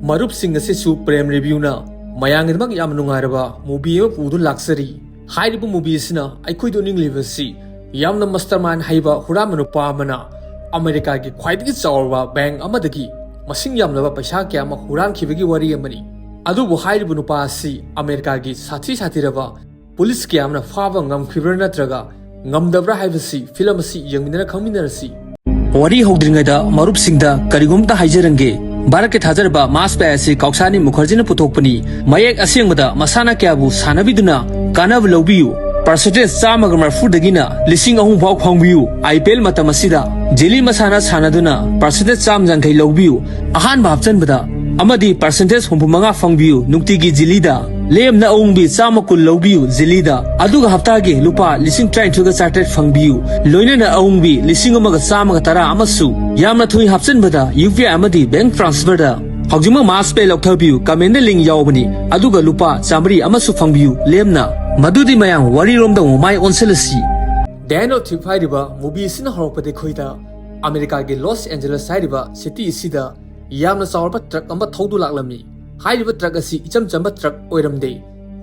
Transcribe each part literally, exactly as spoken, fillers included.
ꯃꯔꯨꯞꯁꯤꯡ ꯑꯁꯤꯁꯨ ꯄ꯭ꯔꯦꯝ ꯔꯤꯚ꯭ꯌꯨꯅ ꯃꯌꯥꯝꯒꯤꯗꯃꯛ ꯌꯥꯝ ꯅꯨꯡꯉꯥꯏꯔꯕ ꯃꯨꯚꯤ ꯑꯃ ꯄꯨꯗꯨꯅ ꯂꯥꯛꯆꯔꯤ꯫ ꯍꯥꯏꯔꯤꯕ ꯃꯨꯚꯤ ꯑꯁꯤꯅ ꯑꯩꯈꯣꯏꯗ ꯎꯠꯅꯤꯡꯂꯤꯕꯁꯤ ꯌꯥꯝꯅ ꯃꯁꯇꯔ ꯃꯥꯏꯟ ꯍꯩꯕ ꯍꯨꯔꯥꯟꯕ ꯅꯨꯄꯥ ꯑꯃꯅ ꯑꯃꯦꯔꯤꯀꯥꯒꯤ ꯈ꯭ꯋꯥꯏꯗꯒꯤ ꯆꯥꯎꯔꯕ ꯕꯦꯡꯛ ꯑꯃꯗꯒꯤ ꯃꯁꯤꯡ ꯌꯥꯝꯂꯕ ꯄꯩꯁꯥ ꯀꯌꯥ ꯑꯃ ꯍꯨꯔꯥꯟꯈꯤꯕꯒꯤ ꯋꯥꯔꯤ ꯑꯃꯅꯤ꯫ ꯑꯗꯨꯕꯨ ꯍꯥꯏꯔꯤꯕ ꯅꯨꯄꯥ ꯑꯁꯤ ꯑꯃꯦꯔꯤꯀꯥꯒꯤ ꯁꯥꯊꯤ ꯁꯥꯊꯤꯔꯕ ꯄꯨꯂꯤꯁ ꯀꯌꯥ ꯑꯃꯅ ꯐꯥꯕ ꯉꯝꯈꯤꯕ꯭ꯔꯥ ꯅꯠꯇ꯭ꯔꯒ ꯉꯝꯗꯕ꯭ꯔꯥ ꯍꯥꯏꯕꯁꯤ ꯐꯤꯂꯝ ꯑꯁꯤ ꯌꯦꯡꯃꯤꯟꯅꯔ ꯈꯪꯃꯤꯟꯅꯔꯁꯤ꯫ ꯋꯥꯔꯤ ꯍꯧꯗ꯭ꯔꯤꯉꯩꯗ ꯃꯔꯨꯞꯁꯤꯡꯗ ꯀꯔꯤꯒꯨꯝꯕ ꯍꯥꯏꯖꯔꯝꯒꯦ꯫ ꯚꯥꯔꯠꯀꯤ ꯊꯥꯖꯔꯕ ꯃꯥꯁ ꯄꯦ ꯑꯁꯤ ꯀꯥꯎꯁꯥꯅꯤ ꯃꯨꯈꯔꯖꯤꯅ ꯄꯨꯊꯣꯛꯄꯅꯤ꯫ ꯃꯌꯦꯛ ꯑꯁꯦꯡꯕꯗ ꯃꯁꯥꯟꯅ ꯀꯌꯥꯕꯨ ꯁꯥꯟꯅꯕꯤꯗꯨꯅ ꯀꯥꯟꯅꯕ ꯂꯧꯕꯤꯌꯨ꯫ ꯄꯥꯔꯁꯦꯟꯇꯦꯖ ꯆꯥꯝꯃꯒ ꯃꯔꯤꯐꯨꯗꯒꯤꯅ ꯂꯤꯁꯤꯡ ꯑꯍꯨꯝ ꯐꯥꯎ ꯐꯪꯕꯤꯌꯨ꯫ ꯑꯥꯏ ꯄꯤ ꯑꯦꯜ ꯃꯇꯝ ꯑꯁꯤꯗ ꯖꯤꯂꯤ ꯃꯁꯥꯟꯅ ꯁꯥꯟꯅꯗꯨꯅ ꯄꯥꯔꯁꯦꯟꯇꯦꯖ ꯆꯥꯝꯃ ꯌꯥꯡꯈꯩ ꯂꯧꯕꯤꯌꯨ꯫ ꯑꯍꯥꯟꯕ ꯍꯥꯞꯆꯟꯕꯗ ꯑꯃꯗꯤ ꯄꯥꯔꯁꯦꯟꯇꯦꯖ ꯍꯨꯝꯐꯨ ꯃꯉꯥ ꯐꯪꯕꯤꯌꯨ꯫ ꯅꯨꯡꯇꯤꯒꯤ ꯖꯤꯂꯤꯗ ꯂꯦꯝꯅ ꯑꯎꯪꯕꯤ ꯆꯥꯝꯃ ꯀꯨꯟ ꯂꯧꯕꯤꯌꯨ ꯖꯤꯂꯤꯗ, ꯑꯗꯨꯒ ꯍꯞꯇꯥꯒꯤ ꯂꯨꯄꯥ ꯂꯤꯁꯤꯡ ꯇꯔꯥꯅꯤꯊꯣꯏꯒ ꯆꯥꯇ꯭ꯔꯦꯠ ꯐꯪꯕꯤꯌꯨ꯫ ꯂꯣꯏꯅꯅ ꯑꯎꯪꯕꯤ ꯂꯤꯁꯤꯡ ꯑꯃꯒ ꯆꯥꯝꯃꯒ ꯇꯔꯥ ꯑꯃꯁꯨ ꯌꯥꯝꯅ ꯊꯨꯏ ꯍꯥꯞꯆꯤꯟꯕꯗ ꯌꯨ ꯄꯤ ꯑꯥꯏ ꯑꯃꯗꯤ ꯕꯦꯡꯛ ꯇ꯭ꯔꯥꯟꯁꯐꯔꯗ ꯍꯧꯖꯤꯛꯃꯛ ꯃꯥꯁ ꯄꯦ ꯂꯧꯊꯕꯤꯌꯨ꯫ ꯀꯃꯦꯟꯗ ꯂꯤꯡ ꯌꯥꯎꯕꯅꯤ, ꯑꯗꯨꯒ ꯂꯨꯄꯥ ꯆꯥꯃꯔꯤ ꯑꯃꯁꯨ ꯐꯪꯕꯤꯌꯨ ꯂꯦꯝꯅ꯫ ꯃꯗꯨꯗꯤ ꯃꯌꯥꯝ ꯋꯥꯔꯤꯔꯣꯝꯗ ꯑꯃꯨꯛ ꯃꯥꯏ ꯑꯣꯟꯁꯤꯜꯂꯁꯤ꯫ ꯗꯦ ꯑꯦꯟꯗ ꯑꯣꯐ ꯊꯤꯐ ꯍꯥꯏꯔꯤꯕ ꯃꯨꯚꯤ ꯑꯁꯤꯅ ꯍꯧꯔꯛꯄꯗ ꯑꯩꯈꯣꯏꯗ ꯑꯃꯦꯔꯤꯀꯥꯒꯤ ꯂꯣꯁ ꯑꯦꯟꯖꯦꯂꯁ ꯍꯥꯏꯔꯤꯕ ꯁꯤꯇꯤ ꯑꯁꯤꯗ ꯌꯥꯝꯅ ꯆꯥꯎꯔꯕ ꯇ꯭ꯔꯛ ꯑꯃ ꯊꯧꯗꯨ ꯂꯥꯛꯂꯝꯃꯤ꯫ ꯍꯥꯏꯔꯤꯕ ꯇ꯭ꯔꯛ ꯑꯁꯤ ꯏꯆꯝ ꯆꯝꯕ ꯇ꯭ꯔꯛ ꯑꯣꯏꯔꯝꯗꯦ꯫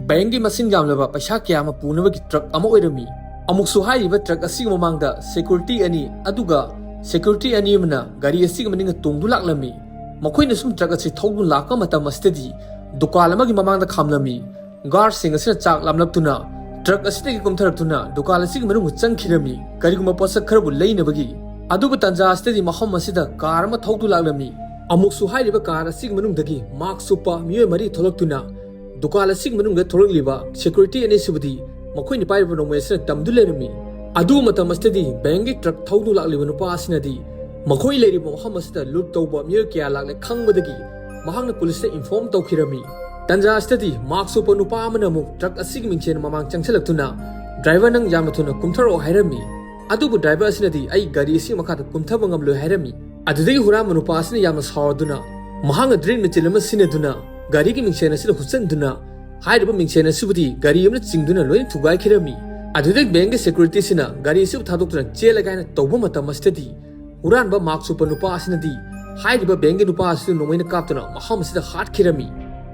ꯕꯦꯡꯒꯤ ꯃꯁꯤꯡ ꯌꯥꯝꯂꯕ ꯄꯩꯁꯥ ꯀꯌꯥ ꯑꯃ ꯄꯨꯅꯕꯒꯤ ꯇ꯭ꯔꯛ ꯑꯃ ꯑꯣꯏꯔꯝꯃꯤ꯫ ꯑꯃꯨꯛꯁꯨ ꯍꯥꯏꯔꯤꯕ ꯇ꯭ꯔꯛ ꯑꯁꯤꯒꯤ ꯃꯃꯥꯡꯗ ꯁꯦꯀ꯭ꯌꯨꯔꯤꯇꯤ ꯑꯅꯤ, ꯑꯗꯨꯒ ꯁꯦꯀ꯭ꯌꯨꯔꯤꯇꯤ ꯑꯅꯤ ꯑꯃꯅ ꯒꯥꯔꯤ ꯑꯁꯤꯒꯤ ꯃꯅꯤꯡꯗ ꯇꯣꯡꯗꯨ ꯂꯥꯛꯂꯝꯃꯤ꯫ ꯃꯈꯣꯏꯅ ꯁꯨꯝ ꯇ꯭ꯔꯛ ꯑꯁꯤ ꯊꯧꯗꯨꯅ ꯂꯥꯛꯄ ꯃꯇꯝ ꯑꯁꯤꯗꯗꯤ ꯗꯨꯀꯥꯟ ꯑꯃꯒꯤ ꯃꯃꯥꯡꯗ ꯈꯥꯝꯂꯝꯃꯤ꯫ ꯒꯥꯔꯗꯁꯤꯡ ꯑꯁꯤꯅ ꯆꯥꯛ ꯂꯥꯝꯂꯛꯇꯨꯅ ꯇ꯭ꯔꯛ ꯑꯁꯤꯗꯒꯤ ꯀꯨꯝꯊꯔꯛꯇꯨꯅ ꯗꯨꯀꯥꯟ ꯑꯁꯤꯒꯤ ꯃꯅꯨꯡꯗ ꯆꯪꯈꯤꯔꯝꯃꯤ꯫ ꯀꯔꯤꯒꯨꯝꯕ ꯄꯣꯠꯁꯛ ꯈꯔꯕꯨ ꯂꯩꯅꯕꯒꯤ꯫ ꯑꯗꯨꯕꯨ ꯇꯥꯟꯖꯥ ꯑꯁꯤꯗꯗꯤ ꯃꯐꯝ ꯑꯁꯤꯗ ꯀꯥꯔ ꯑꯃ ꯊꯧꯗꯨ ꯂꯥꯛꯂꯝꯃꯤ꯫ ꯑꯃꯨꯛꯁꯨ ꯍꯥꯏꯔꯤꯕ ꯀꯥꯔ ꯑꯁꯤꯒꯤ ꯃꯅꯨꯡꯗꯒꯤ ꯃꯥꯛꯁ ꯎꯞꯄ ꯃꯤꯑꯣꯏ ꯃꯔꯤ ꯊꯣꯛꯂꯛꯇꯨꯅ ꯗꯨꯀꯥꯟ ꯑꯁꯤꯒꯤ ꯃꯅꯨꯡꯗ ꯊꯣꯛꯂꯛꯂꯤꯕ ꯁꯦꯀ꯭ꯌꯨꯔꯤꯇꯤ ꯑꯅꯤꯁꯤꯕꯨꯗꯤ ꯃꯈꯣꯏꯅ ꯄꯥꯏꯔꯤꯕ ꯅꯣꯡꯃꯩ ꯑꯁꯤꯅ ꯇꯝꯗꯨ ꯂꯩꯔꯝꯃꯤ꯫ ꯑꯗꯨ ꯃꯇꯝ ꯑꯁꯤꯗꯗꯤ ꯕꯦꯡꯒꯤ ꯇ꯭ꯔꯛ ꯊꯧꯗꯨ ꯂꯥꯛꯂꯤꯕ ꯅꯨꯄꯥ ꯑꯁꯤꯅꯗꯤ ꯃꯈꯣꯏ ꯂꯩꯔꯤꯕ ꯃꯐꯝ ꯑꯁꯤꯗ ꯂꯨꯠ ꯇꯧꯕ ꯃꯤꯑꯣꯏ ꯀꯌꯥ ꯂꯥꯛꯂꯦ ꯈꯪꯕꯗꯒꯤ ꯃꯍꯥꯛꯅ ꯄꯨꯂꯤꯁꯇ ꯏꯟꯐꯣꯔꯝ ꯇꯧꯈꯤꯔꯝꯃꯤ꯫ ꯇꯟꯖꯥ ꯑꯁꯤꯗꯗꯤ ꯃꯥꯛꯁ ꯎꯞꯄ ꯅꯨꯄꯥ ꯑꯃꯅ ꯑꯃꯨꯛ ꯇ꯭ꯔꯛ ꯑꯁꯤꯒꯤ ꯃꯤꯡꯁꯦꯟ ꯃꯃꯥꯡ ꯆꯪꯁꯤꯜꯂꯛꯇꯨꯅ, "ꯗ꯭ꯔꯥꯏꯚꯔ, ꯅꯪ ꯌꯥꯝꯅ ꯊꯨꯅ ꯀꯨꯝꯊꯔꯛꯑꯣ" ꯍꯥꯏꯔꯝꯃꯤ꯫ ꯑꯗꯨꯕꯨ ꯗ꯭ꯔꯥꯏꯚꯔ ꯑꯁꯤꯅꯗꯤ, "ꯑꯩ ꯒꯥꯔꯤ ꯑꯁꯤꯒꯤ ꯃꯈꯥꯗ ꯀꯨꯝꯊꯕ ꯉꯝꯂꯣꯏ" ꯍꯥꯏꯔꯝꯃꯤ꯫ ꯑꯗꯨꯗꯒꯤ ꯍꯨꯔꯥꯟꯕ ꯅꯨꯄꯥ ꯑꯁꯤꯅ ꯌꯥꯝꯅ ꯁꯥꯎꯔꯗꯨꯅ ꯃꯍꯥꯛꯅ ꯗ꯭ꯔꯤꯜ ꯃꯦꯆꯤꯟ ꯑꯃ ꯁꯤꯖꯤꯟꯅꯗꯨꯅ ꯒꯥꯔꯤꯒꯤ ꯃꯤꯡꯁꯦꯟ ꯑꯁꯤꯗ ꯍꯨꯠꯆꯟꯗꯨꯅ, ꯍꯥꯏꯔꯤꯕ ꯃꯤꯡꯁꯦꯟ ꯑꯁꯤꯕꯨꯗꯤ ꯒꯥꯔꯤ ꯑꯃꯅ ꯆꯤꯡꯗꯨꯅ ꯂꯣꯏꯅ ꯊꯨꯒꯥꯏꯈꯤꯔꯝꯃꯤ꯫ ꯑꯗꯨꯗꯒꯤ ꯕꯦꯡꯒꯤ ꯁꯦꯀ꯭ꯌꯨꯔꯤꯇꯤꯁꯤꯅ ꯒꯥꯔꯤ ꯑꯁꯤꯕꯨ ꯊꯥꯗꯣꯛꯇꯨꯅ ꯆꯦꯜꯂꯒꯦ ꯍꯥꯏꯅ ꯇꯧꯕ ꯃꯇꯝ ꯑꯁꯤꯗꯗꯤ ꯍꯨꯔꯥꯟꯕ ꯃꯥꯛꯁ ꯎꯞꯄ ꯅꯨꯄꯥ ꯑꯁꯤꯅꯗꯤ ꯍꯥꯏꯔꯤꯕ ꯕꯦꯡꯒꯤ ꯅꯨꯄꯥ ꯑꯁꯤꯁꯨ ꯅꯣꯡꯃꯩꯅ ꯀꯥꯞꯇꯨꯅ ꯃꯐꯝ ꯑꯁꯤꯗ ꯍꯥꯠꯈꯤꯔꯝꯃꯤ꯫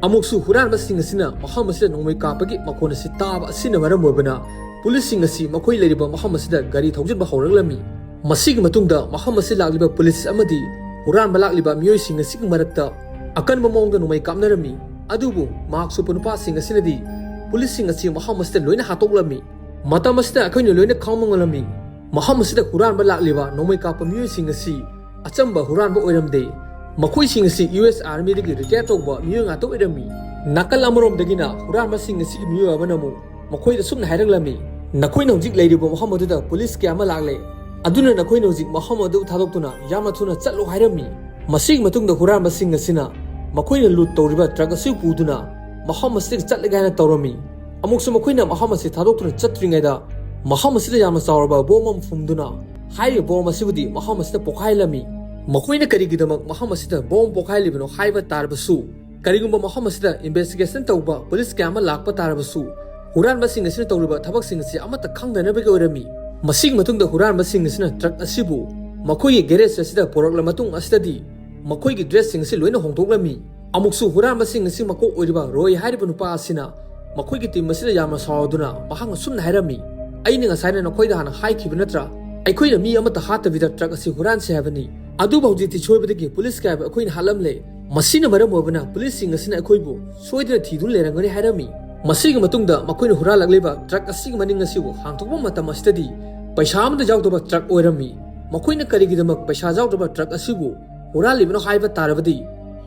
ꯑꯃꯨꯛꯁꯨ ꯍꯨꯔꯥꯟꯕꯁꯤꯡ ꯑꯁꯤꯅ ꯃꯐꯝ ꯑꯁꯤꯗ ꯅꯣꯡꯃꯩ ꯀꯥꯞꯄꯒꯤ ꯃꯈꯣꯟ ꯑꯁꯤ ꯇꯥꯕ ꯑꯁꯤꯅ ꯃꯔꯝ ꯑꯣꯏꯕꯅ ꯄꯨꯂꯤꯁꯁꯤꯡ ꯑꯁꯤ ꯃꯈꯣꯏ ꯂꯩꯔꯤꯕ ꯃꯐꯝ ꯑꯁꯤꯗ ꯒꯥꯔꯤ ꯊꯧꯖꯤꯟꯕ ꯍꯧꯔꯛꯂꯝꯃꯤ꯫ ꯃꯁꯤꯒꯤ ꯃꯇꯨꯡꯗ ꯃꯐꯝ ꯑꯁꯤꯗ ꯂꯥꯛꯂꯤꯕ ꯄꯨꯂꯤꯁ ꯑꯃꯗꯤ ꯍꯨꯔꯥꯟꯕ ꯂꯥꯛꯂꯤꯕ ꯃꯤꯑꯣꯏꯁꯤꯡ ꯑꯁꯤꯒꯤ ꯃꯔꯛꯇ ꯑꯀꯟꯕ ꯃꯑꯣꯡꯗ ꯅꯣꯡꯃꯩ ꯀꯥꯞꯅꯔꯝꯃꯤ꯫ ꯑꯗꯨꯕꯨ ꯃꯥꯛꯁ ꯎꯞꯄ ꯅꯨꯄꯥꯁꯤꯡ ꯑꯁꯤꯅꯗꯤ ꯄꯨꯂꯤꯁꯁꯤꯡ ꯑꯁꯤ ꯃꯐꯝ ꯑꯁꯤꯗ ꯂꯣꯏꯅ ꯍꯥꯠꯇꯣꯛꯂꯝꯃꯤ꯫ ꯃꯇꯝ ꯑꯁꯤꯗ ꯑꯩꯈꯣꯏꯅ ꯂꯣꯏꯅ ꯈꯪꯕ ꯉꯝꯂꯝꯃꯤ꯫ ꯃꯐꯝ ꯑꯁꯤꯗ ꯍꯨꯔꯥꯟꯕ ꯂꯥꯛꯂꯤꯕ ꯅꯣꯡꯃꯩ ꯀꯥꯞꯄ ꯃꯤꯑꯣꯏꯁꯤꯡ ꯑꯁꯤ ꯑꯆꯝꯕ ꯍꯨꯔꯥꯟꯕ ꯑꯣꯏꯔꯝꯗꯦ꯫ ꯃꯈꯣꯏꯁꯤꯡ ꯑꯁꯤ ꯌꯨ ꯑꯦꯁ ꯑꯥꯔꯃꯤꯗꯒꯤ ꯔꯤꯇꯥꯌꯔ ꯇꯧꯕ ꯃꯤꯑꯣꯏ ꯉꯥꯛꯇ ꯑꯣꯏꯔꯝꯃꯤ꯫ ꯅꯥꯀꯜ ꯑꯃꯔꯣꯝꯗꯒꯤꯅ ꯍꯨꯔꯥꯟꯕꯁꯤꯡ ꯑꯁꯤꯒꯤ ꯃꯤꯑꯣꯏ ꯑꯃꯅ ꯑꯃꯨꯛ ꯃꯈꯣꯏꯗ ꯁꯨꯝꯅ ꯍꯥꯏꯔꯛꯂꯝꯃꯤ, "ꯅꯈꯣꯏꯅ ꯍꯧꯖꯤꯛ ꯂꯩꯔꯤꯕ ꯃꯐꯝ ꯑꯗꯨꯗ ꯄꯨꯂꯤꯁ ꯀꯌꯥ ꯑꯃ ꯂꯥꯛꯂꯦ, ꯑꯗꯨꯅ ꯅꯈꯣꯏꯅ ꯍꯧꯖꯤꯛ ꯃꯐꯝ ꯑꯗꯨ ꯊꯥꯗꯣꯛꯇꯨꯅ ꯌꯥꯝꯅ ꯊꯨꯅ ꯆꯠꯂꯨ" ꯍꯥꯏꯔꯝꯃꯤ꯫ ꯃꯁꯤꯒꯤ ꯃꯇꯨꯡꯗ ꯍꯨꯔꯥꯟꯕꯁꯤꯡ ꯑꯁꯤꯅ ꯃꯈꯣꯏꯅ ꯂꯨꯠ ꯇꯧꯔꯤꯕ ꯇ꯭ꯔꯛ ꯑꯁꯤ ꯄꯨꯗꯨꯅ ꯃꯐꯝ ꯑꯁꯤꯗꯒꯤ ꯆꯠꯂꯒꯦ ꯍꯥꯏꯅ ꯇꯧꯔꯝꯃꯤ꯫ ꯑꯃꯨꯛꯁꯨ ꯃꯈꯣꯏꯅ ꯃꯐꯝ ꯑꯁꯤ ꯊꯥꯗꯣꯛꯇꯨꯅ ꯆꯠꯇ꯭ꯔꯤꯉꯩꯗ ꯃꯐꯝ ꯑꯁꯤꯗ ꯌꯥꯝꯅ ꯆꯥꯎꯔꯕ ꯕꯣꯝ ꯑꯃ ꯐꯨꯝꯗꯨꯅ ꯍꯥꯏꯔꯤꯕ ꯕꯣꯝ ꯑꯁꯤꯕꯨꯗꯤ ꯃꯐꯝ ꯑꯁꯤꯗ ꯄꯣꯈꯥꯏꯍꯜꯂꯝꯃꯤ꯫ ꯃꯈꯣꯏꯅ ꯀꯔꯤꯒꯤꯗꯃꯛ ꯃꯐꯝ ꯑꯁꯤꯗ ꯕꯣꯝ ꯄꯣꯈꯥꯏꯍꯜꯂꯤꯕꯅꯣ ꯍꯥꯏꯕ ꯇꯥꯔꯕꯁꯨ, ꯀꯔꯤꯒꯨꯝꯕ ꯃꯐꯝ ꯑꯁꯤꯗ ꯏꯟꯚꯦꯁꯇꯤꯒꯦꯁꯟ ꯇꯧꯕ ꯄꯨꯂꯤꯁ ꯀꯌꯥ ꯑꯃ ꯂꯥꯛꯄ ꯇꯥꯔꯕꯁꯨ, ꯍꯨꯔꯥꯟꯕꯁꯤꯡ ꯑꯁꯤꯅ ꯇꯧꯔꯤꯕ ꯊꯕꯛꯁꯤꯡ ꯑꯁꯤ ꯑꯃꯠꯇ ꯈꯪꯗꯅꯕꯒꯤ ꯑꯣꯏꯔꯝꯃꯤ꯫ ꯃꯁꯤꯒꯤ ꯃꯇꯨꯡꯗ ꯍꯨꯔꯥꯟꯕꯁꯤꯡ ꯑꯁꯤꯅ ꯇ꯭ꯔꯛ ꯑꯁꯤꯕꯨ ꯃꯈꯣꯏꯒꯤ ꯒꯦꯔꯦꯖ ꯑꯁꯤꯗ ꯄꯨꯔꯛꯂ ꯃꯇꯨꯡ ꯑꯁꯤꯗꯗꯤ ꯃꯈꯣꯏꯒꯤ ꯗ꯭ꯔꯦꯁꯁꯤꯡ ꯑꯁꯤ ꯂꯣꯏꯅ ꯍꯣꯡꯗꯣꯛꯂꯝꯃꯤ꯫ ꯑꯃꯨꯛꯁꯨ ꯍꯨꯔꯥꯟꯕꯁꯤꯡ ꯑꯁꯤ ꯃꯀꯣꯛ ꯑꯣꯏꯔꯤꯕ ꯔꯣꯏ ꯍꯥꯏꯔꯤꯕ ꯅꯨꯄꯥ ꯑꯁꯤꯅ ꯃꯈꯣꯏꯒꯤ ꯇꯤꯝ ꯑꯁꯤꯗ ꯌꯥꯝꯅ ꯁꯥꯎꯔꯗꯨꯅ ꯃꯍꯥꯛꯅ ꯁꯨꯝꯅ ꯍꯥꯏꯔꯝꯃꯤ, "ꯑꯩꯅ ꯉꯁꯥꯏꯅ ꯅꯈꯣꯏꯗ ꯍꯥꯟꯅ ꯍꯥꯏꯈꯤꯕ ꯅꯠꯇ꯭ꯔꯥ? ꯑꯩꯈꯣꯏꯅ ꯃꯤ ꯑꯃꯠꯇ ꯍꯥꯠꯇꯕꯤꯗ ꯇ꯭ꯔꯛ ꯑꯁꯤ ꯍꯨꯔꯥꯟꯁꯤ ꯍꯥꯏꯕꯅꯤ꯫ ꯑꯗꯨꯕꯨ ꯍꯧꯖꯤꯛꯇꯤ ꯁꯣꯏꯕꯗꯒꯤ ꯄꯨꯂꯤꯁ ꯀꯌꯥꯕꯨ ꯑꯩꯈꯣꯏꯅ ꯍꯥꯠꯂꯝꯂꯦ꯫ ꯃꯁꯤꯅ ꯃꯔꯝ ꯑꯣꯏꯕꯅ ꯄꯨꯂꯤꯁꯁꯤꯡ ꯑꯁꯤꯅ ꯑꯩꯈꯣꯏꯕꯨ ꯁꯣꯏꯗꯅ ꯊꯤꯗꯨꯅ ꯂꯩꯔꯝꯒꯅꯤ" ꯍꯥꯏꯔꯝꯃꯤ꯫ ꯃꯁꯤꯒꯤ ꯃꯇꯨꯡꯗ ꯃꯈꯣꯏꯅ ꯍꯨꯔꯥꯜꯂꯛꯂꯤꯕ ꯇ꯭ꯔꯛ ꯑꯁꯤꯒꯤ ꯃꯅꯤꯡ ꯑꯁꯤꯕꯨ ꯍꯥꯡꯗꯣꯛꯄ ꯃꯇꯝ ꯑꯁꯤꯗꯗꯤ ꯄꯩꯁꯥ ꯑꯃꯠꯇ ꯌꯥꯎꯗꯕ ꯇ꯭ꯔꯛ ꯑꯣꯏꯔꯝꯃꯤ꯫ ꯃꯈꯣꯏꯅ ꯀꯔꯤꯒꯤꯗꯃꯛ ꯄꯩꯁꯥ ꯌꯥꯎꯗꯕ ꯇ꯭ꯔꯛ ꯑꯁꯤꯕꯨ ꯍꯨꯔꯥꯜꯂꯤꯕꯅꯣ ꯍꯥꯏꯕ ꯇꯥꯔꯕꯗꯤ,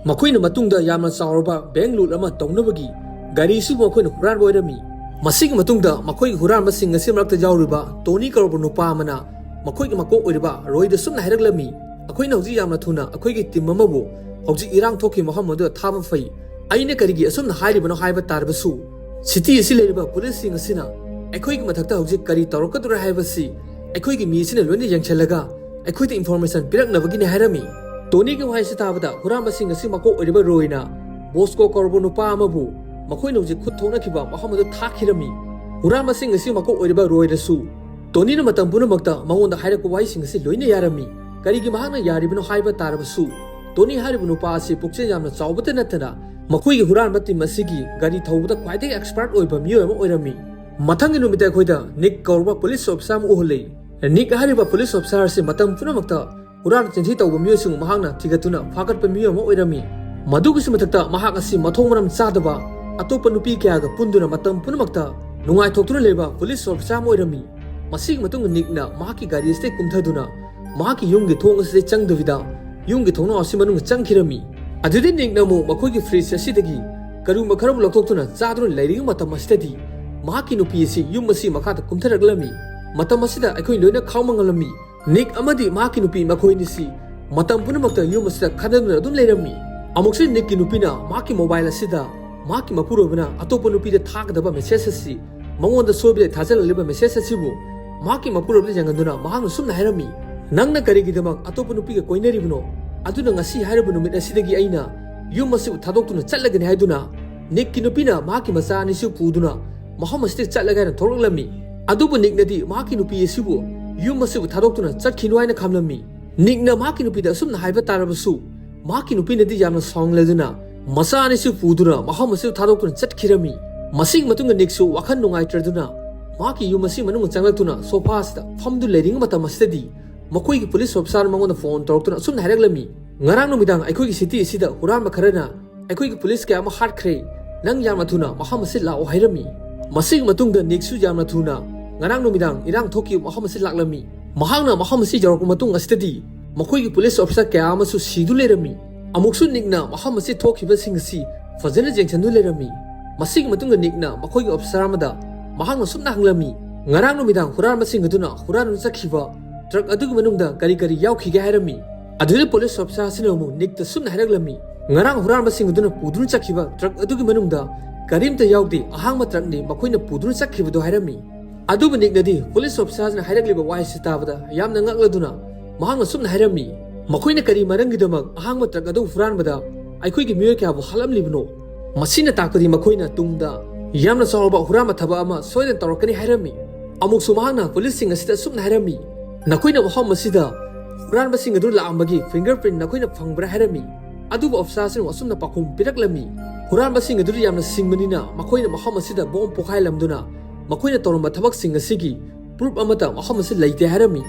ꯃꯈꯣꯏꯅ ꯃꯇꯨꯡꯗ ꯌꯥꯝꯅ ꯆꯥꯎꯔꯕ ꯕꯦꯡ ꯂꯨꯠ ꯑꯃ ꯇꯧꯅꯕꯒꯤ ꯒꯥꯔꯤꯁꯤꯕꯨ ꯃꯈꯣꯏꯅ ꯍꯨꯔꯥꯟꯕ ꯑꯣꯏꯔꯝꯃꯤ꯫ ꯃꯁꯤꯒꯤ ꯃꯇꯨꯡꯗ ꯃꯈꯣꯏꯒꯤ ꯍꯨꯔꯥꯟꯕꯁꯤꯡ ꯑꯁꯤ ꯃꯔꯛꯇ ꯌꯥꯎꯔꯤꯕ ꯇꯣꯅꯤ ꯀꯧꯔꯕ ꯅꯨꯄꯥ ꯑꯃꯅ ꯃꯈꯣꯏꯒꯤ ꯃꯀꯣꯛ ꯑꯣꯏꯔꯤꯕ ꯔꯣꯏꯗ ꯁꯨꯝꯅ ꯍꯥꯏꯔꯛꯂꯝꯃꯤ, "ꯑꯩꯈꯣꯏꯅ ꯍꯧꯖꯤꯛ ꯌꯥꯝꯅ ꯊꯨꯅ ꯑꯩꯈꯣꯏꯒꯤ ꯇꯤꯝ ꯑꯃꯕꯨ ꯍꯧꯖꯤꯛ ꯏꯔꯥꯡ ꯊꯣꯛꯈꯤꯕ ꯃꯐꯝ ꯑꯗꯨꯗ ꯊꯥꯕ ꯐꯩ꯫ ꯑꯩꯅ ꯀꯔꯤꯒꯤ ꯑꯁꯨꯝꯅ ꯍꯥꯏꯔꯤꯕꯅꯣ ꯍꯥꯏꯕ ꯇꯥꯔꯕꯁꯨ, ꯁꯤꯇꯤ ꯑꯁꯤ ꯂꯩꯔꯤꯕ ꯄꯨꯂꯤꯁꯁꯤꯡ ꯑꯁꯤꯅ ꯑꯩꯈꯣꯏꯒꯤ ꯃꯊꯛꯇ ꯍꯧꯖꯤꯛ ꯀꯔꯤ ꯇꯧꯔꯛꯀꯗꯧꯔꯦ ꯍꯥꯏꯕꯁꯤ ꯑꯩꯈꯣꯏꯒꯤ ꯃꯤ ꯑꯁꯤꯅ ꯂꯣꯏꯅ ꯌꯦꯡꯁꯤꯜꯂꯒ ꯑꯩꯈꯣꯏꯗ ꯏꯟꯐꯣꯔꯃꯦꯁꯟ ꯄꯤꯔꯛꯅꯕꯒꯤꯅꯤ" ꯍꯥꯏꯔꯝꯃꯤ꯫ ꯇꯣꯅꯤꯒꯤ ꯋꯥꯍꯩꯁꯤ ꯇꯥꯕꯗ ꯍꯨꯔꯥꯟꯕꯁꯤꯡ ꯑꯁꯤ ꯃꯀꯣꯛ ꯑꯣꯏꯔꯤꯕ ꯔꯣꯏꯅ ꯕꯣꯁꯀꯣ ꯀꯧꯔꯕ ꯅꯨꯄꯥ ꯑꯃꯕꯨ ꯃꯈꯣꯏꯅ ꯍꯧꯖꯤꯛ ꯈꯨꯠ ꯊꯣꯛꯅꯈꯤꯕ ꯃꯐꯝ ꯑꯗꯨ ꯊꯥꯈꯤꯔꯝꯃꯤ꯫ ꯍꯨꯔꯥꯟꯕꯁꯤꯡ ꯑꯁꯤ ꯃꯀꯣꯛ ꯑꯣꯏꯔꯤꯕ ꯔꯣꯏꯗꯁꯨ ꯇꯣꯅꯤꯅ ꯃꯇꯝ ꯄꯨꯝꯅꯃꯛꯇ ꯃꯉꯣꯟꯗ ꯍꯥꯏꯔꯛꯄ ꯋꯥꯍꯩꯁꯤꯡ ꯑꯁꯤ ꯂꯣꯏꯅ ꯌꯥꯔꯝꯃꯤ꯫ ꯀꯔꯤꯒꯤ ꯃꯍꯥꯛꯅ ꯌꯥꯔꯤꯕꯅꯣ ꯍꯥꯏꯕ ꯇꯥꯔꯕꯁꯨ, ꯇꯣꯅꯤ ꯍꯥꯏꯔꯤꯕ ꯅꯨꯄꯥ ꯑꯁꯤ ꯄꯨꯛꯆꯦꯜ ꯌꯥꯝꯅ ꯆꯥꯎꯕꯇ ꯅꯠꯇꯅ ꯃꯈꯣꯏꯒꯤ ꯍꯨꯔꯥꯟꯕ ꯇꯤꯝ ꯑꯁꯤꯒꯤ ꯒꯥꯔꯤ ꯊꯧꯕꯗ ꯈ꯭ꯋꯥꯏꯗꯒꯤ ꯑꯦꯛꯁꯄꯔꯠ ꯑꯣꯏꯕ ꯃꯤꯑꯣꯏ ꯑꯃ ꯑꯣꯏꯔꯝꯃꯤ꯫ ꯃꯊꯪꯒꯤ ꯅꯨꯃꯤꯠꯇ ꯑꯩꯈꯣꯏꯗ ꯅꯤꯛ ꯀꯧꯔꯕ ꯄꯨꯂꯤꯁ ꯑꯣꯐꯤꯁꯥꯔ ꯑꯃ ꯎꯍꯜꯂꯤ꯫ ꯅꯤꯛ ꯍꯥꯏꯔꯤꯕ ꯄꯨꯂꯤꯁ ꯑꯣꯐꯤꯁꯥꯔ ꯑꯁꯤ ꯃꯇꯝ ꯄꯨꯝꯅꯃꯛꯇ ꯍꯨꯔꯥꯟ ꯆꯤꯟꯊꯤ ꯇꯧꯕ ꯃꯤꯑꯣꯏꯁꯤꯡꯕꯨ ꯃꯍꯥꯛꯅ ꯊꯤꯒꯠꯇꯨꯅ ꯐꯥꯒꯠꯄ ꯃꯤꯑꯣꯏ ꯑꯃ ꯑꯣꯏꯔꯝꯃꯤ꯫ ꯃꯗꯨꯒꯤꯁꯨ ꯃꯊꯛꯇ ꯃꯍꯥꯛ ꯑꯁꯤ ꯃꯊꯣꯡ ꯃꯔꯝ ꯆꯥꯗꯕ ꯑꯇꯣꯞꯄ ꯅꯨꯄꯤ ꯀꯌꯥꯒ ꯄꯨꯟꯗꯨꯅ ꯃꯇꯝ ꯄꯨꯝꯅꯃꯛꯇ ꯅꯨꯡꯉꯥꯏꯊꯣꯛꯇꯨꯅ ꯂꯩꯕ ꯄꯨꯂꯤꯁ ꯑꯣꯐꯤꯁꯥꯔ ꯑꯃ ꯑꯣꯏꯔꯝꯃꯤ꯫ ꯃꯁꯤꯒꯤ ꯃꯇꯨꯡꯗ ꯅꯤꯛꯅ ꯃꯍꯥꯛꯀꯤ ꯒꯥꯔꯤ ꯑꯁꯤꯗꯒꯤ ꯀꯨꯝꯊꯗꯨꯅ ꯃꯍꯥꯛꯀꯤ ꯌꯨꯝꯒꯤ ꯊꯣꯡ ꯑꯁꯤꯗ ꯆꯪꯗꯕꯤꯗ ꯌꯨꯝꯒꯤ ꯊꯣꯡꯅꯥꯎ ꯑꯁꯤ ꯃꯅꯨꯡꯗ ꯆꯪꯈꯤꯔꯝꯃꯤ꯫ ꯑꯗꯨꯗꯤ ꯅꯤꯛꯅ ꯑꯃꯨꯛ ꯃꯈꯣꯏꯒꯤ ꯐ꯭ꯔꯤꯖ ꯑꯁꯤꯗꯒꯤ ꯀꯔꯨꯝꯕ ꯈꯔꯕꯨ ꯂꯧꯊꯣꯛꯇꯨꯅ ꯆꯥꯗꯨꯅ ꯂꯩꯔꯤꯉꯩ ꯃꯇꯝ ꯑꯁꯤꯗꯗꯤ ꯃꯍꯥꯛꯀꯤ ꯅꯨꯄꯤ ꯑꯁꯤ ꯌꯨꯝ ꯑꯁꯤ ꯃꯈꯥꯗ ꯀꯨꯝꯊꯔꯛꯂꯝꯃꯤ꯫ ꯃꯇꯝ ꯑꯁꯤꯗ ꯑꯩꯈꯣꯏ ꯂꯣꯏꯅ ꯈꯥꯡꯕ ꯉꯝꯂꯝꯃꯤ꯫ ꯅꯤꯛ ꯑꯃꯗꯤ ꯃꯍꯥꯛꯀꯤ ꯅꯨꯄꯤ ꯃꯈꯣꯏ ꯑꯅꯤꯁꯤ ꯃꯇꯝ ꯄꯨꯝꯅꯃꯛꯇ ꯌꯨꯝ ꯑꯁꯤꯗ ꯈꯠꯅꯗꯨꯅ ꯑꯗꯨꯝ ꯂꯩꯔꯝꯃꯤ꯫ ꯑꯃꯨꯛꯁꯨ ꯅꯤꯛꯀꯤ ꯅꯨꯄꯤꯅ ꯃꯍꯥꯛꯀꯤ ꯃꯣꯕꯥꯏꯜ ꯑꯁꯤꯗ ꯃꯍꯥꯛꯀꯤ ꯃꯄꯨꯔꯣꯏꯕꯅ ꯑꯇꯣꯞꯄ ꯅꯨꯄꯤꯗ ꯊꯥꯒꯗꯕ ꯃꯦꯁꯦꯖ ꯑꯁꯤ ꯃꯉꯣꯟꯗ ꯁꯣꯏꯕꯗ ꯊꯥꯖꯤꯜꯂꯛꯂꯤꯕ ꯃꯦꯁꯦꯖ ꯑꯁꯤꯕꯨ ꯃꯍꯥꯛꯀꯤ ꯃꯄꯨꯔꯣꯏꯕꯗ ꯌꯦꯡꯍꯟꯗꯨꯅ ꯃꯍꯥꯛꯅ ꯁꯨꯝꯅ ꯍꯥꯏꯔꯝꯃꯤ, "ꯅꯪꯅ ꯀꯔꯤꯒꯤꯗꯃꯛ ꯑꯇꯣꯞꯄ ꯅꯨꯄꯤꯒ ꯀꯣꯏꯅꯔꯤꯕꯅꯣ? ꯑꯗꯨꯅ ꯉꯁꯤ ꯍꯥꯏꯔꯤꯕ ꯅꯨꯃꯤꯠ ꯑꯁꯤꯗꯒꯤ ꯑꯩꯅ ꯌꯨꯝ ꯑꯁꯤꯕꯨ ꯊꯥꯗꯣꯛꯇꯨꯅ ꯆꯠꯂꯒꯅꯤ" ꯍꯥꯏꯗꯨꯅ ꯅꯤꯛꯀꯤ ꯅꯨꯄꯤꯅ ꯃꯍꯥꯛꯀꯤ ꯃꯆꯥ ꯑꯅꯤꯁꯨ ꯄꯨꯗꯨꯅ ꯃꯐꯝ ꯑꯁꯤꯗ ꯆꯠꯂꯒꯦ ꯍꯥꯏꯅ ꯊꯣꯛꯂꯛꯂꯝꯃꯤ꯫ ꯑꯗꯨꯕꯨ ꯅꯤꯛꯅꯗꯤ ꯃꯍꯥꯛꯀꯤ ꯅꯨꯄꯤ ꯑꯁꯤꯕꯨ ꯌꯨꯝ ꯑꯁꯤꯕꯨ ꯊꯥꯗꯣꯛꯇꯨꯅ ꯆꯠꯈꯤꯅꯨ ꯍꯥꯏꯅ ꯈꯝꯂꯝꯃꯤ꯫ ꯅꯤꯛꯅ ꯃꯍꯥꯛꯀꯤ ꯅꯨꯄꯤꯗ ꯑꯁꯨꯝꯅ ꯍꯥꯏꯕ ꯇꯥꯔꯕꯁꯨ ꯃꯍꯥꯛꯀꯤ ꯅꯨꯄꯤꯅꯗꯤ ꯌꯥꯝꯅ ꯁꯥꯎꯅꯤꯡꯂꯗꯨꯅ ꯃꯆꯥ ꯑꯅꯤꯁꯨ ꯄꯨꯗꯨꯅ ꯃꯐꯝ ꯑꯁꯤꯕꯨ ꯊꯥꯗꯣꯛꯇꯨꯅ ꯆꯠꯈꯤꯔꯝꯃꯤ꯫ ꯃꯁꯤꯒꯤ ꯃꯇꯨꯡꯗ ꯅꯤꯛꯁꯨ ꯋꯥꯈꯜ ꯅꯨꯡꯉꯥꯏꯇ꯭ꯔꯗꯨꯅ ꯃꯍꯥꯛꯀꯤ ꯌꯨꯝ ꯑꯁꯤ ꯃꯅꯨꯡꯗ ꯆꯪꯂꯛꯇꯨꯅ ꯁꯣꯐꯥ ꯑꯁꯤꯗ ꯐꯝꯗꯨ ꯂꯩꯔꯤꯉꯩ ꯃꯇꯝ ꯑꯁꯤꯗꯗꯤ ꯃꯈꯣꯏꯒꯤ ꯄꯨꯂꯤꯁ ꯑꯣꯐꯤꯁꯥꯔ ꯃꯉꯣꯟꯗ ꯐꯣꯟ ꯇꯧꯔꯛꯇꯨꯅ ꯑꯁꯨꯝꯅ ꯍꯥꯏꯔꯛꯂꯝꯃꯤ, "ꯉꯔꯥꯡ ꯅꯨꯃꯤꯗꯥꯡ ꯑꯩꯈꯣꯏꯒꯤ ꯁꯤꯇꯤ ꯑꯁꯤꯗ ꯍꯨꯔꯥꯟꯕ ꯈꯔꯅ ꯑꯩꯈꯣꯏꯒꯤ ꯄꯨꯂꯤꯁ ꯀꯌꯥ ꯑꯃ ꯍꯥꯠꯈ꯭ꯔꯦ꯫ ꯅꯪ ꯌꯥꯝꯅ ꯊꯨꯅ ꯃꯐꯝ ꯑꯁꯤ ꯂꯥꯛꯑꯣ" ꯍꯥꯏꯔꯝꯃꯤ꯫ ꯃꯁꯤꯒꯤ ꯃꯇꯨꯡꯗ ꯅꯤꯛꯁꯨ ꯌꯥꯝꯅ ꯊꯨꯅ ꯉꯔꯥꯡ ꯅꯨꯃꯤꯗꯥꯡ ꯏꯔꯥꯡ ꯊꯣꯛꯈꯤꯕ ꯃꯐꯝ ꯑꯁꯤ ꯂꯥꯛꯂꯝꯃꯤ꯫ ꯃꯍꯥꯛꯅ ꯃꯐꯝ ꯑꯁꯤ ꯌꯧꯔꯛꯄ ꯃꯇꯨꯡ ꯑꯁꯤꯗꯗꯤ ꯃꯈꯣꯏꯒꯤ ꯄꯨꯂꯤꯁ ꯑꯣꯐꯤꯁꯥꯔ ꯀꯌꯥ ꯑꯃꯁꯨ ꯁꯤꯗꯨ ꯂꯩꯔꯝꯃꯤ꯫ ꯑꯃꯨꯛꯁꯨ ꯅꯤꯛꯅ ꯃꯐꯝ ꯑꯁꯤ ꯊꯣꯛꯈꯤꯕꯁꯤꯡ ꯑꯁꯤ ꯐꯖꯅ ꯌꯦꯡꯁꯤꯟꯗꯨ ꯂꯩꯔꯝꯃꯤ꯫ ꯃꯁꯤꯒꯤ ꯃꯇꯨꯡꯗ ꯅꯤꯛꯅ ꯃꯈꯣꯏꯒꯤ ꯑꯣꯐꯤꯁꯥꯔ ꯑꯃꯗ ꯃꯍꯥꯛꯅ ꯁꯨꯝꯅ ꯍꯪꯂꯝꯃꯤ, "ꯉꯔꯥꯡ ꯅꯨꯃꯤꯗꯥꯡ ꯍꯨꯔꯥꯟꯕꯁꯤꯡ ꯑꯗꯨꯅ ꯍꯨꯔꯥꯟꯗꯨꯅ ꯆꯠꯈꯤꯕ ꯇ꯭ꯔꯛ ꯑꯗꯨꯒꯤ ꯃꯅꯨꯡꯗ ꯀꯔꯤ ꯀꯔꯤ ꯌꯥꯎꯈꯤꯒꯦ?" ꯍꯥꯏꯔꯝꯃꯤ꯫ ꯑꯗꯨꯗ ꯄꯨꯂꯤꯁ ꯑꯣꯐꯤꯁꯥꯔ ꯑꯁꯤꯅ ꯑꯃꯨꯛ ꯅꯤꯛꯇ ꯁꯨꯝꯅ ꯍꯥꯏꯔꯛꯂꯝꯃꯤ, "ꯉꯔꯥꯡ ꯍꯨꯔꯥꯟꯕꯁꯤꯡ ꯑꯗꯨꯅ ꯄꯨꯗꯨꯅ ꯆꯠꯈꯤꯕ ꯇ꯭ꯔꯛ ꯑꯗꯨꯒꯤ ꯃꯅꯨꯡꯗ ꯀꯔꯤꯝꯇ ꯌꯥꯎꯗꯦ, ꯑꯍꯥꯡꯕ ꯇ꯭ꯔꯛꯅꯤ ꯃꯈꯣꯏꯅ ꯄꯨꯗꯨꯅ ꯆꯠꯈꯤꯕꯗꯨ" ꯍꯥꯏꯔꯝꯃꯤ꯫ ꯑꯗꯨꯕꯨ ꯅꯤꯛꯅꯗꯤ ꯄꯨꯂꯤꯁ ꯑꯣꯐꯤꯁꯥꯔꯁꯤꯅ ꯍꯥꯏꯔꯛꯂꯤꯕ ꯋꯥꯍꯩꯁꯤ ꯇꯥꯕꯗ ꯌꯥꯝꯅ ꯉꯛꯂꯗꯨꯅ ꯃꯍꯥꯛꯅ ꯁꯨꯝꯅ ꯍꯥꯏꯔꯝꯃꯤ, "ꯃꯈꯣꯏꯅ ꯀꯔꯤ ꯃꯔꯝꯒꯤꯗꯃꯛ ꯑꯍꯥꯡꯕ ꯇ꯭ꯔꯛ ꯑꯗꯨ ꯍꯨꯔꯥꯟꯕꯗ ꯑꯩꯈꯣꯏꯒꯤ ꯃꯤꯑꯣꯏ ꯀꯌꯥꯕꯨ ꯍꯥꯠꯂꯝꯂꯤꯕꯅꯣ? ꯃꯁꯤꯅ ꯇꯥꯛꯄꯗꯤ ꯃꯈꯣꯏꯅ ꯇꯨꯡꯗ ꯌꯥꯝꯅ ꯆꯥꯎꯔꯕ ꯍꯨꯔꯥꯟꯕ ꯊꯕꯛ ꯑꯃ ꯁꯣꯏꯗꯅ ꯇꯧꯔꯛꯀꯅꯤ" ꯍꯥꯏꯔꯝꯃꯤ꯫ ꯑꯃꯨꯛꯁꯨ ꯃꯍꯥꯛꯅ ꯄꯨꯂꯤꯁꯁꯤꯡ ꯑꯁꯤꯗ ꯁꯨꯝꯅ ꯍꯥꯏꯔꯝꯃꯤ, "ꯅꯈꯣꯏꯅ ꯃꯐꯝ ꯑꯁꯤꯗ ꯍꯨꯔꯥꯟꯕꯁꯤꯡ ꯑꯗꯨ ꯂꯥꯛꯑꯝꯕꯒꯤ ꯐꯤꯡꯒꯔ ꯄ꯭ꯔꯤꯟ ꯅꯈꯣꯏꯅ ꯐꯪꯕ꯭ꯔꯥ ꯍꯥꯏꯔꯝꯃꯤ꯫ ꯑꯗꯨꯕꯨ ꯑꯣꯐꯤꯁꯥꯔꯁꯤꯡꯅ ꯑꯁꯨꯝꯅ ꯄꯥꯎꯈꯨꯝ ꯄꯤꯔꯛꯂꯝꯃꯤ, ꯍꯨꯔꯥꯟꯕꯁꯤꯡ ꯑꯗꯨꯗꯤ ꯌꯥꯝꯅ ꯁꯤꯡꯕꯅꯤꯅ ꯃꯈꯣꯏꯅ ꯃꯐꯝ ꯑꯁꯤꯗ ꯕꯣꯝ ꯄꯣꯈꯥꯏꯂꯝꯗꯨꯅ ꯃꯈꯣꯏꯅ ꯇꯧꯔꯝꯕ ꯊꯕꯛꯁꯤꯡ ꯑꯁꯤꯒꯤ ꯄ꯭ꯔꯨꯞ ꯑꯃꯠꯇ ꯃꯐꯝ ꯑꯁꯤ ꯂꯩꯇꯦ ꯍꯥꯏꯔꯝꯃꯤ꯫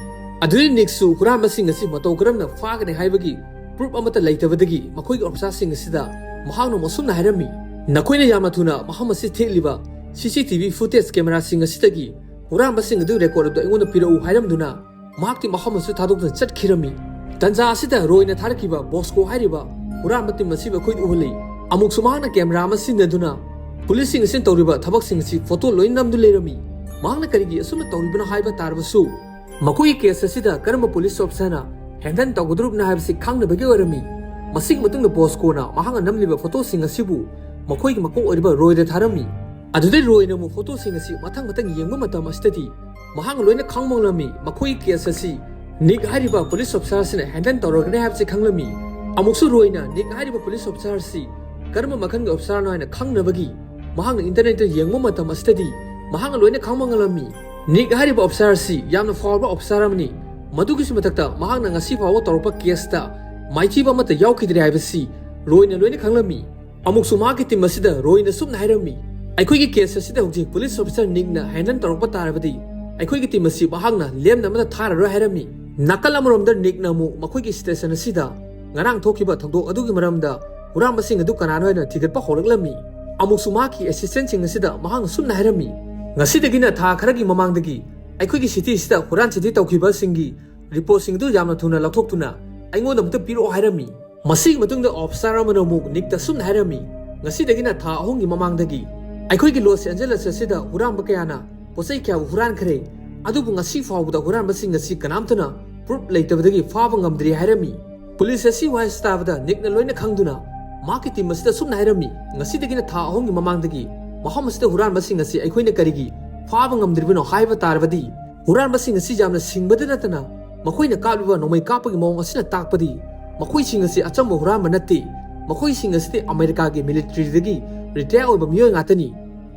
ꯑꯗꯨꯗꯩ ꯅꯤꯛꯁꯨ ꯍꯨꯔꯥꯟꯕꯁꯤꯡ ꯑꯁꯤ ꯃꯇꯧ ꯀꯔꯝꯅ ꯐꯥꯒꯅꯤ ꯍꯥꯏꯕꯒꯤ ꯄ꯭ꯔꯨꯞ ꯑꯃꯠꯇ ꯂꯩꯇꯕꯗꯒꯤ ꯃꯈꯣꯏꯒꯤ ꯑꯣꯐꯤꯁꯥꯔꯁꯤꯡ ꯑꯁꯤꯗ ꯃꯍꯥꯛꯅ ꯑꯁꯨꯝꯅ ꯍꯥꯏꯔꯝꯃꯤ, ꯅꯈꯣꯏꯅ ꯌꯥꯝꯅ ꯊꯨꯅ ꯃꯐꯝ ꯑꯁꯤ ꯊꯦꯛꯂꯤꯕ ꯁꯤ ꯁꯤ ꯇꯤ ꯚꯤ ꯐꯨꯇꯦꯖ ꯀꯦꯃꯦꯔꯥꯁꯤꯡ ꯑꯁꯤꯗꯒꯤ ꯍꯨꯔꯥꯟꯕꯁꯤꯡ ꯑꯗꯨ ꯔꯦꯀꯣꯔꯗ ꯑꯗꯨ ꯑꯩꯉꯣꯟꯗ ꯄꯤꯔꯛꯎ ꯍꯥꯏꯔꯝꯗꯨꯅ ꯃꯍꯥꯛꯇꯤ ꯃꯐꯝ ꯑꯁꯤ ꯊꯥꯗꯣꯛꯇꯨꯅ ꯆꯠꯈꯤꯔꯝꯃꯤ꯫ ꯇꯟꯖꯥ ꯑꯁꯤꯗ ꯔꯣꯏꯅ ꯊꯥꯔꯛꯈꯤꯕ ꯕꯣꯁꯀꯣ ꯍꯥꯏꯔꯤꯕ ꯍꯨꯔꯥꯟꯕ ꯇꯤꯝ ꯑꯁꯤꯕꯨ ꯑꯩꯈꯣꯏꯗ ꯎꯍꯜꯂꯤ꯫ ꯑꯃꯨꯛꯁꯨ ꯃꯍꯥꯛꯅ ꯀꯦꯃꯦꯔꯥ ꯑꯃ ꯁꯤꯖꯤꯟꯅꯗꯨꯅ ꯄꯨꯂꯤꯁꯁꯤꯡ ꯑꯁꯤꯅ ꯇꯧꯔꯤꯕ ꯊꯕꯛꯁꯤꯡ ꯑꯁꯤ ꯐꯣꯇꯣ ꯂꯣꯏꯅ ꯅꯝꯗꯨꯅ ꯂꯩꯔꯝꯃꯤ꯫ ꯃꯍꯥꯛꯅ ꯀꯔꯤꯒꯤ ꯑꯁꯨꯝꯅ ꯇꯧꯔꯤꯕꯅꯣ ꯍꯥꯏꯕ ꯇꯥꯔꯕꯁꯨ, ꯃꯈꯣꯏꯒꯤ ꯀꯦꯁ ꯑꯁꯤꯗ ꯀꯔꯝꯕ ꯄꯨꯂꯤꯁ ꯑꯣꯐꯤꯁꯥꯔꯅ ꯍꯦꯟꯗꯜ ꯇꯧꯒꯗꯧꯔꯤꯕꯅꯣ ꯍꯥꯏꯕꯁꯤ ꯈꯪꯅꯕꯒꯤ ꯑꯣꯏꯔꯝꯃꯤ꯫ ꯃꯁꯤꯒꯤ ꯃꯇꯨꯡꯗ ꯕꯣꯁꯀꯣꯅ ꯃꯍꯥꯛꯅ ꯅꯝꯂꯤꯕ ꯐꯣꯇꯣꯁꯤꯡ ꯑꯁꯤꯕꯨ ꯃꯈꯣꯏꯒꯤ ꯃꯀꯣꯛ ꯑꯣꯏꯔꯤꯕ ꯔꯣꯏꯗ ꯊꯥꯔꯝꯃꯤ꯫ ꯑꯗꯨꯗꯩ ꯔꯣꯏꯅ ꯑꯃꯨꯛ ꯐꯣꯇꯣꯁꯤꯡ ꯑꯁꯤ ꯃꯊꯪ ꯃꯊꯪ ꯌꯦꯡꯕ ꯃꯇꯝ ꯑꯁꯤꯗꯗꯤ ꯃꯍꯥꯛꯅ ꯂꯣꯏꯅ ꯈꯪꯕ ꯉꯝꯂꯝꯃꯤ꯫ ꯃꯈꯣꯏꯒꯤ ꯀꯦꯁ ꯑꯁꯤ ꯅꯤꯛ ꯍꯥꯏꯔꯤꯕ ꯄꯨꯂꯤꯁ ꯑꯣꯐꯤꯁꯥꯔ ꯑꯁꯤꯅ ꯍꯦꯟꯗꯜ ꯇꯧꯔꯒꯅꯤ ꯍꯥꯏꯕꯁꯤ ꯈꯪꯂꯝꯃꯤ꯫ ꯑꯃꯨꯛꯁꯨ ꯔꯣꯏꯅ ꯅꯤꯛ ꯍꯥꯏꯔꯤꯕ ꯄꯨꯂꯤꯁ ꯑꯣꯐꯤꯁꯥꯔ ꯑꯁꯤ ꯀꯔꯝꯕ ꯃꯈꯜꯒꯤ ꯑꯣꯐꯤꯁꯥꯔꯅꯣ ꯍꯥꯏꯅ ꯈꯪꯅꯕꯒꯤ ꯃꯍꯥꯛꯅ ꯏꯟꯇꯔꯅꯦꯠꯇ ꯌꯦꯡꯕ ꯃꯇꯝ ꯑꯁꯤꯗꯗꯤ ꯃꯍꯥꯛꯅ ꯂꯣꯏꯅ ꯈꯪꯕ ꯉꯝꯂꯝꯃꯤ꯫ ꯅꯤꯛ ꯍꯥꯏꯔꯤꯕ ꯑꯣꯐꯤꯁꯥꯔ ꯑꯁꯤ ꯌꯥꯝꯅ ꯐꯥꯎꯔꯕ ꯑꯣꯐꯤꯁꯥꯔ ꯑꯃꯅꯤ꯫ ꯃꯗꯨꯒꯤꯁꯨ ꯃꯊꯛꯇ ꯃꯍꯥꯛꯅ ꯉꯁꯤ ꯐꯥꯎꯕ ꯇꯧꯔꯛꯄ ꯀꯦꯁꯇ ꯃꯥꯏꯊꯤꯕ ꯑꯃꯠꯇ ꯌꯥꯎꯈꯤꯗ꯭ꯔꯦ ꯍꯥꯏꯕꯁꯤ ꯔꯣꯏꯅ ꯂꯣꯏꯅ ꯈꯪꯂꯝꯃꯤ꯫ ꯑꯃꯨꯛꯁꯨ ꯃꯍꯥꯛꯀꯤ ꯇꯤꯝ ꯑꯁꯤꯗ ꯔꯣꯏꯅ ꯁꯨꯝꯅ ꯍꯥꯏꯔꯝꯃꯤ, ꯑꯩꯈꯣꯏꯒꯤ ꯀꯦꯁ ꯑꯁꯤꯗ ꯍꯧꯖꯤꯛ ꯄꯨꯂꯤꯁ ꯑꯣꯐꯤꯁꯥꯔ ꯅꯤꯛꯅ ꯍꯦꯟꯗꯜ ꯇꯧꯔꯛꯄ ꯇꯥꯔꯕꯗꯤ ꯑꯩꯈꯣꯏꯒꯤ ꯇꯤꯝ ꯑꯁꯤ ꯃꯍꯥꯛꯅ ꯂꯦꯝꯅ ꯑꯃꯠꯇ ꯊꯥꯔꯔꯣꯏ ꯍꯥꯏꯔꯝꯃꯤ꯫ ꯅꯥꯀꯜ ꯑꯃꯔꯣꯝꯗ ꯅꯤꯛꯅ ꯑꯃꯨꯛ ꯃꯈꯣꯏꯒꯤ ꯁ꯭ꯇꯦꯁꯟ ꯑꯁꯤꯗ ꯉꯔꯥꯡ ꯊꯣꯛꯈꯤꯕ ꯊꯧꯗꯣꯛ ꯑꯗꯨꯒꯤ ꯃꯔꯝꯗ ꯍꯨꯔꯥꯟꯕꯁꯤꯡ ꯑꯗꯨ ꯀꯅꯥꯅꯣ ꯍꯥꯏꯅ ꯊꯤꯒꯠꯄ ꯍꯧꯔꯛꯂꯝꯃꯤ꯫ ꯑꯃꯨꯛꯁꯨ ꯃꯍꯥꯛꯀꯤ ꯑꯦꯁꯤꯁꯇꯦꯟꯁꯤꯡ ꯑꯁꯤꯗ ꯃꯍꯥꯛꯅ ꯁꯨꯝꯅ ꯍꯥꯏꯔꯝꯃꯤ, ꯉꯁꯤꯗꯒꯤꯅ ꯊꯥ ꯈꯔꯒꯤ ꯃꯃꯥꯡꯗꯒꯤ ꯑꯩꯈꯣꯏꯒꯤ ꯁꯤꯇꯤ ꯑꯁꯤꯗ ꯍꯨꯔꯥꯟ ꯆꯤꯟꯊꯤ ꯇꯧꯈꯤꯕꯁꯤꯡꯒꯤ ꯔꯤꯄꯣꯔꯠꯁꯤꯡ ꯑꯗꯨ ꯌꯥꯝꯅ ꯊꯨꯅ ꯂꯧꯊꯣꯛꯇꯨꯅ ꯑꯩꯉꯣꯟꯗ ꯑꯃꯨꯛꯇ ꯄꯤꯔꯛꯑꯣ ꯍꯥꯏꯔꯝꯃꯤ꯫ ꯃꯁꯤꯒꯤ ꯃꯇꯨꯡꯗ ꯑꯣꯐꯤꯁꯥꯔ ꯑꯃꯅ ꯑꯃꯨꯛ ꯅꯤꯛꯇ ꯁꯨꯝꯅ ꯍꯥꯏꯔꯝꯃꯤ, ꯉꯁꯤꯗꯒꯤꯅ ꯊꯥ ꯑꯍꯨꯝꯒꯤ ꯃꯃꯥꯡꯗꯒꯤ ꯑꯩꯈꯣꯏꯒꯤ ꯂꯣꯁ ꯑꯦꯟꯖꯦꯂꯁ ꯑꯁꯤꯗ ꯍꯨꯔꯥꯟꯕ ꯀꯌꯥꯅ ꯄꯣꯠꯆꯩ ꯀꯌꯥꯕꯨ ꯍꯨꯔꯥꯟꯈ꯭ꯔꯦ, ꯑꯗꯨꯕꯨ ꯉꯁꯤ ꯐꯥꯎꯕꯗ ꯍꯨꯔꯥꯟꯕꯁꯤꯡ ꯑꯁꯤ ꯀꯅꯥꯝꯇꯅ ꯄ꯭ꯔꯨꯞ ꯂꯩꯇꯕꯗꯒꯤ ꯐꯥꯕ ꯉꯝꯗ꯭ꯔꯤ ꯍꯥꯏꯔꯝꯃꯤ꯫ ꯄꯨꯂꯤꯁ ꯑꯁꯤ ꯋꯥꯍꯩꯁꯤ ꯇꯥꯕꯗ ꯅꯤꯛꯅ ꯂꯣꯏꯅ ꯈꯪꯗꯨꯅ ꯃꯍꯥꯛꯀꯤ ꯇꯤꯝ ꯑꯁꯤꯗ ꯁꯨꯝꯅ ꯍꯥꯏꯔꯝꯃꯤ, ꯉꯁꯤꯗꯒꯤꯅ ꯊꯥ ꯑꯍꯨꯝꯒꯤ ꯃꯃꯥꯡꯗꯒꯤ ꯃꯐꯝ ꯑꯁꯤꯗ ꯍꯨꯔꯥꯟꯕꯁꯤꯡ ꯑꯁꯤ ꯑꯩꯈꯣꯏꯅ ꯀꯔꯤꯒꯤ ꯐꯥꯕ ꯉꯝꯗ꯭ꯔꯤꯕꯅꯣ ꯍꯥꯏꯕ ꯇꯥꯔꯕꯗꯤ ꯍꯨꯔꯥꯟꯕꯁꯤꯡ ꯑꯁꯤ ꯌꯥꯝꯅ ꯁꯤꯡꯕꯗ ꯅꯠꯇꯅ ꯃꯈꯣꯏꯅ ꯀꯥꯞꯂꯤꯕ ꯅꯣꯡꯃꯩ ꯀꯥꯞꯄꯒꯤ ꯃꯑꯣꯡ ꯑꯁꯤꯅ ꯇꯥꯛꯄꯗꯤ ꯃꯈꯣꯏꯁꯤꯡ ꯑꯁꯤ ꯑꯆꯝꯕ ꯍꯨꯔꯥꯟꯕ ꯅꯠꯇꯦ꯫ ꯃꯈꯣꯏꯁꯤꯡ ꯑꯁꯤꯗꯤ ꯑꯃꯦꯔꯤꯀꯥꯒꯤ ꯃꯤꯂꯤꯇ꯭ꯔꯤꯗꯒꯤ ꯔꯤꯇꯥꯌꯔ ꯑꯣꯏꯕ ꯃꯤꯑꯣꯏ ꯉꯥꯛꯇꯅꯤ꯫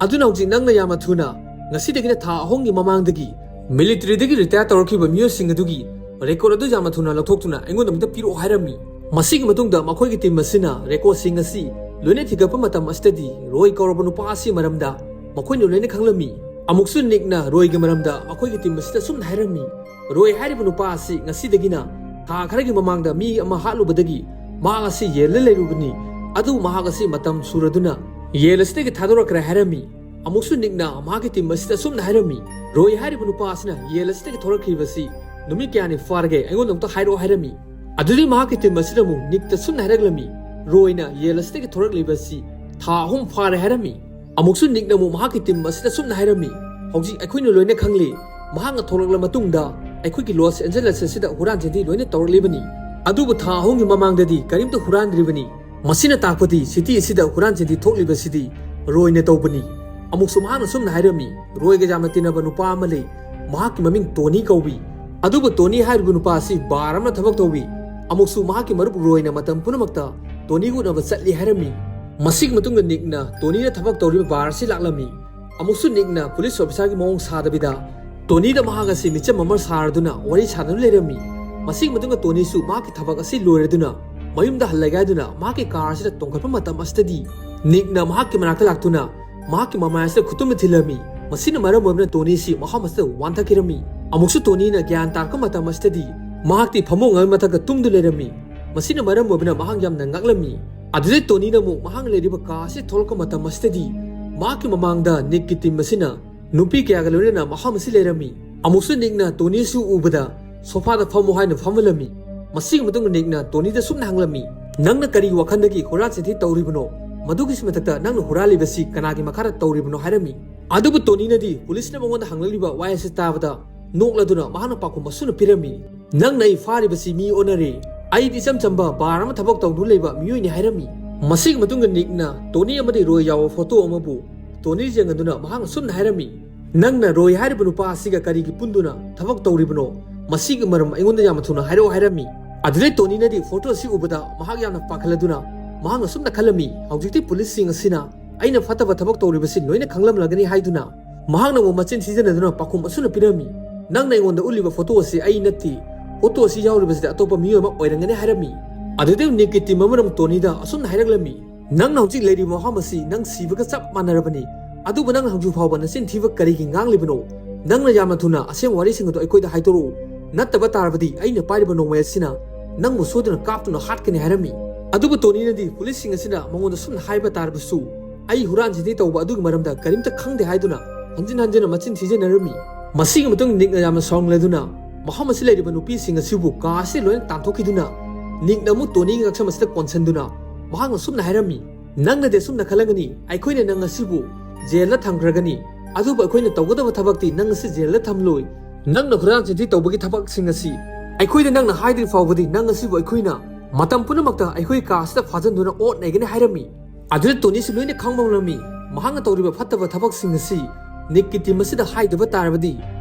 ꯑꯗꯨꯅ ꯍꯧꯖꯤꯛ ꯅꯪꯅ ꯌꯥꯝꯅ ꯊꯨꯅ ꯉꯁꯤꯗꯒꯤꯅ ꯊꯥ ꯑꯍꯨꯝꯒꯤ ꯃꯃꯥꯡꯗꯒꯤ ꯃꯤꯂꯤꯇ꯭ꯔꯤꯗꯒꯤ ꯔꯤꯇꯥꯌꯔ ꯇꯧꯔꯛꯈꯤꯕ ꯃꯤꯑꯣꯏꯁꯤꯡ ꯑꯗꯨꯒꯤ ꯔꯦꯀꯣꯔꯗ ꯑꯗꯨ ꯌꯥꯝꯅ ꯊꯨꯅ ꯂꯧꯊꯣꯛꯇꯨꯅ ꯑꯩꯉꯣꯟꯗ ꯑꯃꯨꯛꯇ ꯄꯤꯔꯛꯑꯣ ꯍꯥꯏꯔꯝꯃꯤ꯫ ꯃꯁꯤꯒꯤ ꯃꯇꯨꯡꯗ ꯃꯈꯣꯏꯒꯤ ꯇꯤꯝ ꯑꯁꯤꯅ ꯔꯦꯀꯣꯔꯗꯁꯤꯡ ꯑꯁꯤ ꯂꯣꯏꯅ ꯊꯤꯒꯠꯄ ꯃꯇꯝ ꯑꯁꯤꯗꯗꯤ ꯔꯣꯏ ꯀꯧꯔꯕ ꯅꯨꯄꯥ ꯑꯁꯤ ꯃꯔꯝꯗ ꯃꯈꯣꯏꯅ ꯂꯣꯏꯅ ꯈꯪꯂꯝꯃꯤ꯫ ꯑꯃꯨꯛꯁꯨ ꯅꯤꯛꯅ ꯔꯣꯏꯒꯤ ꯃꯔꯝꯗ ꯃꯈꯣꯏꯒꯤ ꯇꯤꯝ ꯑꯁꯤꯗ ꯑꯁꯨꯝꯅ ꯍꯥꯏꯔꯝꯃꯤ, "ꯔꯣꯏ ꯍꯥꯏꯔꯤꯕ ꯅꯨꯄꯥ ꯑꯁꯤ ꯉꯁꯤꯗꯒꯤꯅ ꯊꯥ ꯈꯔꯒꯤ ꯃꯃꯥꯡꯗ ꯃꯤ ꯑꯃ ꯍꯥꯠꯂꯨꯕꯗꯒꯤ ꯃꯍꯥꯛ ꯑꯁꯤ ꯌꯦꯜꯂ ꯂꯩꯔꯨꯕꯅꯤ꯫ ꯑꯗꯨꯕꯨ ꯃꯍꯥꯛ ꯑꯁꯤ ꯃꯇꯝ ꯁꯨꯔꯗꯨꯅ ꯌꯦꯜ ꯑꯁꯤꯗꯒꯤ ꯊꯥꯗꯣꯔꯛꯈ꯭ꯔꯦ" ꯍꯥꯏꯔꯝꯃꯤ꯫ ꯑꯃꯨꯛꯁꯨ ꯅꯤꯛꯅ ꯃꯍꯥꯛꯀꯤ ꯇꯤꯝ ꯑꯁꯤꯗ ꯑꯁꯨꯝꯅ ꯍꯥꯏꯔꯝꯃꯤ, "ꯔꯣꯏ ꯍꯥꯏꯔꯤꯕ ꯅꯨꯄꯥ ꯑꯁꯤꯅ ꯌꯦꯜ ꯑꯁꯤꯗꯒꯤ ꯊꯣꯔꯛꯈꯤꯕꯁꯤ ꯅꯨꯃꯤꯠ ꯀꯌꯥꯅꯤ ꯐꯥꯔꯒꯦ? ꯑꯩꯉꯣꯟꯗ ꯑꯃꯨꯛꯇ ꯍꯥꯏꯔꯛꯑꯣ" ꯍꯥꯏꯔꯝꯃꯤ꯫ ꯑꯗꯨꯗꯤ ꯃꯍꯥꯛꯀꯤ ꯇꯤꯝ ꯑꯁꯤꯅ ꯑꯃꯨꯛ ꯅꯤꯛꯇ ꯑꯁꯨꯝꯅ ꯍꯥꯏꯔꯛꯂꯝꯃꯤ, "ꯔꯣꯏꯅ ꯌꯦꯜ ꯑꯁꯤꯗꯒꯤ ꯊꯣꯔꯛꯂꯤꯕꯁꯤ ꯊꯥ ꯑꯍꯨꯝ ꯐꯥꯔꯦ" ꯍꯥꯏꯔꯝꯃꯤ꯫ ꯑꯃꯨꯛꯁꯨ ꯅꯤꯛꯅ ꯑꯃꯨꯛ ꯃꯍꯥꯛꯀꯤ ꯇꯤꯝ ꯑꯁꯤꯗ ꯑꯁꯨꯝꯅ ꯍꯥꯏꯔꯝꯃꯤ, "ꯍꯧꯖꯤꯛ ꯑꯩꯈꯣꯏꯅ ꯂꯣꯏꯅ ꯈꯪꯂꯤ, ꯃꯍꯥꯛꯅ ꯊꯣꯛꯂꯛꯂꯕ ꯃꯇꯨꯡꯗ ꯑꯩꯈꯣꯏꯒꯤ ꯂꯣꯁ ꯑꯦꯟꯖꯦꯂꯁ ꯑꯁꯤꯗ ꯍꯨꯔꯥꯟ ꯆꯤꯟꯊꯤ ꯂꯣꯏꯅ ꯇꯧꯔꯛꯂꯤꯕꯅꯤ꯫ ꯑꯗꯨꯕꯨ ꯊꯥ ꯑꯍꯨꯝꯒꯤ ꯃꯃꯥꯡꯗꯗꯤ ꯀꯔꯤꯝꯇ ꯍꯨꯔꯥꯟꯗ꯭ꯔꯤꯕꯅꯤ꯫ ꯃꯁꯤꯅ ꯇꯥꯛꯄꯗꯤ ꯁꯤꯇꯤ ꯑꯁꯤꯗ ꯍꯨꯔꯥꯟ ꯆꯤꯟꯊꯤ ꯊꯣꯛꯂꯤꯕꯁꯤꯗꯤ ꯔꯣꯏꯅ ꯇꯧꯕꯅꯤ"꯫ ꯑꯃꯨꯛꯁꯨ ꯃꯍꯥꯛꯅ ꯑꯁꯨꯝꯅ ꯍꯥꯏꯔꯝꯃꯤ, "ꯔꯣꯏꯒ ꯌꯥꯝꯅ ꯇꯤꯟꯅꯕ ꯅꯨꯄꯥ ꯑꯃ ꯂꯩ, ꯃꯍꯥꯛꯀꯤ ꯃꯃꯤꯡ ꯇꯣꯅꯤ ꯀꯧꯏ꯫ ꯑꯗꯨꯕꯨ ꯇꯣꯅꯤ ꯍꯥꯏꯔꯤꯕ ꯅꯨꯄꯥ ꯑꯁꯤ ꯕꯥꯔ ꯑꯃ ꯊꯕꯛ ꯇꯧꯏ꯫ ꯑꯃꯨꯛꯁꯨ ꯃꯍꯥꯛꯀꯤ ꯃꯔꯨꯞ ꯔꯣꯏꯅ ꯃꯇꯝ ꯄꯨꯝꯅꯃꯛꯇ ꯇꯣꯅꯤꯒ ꯎꯅꯕ ꯆꯠꯂꯤ" ꯍꯥꯏꯔꯝꯃꯤ꯫ ꯃꯁꯤꯒꯤ ꯃꯇꯨꯡꯗ ꯅꯤꯛꯅ ꯇꯣꯅꯤꯅ ꯊꯕꯛ ꯇꯧꯔꯤꯕ ꯕꯥꯔ ꯑꯁꯤ ꯂꯥꯛꯂꯝꯃꯤ꯫ ꯑꯃꯨꯛꯁꯨ ꯅꯤꯛꯅ ꯄꯨꯂꯤꯁ ꯑꯣꯐꯤꯁꯥꯔꯒꯤ ꯃꯑꯣꯡ ꯁꯥꯗꯕꯤꯗ ꯇꯣꯅꯤꯗ ꯃꯍꯥꯛ ꯑꯁꯤ ꯃꯤꯆꯝ ꯑꯃ ꯁꯥꯔꯗꯨꯅ ꯋꯥꯔꯤ ꯁꯥꯗꯨꯅ ꯂꯩꯔꯝꯃꯤ꯫ ꯃꯁꯤꯒꯤ ꯃꯇꯨꯡꯗ ꯇꯣꯅꯤꯁꯨ ꯃꯍꯥꯛꯀꯤ ꯊꯕꯛ ꯑꯁꯤ ꯂꯣꯏꯔꯗꯨꯅ ꯃꯌꯨꯝꯗ ꯍꯜꯂꯒꯦ ꯍꯥꯏꯗꯨꯅ ꯃꯍꯥꯛꯀꯤ ꯀꯥꯔ ꯑꯁꯤꯗ ꯇꯣꯡꯈꯠꯄ ꯃꯇꯝ ꯑꯁꯤꯗꯗꯤ ꯅꯤꯛꯅ ꯃꯍꯥꯛꯀꯤ ꯃꯅꯥꯛꯇ ꯂꯥꯛꯇꯨꯅ ꯃꯍꯥꯛꯀꯤ ꯃꯃꯥꯏ ꯑꯁꯤꯗ ꯈꯨꯇꯨꯝꯅ ꯊꯤꯜꯂꯝꯃꯤ꯫ ꯃꯁꯤꯅ ꯃꯔꯝ ꯑꯣꯏꯗꯨꯅ ꯇꯣꯅꯤꯁꯤ ꯃꯐꯝ ꯑꯁꯤꯗ ꯋꯥꯟꯊꯈꯤꯔꯝꯃꯤ꯫ ꯑꯃꯨꯛꯁꯨ ꯇꯣꯅꯤꯅ ꯒ꯭ꯌꯥꯟ ꯇꯥꯔꯛꯄ ꯃꯇꯝ ꯑꯁꯤꯗꯗꯤ ꯃꯍꯥꯛꯇꯤ ꯐꯃꯨꯡ ꯑꯃꯒꯤ ꯃꯊꯛꯇ ꯇꯨꯝꯗꯨꯅ ꯂꯩꯔꯝꯃꯤ꯫ ꯃꯁꯤꯅ ꯃꯔꯝ ꯑꯣꯏꯗꯨꯅ ꯃꯍꯥꯛ ꯌꯥꯝꯅ ꯉꯛꯂꯝꯃꯤ꯫ ꯑꯗꯨꯗꯩ ꯇꯣꯅꯤꯅ ꯑꯃꯨꯛ ꯃꯍꯥꯛ ꯂꯩꯔꯤꯕ ꯀꯥ ꯑꯁꯤ ꯊꯣꯛꯂꯛꯄ ꯃꯇꯝ ꯑꯁꯤꯗꯗꯤ ꯃꯍꯥꯛꯀꯤ ꯃꯃꯥꯡꯗ ꯅꯤꯛꯀꯤ ꯇꯤꯝ ꯑꯁꯤꯅ ꯅꯨꯄꯤ ꯀꯌꯥꯒ ꯂꯣꯏꯅꯅ ꯃꯐꯝ ꯑꯁꯤ ꯂꯩꯔꯝꯃꯤ꯫ ꯑꯃꯨꯛꯁꯨ ꯅꯤꯛꯅ ꯇꯣꯅꯤꯁꯨ ꯎꯕꯗ ꯁꯣꯐꯥꯗ ꯐꯝꯃꯨ ꯍꯥꯏꯅ ꯐꯝꯍꯜꯂꯝꯃꯤ꯫ ꯃꯁꯤꯒꯤ ꯃꯇꯨꯡꯗ ꯅꯤꯛꯅ ꯇꯣꯅꯤꯗ ꯁꯨꯝꯅ ꯍꯪꯂꯝꯃꯤ, "ꯅꯪꯅ ꯀꯔꯤ ꯋꯥꯈꯜꯗꯒꯤ ꯍꯨꯔꯥꯟ ꯆꯤꯟꯊꯤ ꯇꯧꯔꯤꯕꯅꯣ? ꯃꯗꯨꯒꯤꯁꯨ ꯃꯊꯛꯇ ꯅꯪꯅ ꯍꯨꯔꯥꯜꯂꯤꯕꯁꯤ ꯀꯅꯥꯒꯤ ꯃꯈꯥꯗ ꯇꯧꯔꯤꯕꯅꯣ?" ꯍꯥꯏꯔꯝꯃꯤ꯫ ꯑꯗꯨꯕꯨ ꯇꯣꯅꯤꯅꯗꯤ ꯄꯨꯂꯤꯁꯅ ꯃꯉꯣꯟꯗ ꯍꯪꯂꯛꯂꯤꯕ ꯋꯥꯍꯩ ꯑꯁꯤ ꯇꯥꯕꯗ ꯅꯣꯛꯂꯗꯨꯅ ꯃꯍꯥꯛꯅ ꯄꯥꯎꯈꯨꯝ ꯑꯁꯨꯝꯅ ꯄꯤꯔꯝꯃꯤ, "ꯅꯪꯅ ꯑꯩ ꯐꯥꯔꯤꯕꯁꯤ ꯃꯤ ꯑꯣꯟꯅꯔꯦ꯫ ꯑꯩꯗꯤ ꯏꯆꯝ ꯆꯝꯕ ꯕꯥꯔ ꯑꯃ ꯊꯕꯛ ꯇꯧꯗꯨꯅ ꯂꯩꯕ ꯃꯤꯑꯣꯏꯅꯤ" ꯍꯥꯏꯔꯝꯃꯤ꯫ ꯃꯁꯤꯒꯤ ꯃꯇꯨꯡꯗ ꯅꯤꯛꯅ ꯇꯣꯅꯤ ꯑꯃꯗꯤ ꯔꯣꯏ ꯌꯥꯎꯕ ꯐꯣꯇꯣ ꯑꯃꯕꯨ ꯇꯣꯅꯤ ꯌꯦꯡꯍꯟꯗꯨꯅ ꯃꯍꯥꯛꯅ ꯁꯨꯝꯅ ꯍꯥꯏꯔꯝꯃꯤ, "ꯅꯪꯅ ꯔꯣꯏ ꯍꯥꯏꯔꯤꯕ ꯅꯨꯄꯥ ꯑꯁꯤꯒ ꯀꯔꯤꯒꯤ ꯄꯨꯟꯗꯨꯅ ꯊꯕꯛ ꯇꯧꯔꯤꯕꯅꯣ? ꯃꯁꯤꯒꯤ ꯃꯔꯝ ꯑꯩꯉꯣꯟꯗ ꯌꯥꯝꯅ ꯊꯨꯅ ꯍꯥꯏꯔꯛꯑꯣ" ꯍꯥꯏꯔꯝꯃꯤ꯫ ꯑꯗꯨꯗꯩ ꯇꯣꯅꯤꯅꯗꯤ ꯐꯣꯇꯣ ꯑꯁꯤ ꯎꯕꯗ ꯃꯍꯥꯛ ꯌꯥꯝꯅ ꯄꯥꯈꯠꯂꯗꯨꯅ ꯃꯍꯥꯛꯅ ꯁꯨꯝꯅ ꯈꯜꯂꯝꯃꯤ, "ꯍꯧꯖꯤꯛꯇꯤ ꯄꯨꯂꯤꯁꯁꯤꯡ ꯑꯁꯤꯅ ꯑꯩꯅ ꯐꯠꯇꯕ ꯊꯕꯛ ꯇꯧꯔꯤꯕꯁꯤ ꯂꯣꯏꯅ ꯈꯪꯂꯝꯂꯒꯅꯤ" ꯍꯥꯏꯗꯨꯅ ꯃꯍꯥꯛꯅ ꯑꯃꯨꯛ ꯃꯆꯤꯟ ꯊꯤꯖꯤꯟꯅꯗꯨꯅ ꯄꯥꯎꯈꯨꯝ ꯑꯁꯨꯝꯅ ꯄꯤꯔꯝꯃꯤ, "ꯅꯪꯅ ꯑꯩꯉꯣꯟꯗ ꯎꯠꯂꯤꯕ ꯐꯣꯇꯣ ꯑꯁꯤ ꯑꯩ ꯅꯠꯇꯦ, ꯑꯣꯇꯣ ꯑꯁꯤ ꯌꯥꯎꯔꯤꯕꯁꯤꯗꯤ ꯑꯇꯣꯞꯄ ꯃꯤꯑꯣꯏ ꯑꯃ ꯑꯣꯏꯔꯝꯒꯅꯤ ꯍꯥꯏꯔꯝꯃꯤ꯫ ꯑꯗꯨꯗꯩ ꯅꯤꯛꯀꯤ ꯇꯤꯝ ꯑꯃꯅ ꯑꯃꯨꯛ ꯇꯣꯅꯤꯗ ꯑꯁꯨꯝꯅ ꯍꯥꯏꯔꯛꯂꯝꯃꯤ, "ꯅꯪꯅ ꯍꯧꯖꯤꯛ ꯂꯩꯔꯤꯕ ꯃꯐꯝ ꯑꯁꯤ ꯅꯪ ꯁꯤꯕꯒ ꯆꯞ ꯃꯥꯟꯅꯔꯕꯅꯤ, ꯑꯗꯨꯕꯨ ꯅꯪꯅ ꯍꯧꯖꯤꯛ ꯐꯥꯎꯕ ꯅꯆꯤꯟ ꯊꯤꯕ ꯀꯔꯤꯒꯤ ꯉꯥꯡꯂꯤꯕꯅꯣ? ꯅꯪꯅ ꯌꯥꯝꯅ ꯊꯨꯅ ꯑꯁꯦꯡꯕ ꯋꯥꯔꯤꯁꯤꯡ ꯑꯗꯨ ꯑꯩꯈꯣꯏꯗ ꯍꯥꯏꯗꯣꯔꯛꯎ, ꯅꯠꯇꯕ ꯇꯥꯔꯕꯗꯤ ꯑꯩꯅ ꯄꯥꯏꯔꯤꯕ ꯅꯣꯡꯃꯩ ꯑꯁꯤꯅ ꯅꯪꯕꯨ ꯁꯣꯏꯗꯅ ꯀꯥꯞꯇꯨꯅ ꯍꯥꯠꯀꯅꯤ" ꯍꯥꯏꯔꯝꯃꯤ꯫ ꯑꯗꯨꯕꯨ ꯇꯣꯅꯤꯅꯗꯤ ꯄꯨꯂꯤꯁꯁꯤꯡ ꯑꯁꯤꯅ ꯃꯉꯣꯟꯗ ꯁꯨꯝꯅ ꯍꯥꯏꯕ ꯇꯥꯔꯕꯁꯨ, ꯑꯩ ꯍꯨꯔꯥꯟ ꯆꯤꯟꯊꯤ ꯇꯧꯕ ꯑꯗꯨꯒꯤ ꯃꯔꯝꯗ ꯀꯔꯤꯝꯇ ꯈꯪꯗꯦ ꯍꯥꯏꯗꯨꯅ ꯍꯟꯖꯤꯟ ꯍꯟꯖꯤꯟꯅ ꯃꯆꯤꯟ ꯊꯤꯖꯟꯅꯔꯝꯃꯤ꯫ ꯃꯁꯤꯒꯤ ꯃꯇꯨꯡ ꯅꯤꯛꯅ ꯌꯥꯝꯅ ꯁꯥꯎꯅꯤꯡꯂꯗꯨꯅ ꯃꯐꯝ ꯑꯁꯤ ꯂꯩꯔꯤꯕ ꯅꯨꯄꯤꯁꯤꯡ ꯑꯁꯤꯕꯨ ꯀꯥ ꯑꯁꯤ ꯂꯣꯏꯅ ꯇꯥꯟꯊꯣꯛꯈꯤꯗꯨꯅ ꯅꯤꯛꯅ ꯑꯃꯨꯛ ꯇꯣꯅꯤꯒꯤ ꯉꯛꯁꯝ ꯑꯁꯤꯗ ꯀꯣꯟꯁꯤꯟꯗꯨꯅ ꯃꯍꯥꯛꯅ ꯁꯨꯝꯅ ꯍꯥꯏꯔꯝꯃꯤ, "ꯅꯪꯅꯗꯤ ꯑꯁꯨꯝꯅ ꯈꯜꯂꯝꯒꯅꯤ, ꯑꯩꯈꯣꯏꯅ ꯅꯪ ꯑꯁꯤꯕꯨ ꯖꯦꯜꯗ ꯊꯝꯈ꯭ꯔꯒꯅꯤ, ꯑꯗꯨꯕꯨ ꯑꯩꯈꯣꯏꯅ ꯇꯧꯒꯗꯕ ꯊꯕꯛꯇꯤ ꯅꯪ ꯑꯁꯤ ꯖꯦꯜꯗ ꯊꯝꯂꯣꯏ꯫ ꯅꯪꯅ ꯍꯨꯔꯥꯟ ꯆꯤꯟꯊꯤ ꯇꯧꯕꯒꯤ ꯊꯕꯛꯁꯤꯡ ꯑꯁꯤ ꯑꯩꯈꯣꯏꯗ ꯅꯪꯅ ꯍꯥꯏꯗ꯭ꯔꯤ ꯐꯥꯎꯕꯗꯤ ꯅꯪ ꯑꯁꯤꯕꯨ ꯑꯩꯈꯣꯏꯅ ꯃꯇꯝ ꯄꯨꯝꯅꯃꯛꯇ ꯑꯩꯈꯣꯏ ꯀꯥ ꯑꯁꯤꯗ ꯐꯥꯖꯤꯟꯗꯨꯅ ꯑꯣꯠ ꯅꯩꯒꯅꯤ" ꯍꯥꯏꯔꯝꯃꯤ꯫ ꯑꯗꯨꯗ ꯇꯣꯅꯤꯁꯨ ꯂꯣꯏꯅ ꯈꯪꯕ ꯉꯝꯂꯝꯃꯤ꯫ ꯃꯍꯥꯛꯅ ꯇꯧꯔꯤꯕ ꯐꯠꯇꯕ ꯊꯕꯛꯁꯤꯡ ꯑꯁꯤ ꯅꯤꯛꯀꯤ ꯇꯤꯝ ꯑꯁꯤꯗ ꯍꯥꯏꯗꯕ ꯇꯥꯔꯕꯗꯤ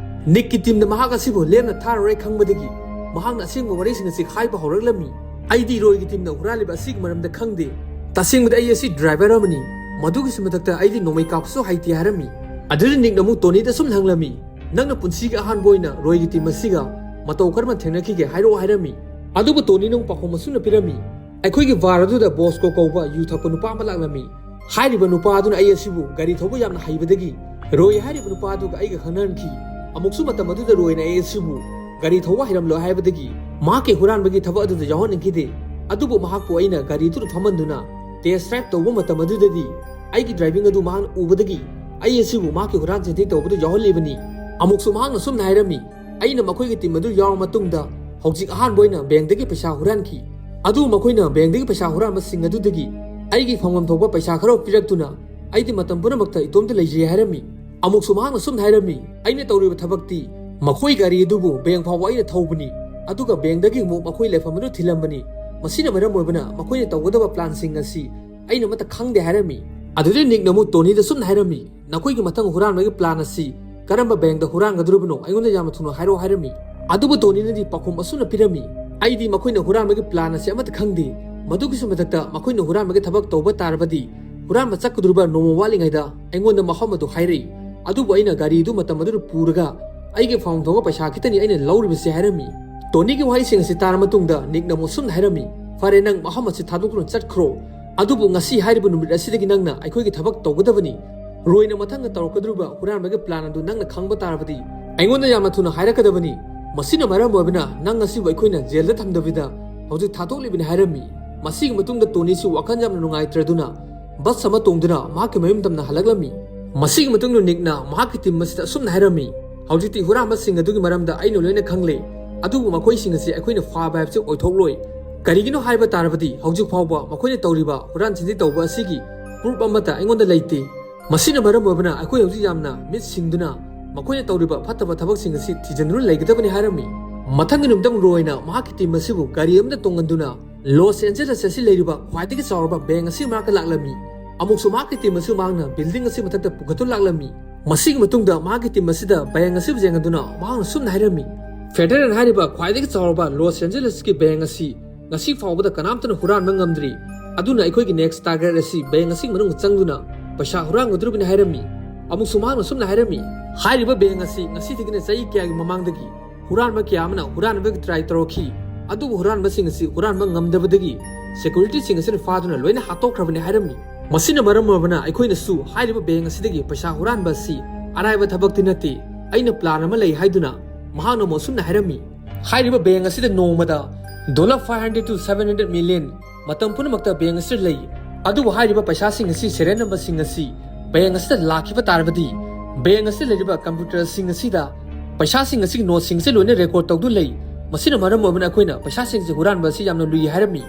ꯅꯤꯛꯀꯤ ꯇꯤꯝꯅ ꯃꯍꯥꯛ ꯑꯁꯤꯕꯨ ꯂꯦꯝꯅ ꯊꯥꯔꯔꯣꯏ ꯈꯪꯕꯗꯒꯤ ꯃꯍꯥꯛꯅ ꯑꯁꯦꯡꯕ ꯋꯥꯔꯤꯁꯤꯡ ꯑꯁꯤ ꯍꯥꯏꯕ ꯍꯧꯔꯛꯂꯝꯃꯤ꯫ "ꯑꯩꯗꯤ ꯔꯣꯏꯒꯤ ꯇꯤꯝꯅ ꯍꯨꯔꯥꯜꯂꯤꯕ ꯑꯁꯤꯒꯤ ꯃꯔꯝꯗ ꯈꯪꯗꯦ꯫ ꯇꯁꯦꯡꯕꯗꯤ ꯑꯩ ꯑꯁꯤ ꯗ꯭ꯔꯥꯏꯚꯔ ꯑꯃꯅꯤ꯫ ꯃꯗꯨꯒꯤꯁꯨ ꯃꯊꯛꯇ ꯑꯩꯗꯤ ꯅꯣꯡꯃꯩ ꯀꯥꯞꯄꯁꯨ ꯍꯩꯇꯦ" ꯍꯥꯏꯔꯝꯃꯤ꯫ ꯑꯗꯨꯗ ꯅꯤꯛꯅ ꯑꯃꯨꯛ ꯇꯣꯅꯤꯗ ꯁꯨꯝ ꯍꯪꯂꯝꯃꯤ, "ꯅꯪꯅ ꯄꯨꯟꯁꯤꯒꯤ ꯑꯍꯥꯟꯕ ꯑꯣꯏꯅ ꯔꯣꯏꯒꯤ ꯇꯤꯝ ꯑꯁꯤꯒ ꯃꯇꯧ ꯀꯔꯝꯅ ꯊꯦꯡꯅꯈꯤꯒꯦ ꯍꯥꯏꯔꯛꯑꯣ" ꯍꯥꯏꯔꯝꯃꯤ꯫ ꯑꯗꯨꯕꯨ ꯇꯣꯅꯤꯅ ꯑꯃꯨꯛ ꯄꯥꯎꯈꯨꯝ ꯑꯁꯨꯝꯅ ꯄꯤꯔꯝꯃꯤ, "ꯑꯩꯈꯣꯏꯒꯤ ꯕꯥꯔ ꯑꯗꯨꯗ ꯕꯣꯁꯀꯣ ꯀꯧꯕ ꯌꯨ ꯊꯛꯄ ꯅꯨꯄꯥ ꯑꯃ ꯂꯥꯛꯂꯝꯃꯤ꯫ ꯍꯥꯏꯔꯤꯕ ꯅꯨꯄꯥ ꯑꯗꯨꯅ ꯑꯩ ꯑꯁꯤꯕꯨ ꯒꯥꯔꯤ ꯊꯧꯕ ꯌꯥꯝꯅ ꯍꯩꯕꯗꯒꯤ ꯔꯣꯏ ꯍꯥꯏꯔꯤꯕ ꯅꯨꯄꯥ ꯑꯗꯨꯒ ꯑꯩꯒ ꯈꯪꯅꯍꯟꯈꯤ꯫ ꯑꯃꯨꯛꯁꯨ ꯃꯇꯝ ꯑꯗꯨꯗ ꯔꯣꯏꯅ ꯑꯩ ꯑꯁꯤꯕꯨ ꯒꯥꯔꯤ ꯊꯧꯕ ꯍꯩꯔꯝꯂꯣꯏ ꯍꯥꯏꯕꯗꯒꯤ ꯃꯍꯥꯛꯀꯤ ꯍꯨꯔꯥꯟꯕꯒꯤ ꯊꯕꯛ ꯑꯗꯨꯗ ꯌꯥꯎꯍꯟꯅꯤꯡꯈꯤꯗꯦ꯫ ꯑꯗꯨꯕꯨ ꯃꯍꯥꯛꯄꯨ ꯑꯩꯅ ꯒꯥꯔꯤꯗꯨꯗ ꯐꯝꯍꯟꯗꯨꯅ ꯇꯦꯁ ꯗ꯭ꯔꯥꯏꯚ ꯇꯧꯕ ꯃꯇꯝ ꯑꯗꯨꯗꯗꯤ ꯑꯩꯒꯤ ꯗ꯭ꯔꯥꯏꯚꯤꯡ ꯑꯗꯨ ꯃꯍꯥꯛꯅ ꯎꯕꯗꯒꯤ ꯑꯩ ꯑꯁꯤꯕꯨ ꯃꯍꯥꯛꯀꯤ ꯍꯨꯔꯥꯟ ꯆꯤꯟꯊꯤ ꯇꯧꯕꯗ ꯌꯥꯎꯍꯜꯂꯤꯕꯅꯤ꯫" ꯑꯃꯨꯛꯁꯨ ꯃꯍꯥꯛꯅ ꯁꯨꯝꯅ ꯍꯥꯏꯔꯝꯃꯤ, "ꯑꯩꯅ ꯃꯈꯣꯏꯒꯤ ꯇꯤꯝ ꯑꯗꯨ ꯌꯥꯎꯔꯕ ꯃꯇꯨꯡꯗ ꯍꯧꯖꯤꯛ ꯑꯍꯥꯟꯕ ꯑꯣꯏꯅ ꯕꯦꯡꯗꯒꯤ ꯄꯩꯁꯥ ꯍꯨꯔꯥꯟꯈꯤ꯫ ꯑꯗꯨꯕꯨ ꯃꯈꯣꯏꯅ ꯕꯦꯡꯗꯒꯤ ꯄꯩꯁꯥ ꯍꯨꯔꯥꯟꯕꯁꯤꯡ ꯑꯗꯨꯗꯒꯤ ꯑꯩꯒꯤ ꯐꯪꯐꯝ ꯊꯣꯛꯄ ꯄꯩꯁꯥ ꯈꯔ ꯄꯤꯔꯛꯇꯨꯅ ꯑꯩꯗꯤ ꯃꯇꯝ ꯄꯨꯝꯅꯃꯛꯇ ꯏꯇꯣꯝꯇ ꯂꯩꯖꯩ" ꯍꯥꯏꯔꯝꯃꯤ꯫ ꯑꯃꯨꯛꯁꯨ ꯃꯍꯥꯛꯅ ꯁꯨꯝꯅ ꯍꯥꯏꯔꯝꯃꯤ, "ꯑꯩꯅ ꯇꯧꯔꯤꯕ ꯊꯕꯛꯇꯤ ꯃꯈꯣꯏ ꯒꯥꯔꯤ ꯑꯗꯨꯕꯨ ꯕꯦꯡ ꯐꯥꯎꯕ ꯑꯩꯅ ꯊꯧꯕꯅꯤ, ꯑꯗꯨꯒ ꯕꯦꯡꯗꯒꯤ ꯑꯃꯨꯛ ꯃꯈꯣꯏ ꯂꯩꯐꯝ ꯑꯗꯨ ꯊꯤꯜꯂꯝꯕꯅꯤ꯫ ꯃꯁꯤꯅ ꯃꯔꯝ ꯑꯣꯏꯕꯅ ꯃꯈꯣꯏꯅ ꯇꯧꯒꯗꯕ ꯄ꯭ꯂꯥꯟꯁꯤꯡ ꯑꯁꯤ ꯑꯩꯅ ꯑꯃꯠꯇ ꯈꯪꯗꯦ" ꯍꯥꯏꯔꯝꯃꯤ꯫ ꯑꯗꯨꯗꯩ ꯅꯤꯛꯅ ꯑꯃꯨꯛ ꯇꯣꯅꯤꯗ ꯁꯨꯝꯅ ꯍꯥꯏꯔꯝꯃꯤ, "ꯅꯈꯣꯏꯒꯤ ꯃꯊꯪ ꯍꯨꯔꯥꯟꯕꯒꯤ ꯄ꯭ꯂꯥꯟ ꯑꯁꯤ ꯀꯔꯝꯕ ꯕꯦꯡꯗ ꯍꯨꯔꯥꯟꯒꯗꯧꯔꯤꯕꯅꯣ ꯑꯩꯉꯣꯟꯗ ꯌꯥꯝꯅ ꯊꯨꯅ ꯍꯥꯏꯔꯛꯑꯣ" ꯍꯥꯏꯔꯝꯃꯤ꯫ ꯑꯗꯨꯕꯨ ꯇꯣꯅꯤꯅꯗꯤ ꯄꯥꯎꯈꯨꯝ ꯑꯁꯨꯝꯅ ꯄꯤꯔꯝꯃꯤ, "ꯑꯩꯗꯤ ꯃꯈꯣꯏꯅ ꯍꯨꯔꯥꯟꯕꯒꯤ ꯄ꯭ꯂꯥꯟ ꯑꯁꯤ ꯑꯃꯠꯇ ꯈꯪꯗꯦ꯫ ꯃꯗꯨꯒꯤꯁꯨ ꯃꯊꯛꯇ ꯃꯈꯣꯏꯅ ꯍꯨꯔꯥꯟꯕꯒꯤ ꯊꯕꯛ ꯇꯧꯕ ꯇꯥꯔꯕꯗꯤ ꯍꯨꯔꯥꯟꯕ ꯆꯠꯀꯗꯧꯔꯤꯕ ꯅꯣꯡꯃ ꯋꯥꯠꯂꯤꯉꯩꯗ ꯑꯩꯉꯣꯟꯗ ꯃꯐꯝ ꯑꯗꯨ ꯍꯥꯏꯔꯛꯏ꯫ ꯑꯗꯨꯕꯨ ꯑꯩꯅ ꯒꯥꯔꯤ ꯑꯗꯨ ꯃꯇꯝ ꯑꯗꯨꯗ ꯄꯨꯔꯒ ꯑꯩꯒꯤ ꯐꯪꯐꯝ ꯊꯣꯛꯄ ꯄꯩꯁꯥ ꯈꯤꯇꯅꯤ ꯑꯩꯅ ꯂꯧꯔꯤꯕꯁꯤ" ꯍꯥꯏꯔꯝꯃꯤ꯫ ꯇꯣꯅꯤꯒꯤ ꯋꯥꯍꯩꯁꯤꯡ ꯑꯁꯤ ꯇꯥꯔ ꯃꯇꯨꯡꯗ ꯅꯤꯛꯅ ꯑꯃꯨꯛ ꯑꯁꯨꯝꯅ ꯍꯥꯏꯔꯝꯃꯤ, "ꯐꯔꯦ, ꯅꯪ ꯃꯐꯝ ꯑꯁꯤ ꯊꯥꯗꯣꯛꯇꯨꯅ ꯆꯠꯈ꯭ꯔꯣ, ꯑꯗꯨꯕꯨ ꯉꯁꯤ ꯍꯥꯏꯔꯤꯕ ꯅꯨꯃꯤꯠ ꯑꯁꯤꯗꯒꯤ ꯅꯪꯅ ꯑꯩꯈꯣꯏꯒꯤ ꯊꯕꯛ ꯇꯧꯒꯗꯕꯅꯤ꯫ ꯔꯣꯏꯅ ꯃꯊꯪꯗ ꯇꯧꯔꯛꯀꯗꯧꯔꯤꯕ ꯍꯨꯔꯥꯟꯕꯒꯤ ꯄ꯭ꯂꯥꯟ ꯑꯗꯨ ꯅꯪꯅ ꯈꯪꯕ ꯇꯥꯔꯕꯗꯤ ꯑꯩꯉꯣꯟꯗ ꯌꯥꯝꯅ ꯊꯨꯅ ꯍꯥꯏꯔꯛꯀꯗꯕꯅꯤ꯫ ꯃꯁꯤꯅ ꯃꯔꯝ ꯑꯣꯏꯕꯅ ꯅꯪ ꯉꯁꯤꯕꯨ ꯑꯩꯈꯣꯏꯅ ꯖꯦꯜꯗ ꯊꯝꯗꯕꯤꯗ ꯍꯧꯖꯤꯛ ꯊꯥꯗꯣꯛꯂꯤꯕꯅꯤ" ꯍꯥꯏꯔꯝꯃꯤ꯫ ꯃꯁꯤꯒꯤ ꯃꯇꯨꯡꯗ ꯇꯣꯅꯤꯁꯨ ꯋꯥꯈꯜ ꯌꯥꯝꯅ ꯅꯨꯡꯉꯥꯏꯇ꯭ꯔꯗꯨꯅ ꯕꯁ ꯑꯃ ꯇꯣꯡꯗꯨꯅ ꯃꯍꯥꯛꯀꯤ ꯃꯌꯨꯝ ꯇꯝꯅ ꯍꯜꯂꯛꯂꯝꯃꯤ꯫ ꯃꯁꯤꯒꯤ ꯃꯇꯨꯡꯗ ꯅꯤꯛꯅ ꯃꯍꯥꯛꯀꯤ ꯇꯤꯝ ꯑꯁꯤꯗ ꯑꯁꯨꯝꯅ ꯍꯥꯏꯔꯝꯃꯤ, "ꯍꯧꯖꯤꯛꯇꯤ ꯍꯨꯔꯥꯟꯕꯁꯤꯡ ꯑꯗꯨꯒꯤ ꯃꯔꯝꯗ ꯑꯩꯅ ꯂꯣꯏꯅ ꯈꯪꯂꯦ, ꯑꯗꯨꯕꯨ ꯃꯈꯣꯏꯁꯤꯡ ꯑꯁꯤ ꯑꯩꯈꯣꯏꯅ ꯐꯥꯕ ꯍꯥꯏꯕꯁꯤ ꯑꯣꯏꯊꯣꯛꯂꯣꯏ꯫ ꯀꯔꯤꯒꯤꯅꯣ ꯍꯥꯏꯕ ꯇꯥꯔꯕꯗꯤ ꯍꯧꯖꯤꯛ ꯐꯥꯎꯕ ꯃꯈꯣꯏꯅ ꯇꯧꯔꯤꯕ ꯍꯨꯔꯥꯟ ꯆꯤꯟꯊꯤ ꯇꯧꯕ ꯑꯁꯤꯒꯤ ꯄ꯭ꯔꯨꯐ ꯑꯃꯠꯇ ꯑꯩꯉꯣꯟꯗ ꯂꯩꯇꯦ꯫ ꯃꯁꯤꯅ ꯃꯔꯝ ꯑꯣꯏꯕꯅ ꯑꯩꯈꯣꯏ ꯍꯧꯖꯤꯛ ꯌꯥꯝꯅ ꯃꯤꯠ ꯁꯤꯡꯗꯨꯅ ꯃꯈꯣꯏꯅ ꯇꯧꯔꯤꯕ ꯐꯠꯇꯕ ꯊꯕꯛꯁꯤꯡ ꯑꯁꯤ ꯊꯤꯖꯤꯟꯗꯨꯅ ꯂꯩꯒꯗꯕꯅꯤ" ꯍꯥꯏꯔꯝꯃꯤ꯫ ꯃꯊꯪꯒꯤ ꯅꯨꯃꯤꯠꯇ ꯔꯣꯏꯅ ꯃꯍꯥꯛꯀꯤ ꯇꯤꯝ ꯑꯁꯤꯕꯨ ꯒꯥꯔꯤ ꯑꯃꯗ ꯇꯣꯡꯍꯟꯗꯨꯅ ꯂꯣꯁ ꯑꯦꯟꯖꯦꯂꯁ ꯑꯁꯤ ꯂꯩꯔꯤꯕ ꯈ꯭ꯋꯥꯏꯗꯒꯤ ꯆꯥꯎꯔꯕ ꯕꯦꯡ ꯑꯁꯤ ꯃꯅꯥꯛꯇ ꯂꯥꯛꯂꯝꯃꯤ꯫ ꯑꯃꯨꯛꯁꯨ ꯃꯍꯥꯛꯀꯤ ꯇꯤꯝ ꯑꯁꯤ ꯃꯍꯥꯛꯅ ꯕꯤꯜꯗꯤꯡ ꯑꯁꯤ ꯃꯊꯛꯇ ꯄꯨꯈꯠꯇꯨꯅ ꯂꯥꯛꯂꯝꯃꯤ꯫ ꯃꯁꯤꯒꯤ ꯃꯇꯨꯡꯗ ꯃꯍꯥꯛꯀꯤ ꯇꯤꯝ ꯑꯁꯤꯗ ꯕꯦꯡ ꯑꯁꯤꯕꯨ ꯌꯦꯡꯍꯟꯗꯨꯅ ꯃꯍꯥꯛꯅ ꯁꯨꯝꯅ ꯍꯥꯏꯔꯝꯃꯤ, "ꯐꯦꯗꯔꯦꯜ ꯍꯥꯏꯔꯤꯕ ꯈ꯭ꯋꯥꯏꯗꯒꯤ ꯆꯥꯎꯔꯕ ꯂꯣꯁ ꯑꯦꯟꯖꯦꯂꯁꯀꯤ ꯕꯦꯡ ꯑꯁꯤ ꯉꯁꯤ ꯐꯥꯎꯕꯗ ꯀꯅꯥꯝꯇꯅ ꯍꯨꯔꯥꯟꯕ ꯉꯝꯗ꯭ꯔꯤ꯫ ꯑꯗꯨꯅ ꯑꯩꯈꯣꯏꯒꯤ ꯅꯦꯛꯁ ꯇꯥꯔꯒꯦꯠ ꯑꯁꯤ ꯕꯦꯡ ꯑꯁꯤꯒꯤ ꯃꯅꯨꯡꯗ ꯆꯪꯗꯨꯅ ꯄꯩꯁꯥ ꯍꯨꯔꯥꯟꯒꯗꯧꯔꯤꯕꯅꯤ" ꯍꯥꯏꯔꯝꯃꯤ꯫ ꯑꯃꯨꯛꯁꯨ ꯃꯍꯥꯛꯅ ꯁꯨꯝꯅ ꯍꯥꯏꯔꯝꯃꯤ, "ꯍꯥꯏꯔꯤꯕ ꯕꯦꯡ ꯑꯁꯤ ꯉꯁꯤꯗꯒꯤꯅ ꯆꯍꯤ ꯀꯌꯥꯒꯤ ꯃꯃꯥꯡꯗꯒꯤ ꯍꯨꯔꯥꯟꯕ ꯀꯌꯥ ꯑꯃꯅ ꯍꯨꯔꯥꯟꯕꯒꯤ ꯇ꯭ꯔꯥꯏ ꯇꯧꯔꯛꯈꯤ, ꯑꯗꯨꯕꯨ ꯍꯨꯔꯥꯟꯕꯁꯤꯡ ꯑꯁꯤ ꯍꯨꯔꯥꯟꯕ ꯉꯝꯗꯕꯗꯒꯤ ꯁꯦꯀ꯭ꯌꯨꯔꯤꯇꯤꯁꯤꯡ ꯑꯁꯤꯅ ꯐꯥꯗꯨꯅ ꯂꯣꯏꯅ ꯍꯥꯠꯇꯣꯛꯈ꯭ꯔꯕꯅꯤ" ꯍꯥꯏꯔꯝꯃꯤ꯫ ꯃꯁꯤꯅ ꯃꯔꯝ ꯑꯣꯏꯔꯕꯅ ꯑꯩꯈꯣꯏꯅꯁꯨ ꯍꯥꯏꯔꯤꯕ ꯕꯦꯡ ꯑꯁꯤꯗꯒꯤ ꯄꯩꯁꯥ ꯍꯨꯔꯥꯟꯕ ꯑꯁꯤ ꯑꯔꯥꯏꯕ ꯊꯕꯛꯇꯤ ꯅꯠꯇꯦ, ꯑꯩꯅ ꯄ꯭ꯂꯥꯟ ꯑꯃ ꯂꯩ ꯍꯥꯏꯗꯨꯅ ꯃꯍꯥꯛꯅ ꯑꯃꯨꯛ ꯑꯁꯨꯝꯅ ꯍꯥꯏꯔꯝꯃꯤ, "ꯍꯥꯏꯔꯤꯕ ꯕꯦꯡ ꯑꯁꯤꯗ ꯅꯣꯡꯃꯗ dollar five hundred to seven hundred million ꯃꯇꯝ ꯄꯨꯝꯅꯃꯛꯇ ꯕꯦꯡ ꯑꯁꯤꯗ ꯂꯩ꯫ ꯑꯗꯨꯕꯨ ꯍꯥꯏꯔꯤꯕ ꯄꯩꯁꯥꯁꯤꯡ ꯑꯁꯤ ꯁꯦꯔꯦꯜ ꯅꯝꯕꯔꯁꯤꯡ ꯑꯁꯤ ꯕꯦꯡ ꯑꯁꯤꯗ ꯂꯥꯛꯈꯤꯕ ꯇꯥꯔꯕꯗꯤ ꯕꯦꯡ ꯑꯁꯤꯗ ꯂꯩꯔꯤꯕ ꯀꯝꯄ꯭ꯌꯨꯇꯔꯁꯤꯡ ꯑꯁꯤꯗ ꯄꯩꯁꯥꯁꯤꯡ ꯑꯁꯤꯒꯤ ꯅꯣꯠꯁꯤꯡ ꯑꯁꯤ ꯂꯣꯏꯅ ꯔꯦꯀꯣꯔꯗ ꯇꯧꯗꯨꯅ ꯂꯩ꯫ ꯃꯁꯤꯅ ꯃꯔꯝ ꯑꯣꯏꯕꯅ ꯑꯩꯈꯣꯏꯅ ꯄꯩꯁꯥꯁꯤꯡ ꯑꯁꯤ ꯍꯨꯔꯥꯟꯕ ꯑꯁꯤ ꯌꯥꯝꯅ ꯂꯨꯏ" ꯍꯥꯏꯔꯝꯃꯤ꯫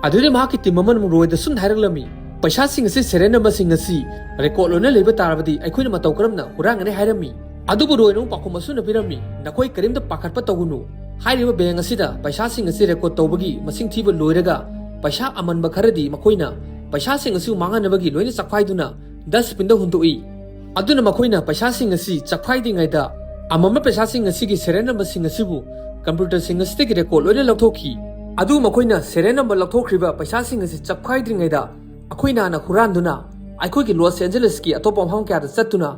ꯑꯗꯨꯗꯤ ꯃꯍꯥꯛꯀꯤ ꯇꯤꯝ ꯑꯃꯅ ꯑꯃꯨꯛ ꯔꯣꯏꯗ ꯁꯨꯝꯅ ꯍꯥꯏꯔꯛꯂꯝꯃꯤ, "ꯄꯩꯁꯥꯁꯤꯡ ꯑꯁꯤ ꯁꯦꯔꯦꯜ ꯅꯝꯕꯔꯁꯤꯡ ꯑꯁꯤ ꯔꯦꯀꯣꯔꯗ ꯂꯣꯏꯅ ꯂꯩꯕ ꯇꯥꯔꯕꯗꯤ ꯑꯩꯈꯣꯏꯅ ꯃꯇꯧ ꯀꯔꯝꯅ ꯍꯨꯔꯥꯟꯒꯅꯤ?" ꯍꯥꯏꯔꯝꯃꯤ꯫ ꯑꯗꯨꯕꯨ ꯔꯣꯏꯅ ꯑꯃꯨꯛ ꯄꯥꯎꯈꯨꯝ ꯑꯁꯨꯝꯅ ꯄꯤꯔꯝꯃꯤ, "ꯅꯈꯣꯏ ꯀꯔꯤꯝꯇ ꯄꯥꯈꯠꯄ ꯇꯧꯒꯅꯨ꯫ ꯍꯥꯏꯔꯤꯕ ꯕꯦꯡ ꯑꯁꯤꯗ ꯄꯩꯁꯥꯁꯤꯡ ꯑꯁꯤ ꯔꯦꯀꯣꯔꯗ ꯇꯧꯕꯒꯤ ꯃꯁꯤꯡ ꯊꯤꯕ ꯂꯣꯏꯔꯒ ꯄꯩꯁꯥ ꯑꯃꯟꯕ ꯈꯔꯗꯤ ꯃꯈꯣꯏꯅ ꯄꯩꯁꯥꯁꯤꯡ ꯑꯁꯤ ꯃꯥꯡꯍꯟꯅꯕꯒꯤ ꯂꯣꯏꯅ ꯆꯈꯥꯏꯗꯨꯅ ꯗꯁꯕꯤꯟꯗ ꯍꯨꯟꯗꯣꯛꯏ꯫ ꯑꯗꯨꯅ ꯃꯈꯣꯏꯅ ꯄꯩꯁꯥꯁꯤꯡ ꯑꯁꯤ ꯆꯈꯥꯏꯗ꯭ꯔꯤꯉꯩꯗ ꯑꯃꯝꯕ ꯄꯩꯁꯥꯁꯤꯡ ꯑꯁꯤꯒꯤ ꯁꯦꯔꯦꯜ ꯅꯝꯕꯔꯁꯤꯡ ꯑꯁꯤꯕꯨ ꯀꯝꯄ꯭ꯌꯨꯇꯔꯁꯤꯡ ꯑꯁꯤꯗꯒꯤ ꯔꯦꯀꯣꯔꯗ ꯂꯣꯏꯅ ꯂꯧꯊꯣꯛꯈꯤ꯫ ꯑꯗꯨ ꯃꯈꯣꯏꯅ ꯁꯦꯔꯦꯜ ꯅꯝꯕꯔ ꯂꯧꯊꯣꯛꯈ꯭ꯔꯤꯕ ꯄꯩꯁꯥꯁꯤꯡ ꯑꯁꯤ ꯆꯈꯥꯏꯗ꯭ꯔꯤꯉꯩꯗ ꯑꯩꯈꯣꯏꯅ ꯍꯥꯟꯅ ꯍꯨꯔꯥꯟꯗꯨꯅ ꯑꯩꯈꯣꯏꯒꯤ ꯂꯣꯁ ꯑꯦꯟꯖꯦꯂꯁꯀꯤ ꯑꯇꯣꯞꯄ ꯃꯐꯝ ꯀꯌꯥꯗ ꯆꯠꯇꯨꯅ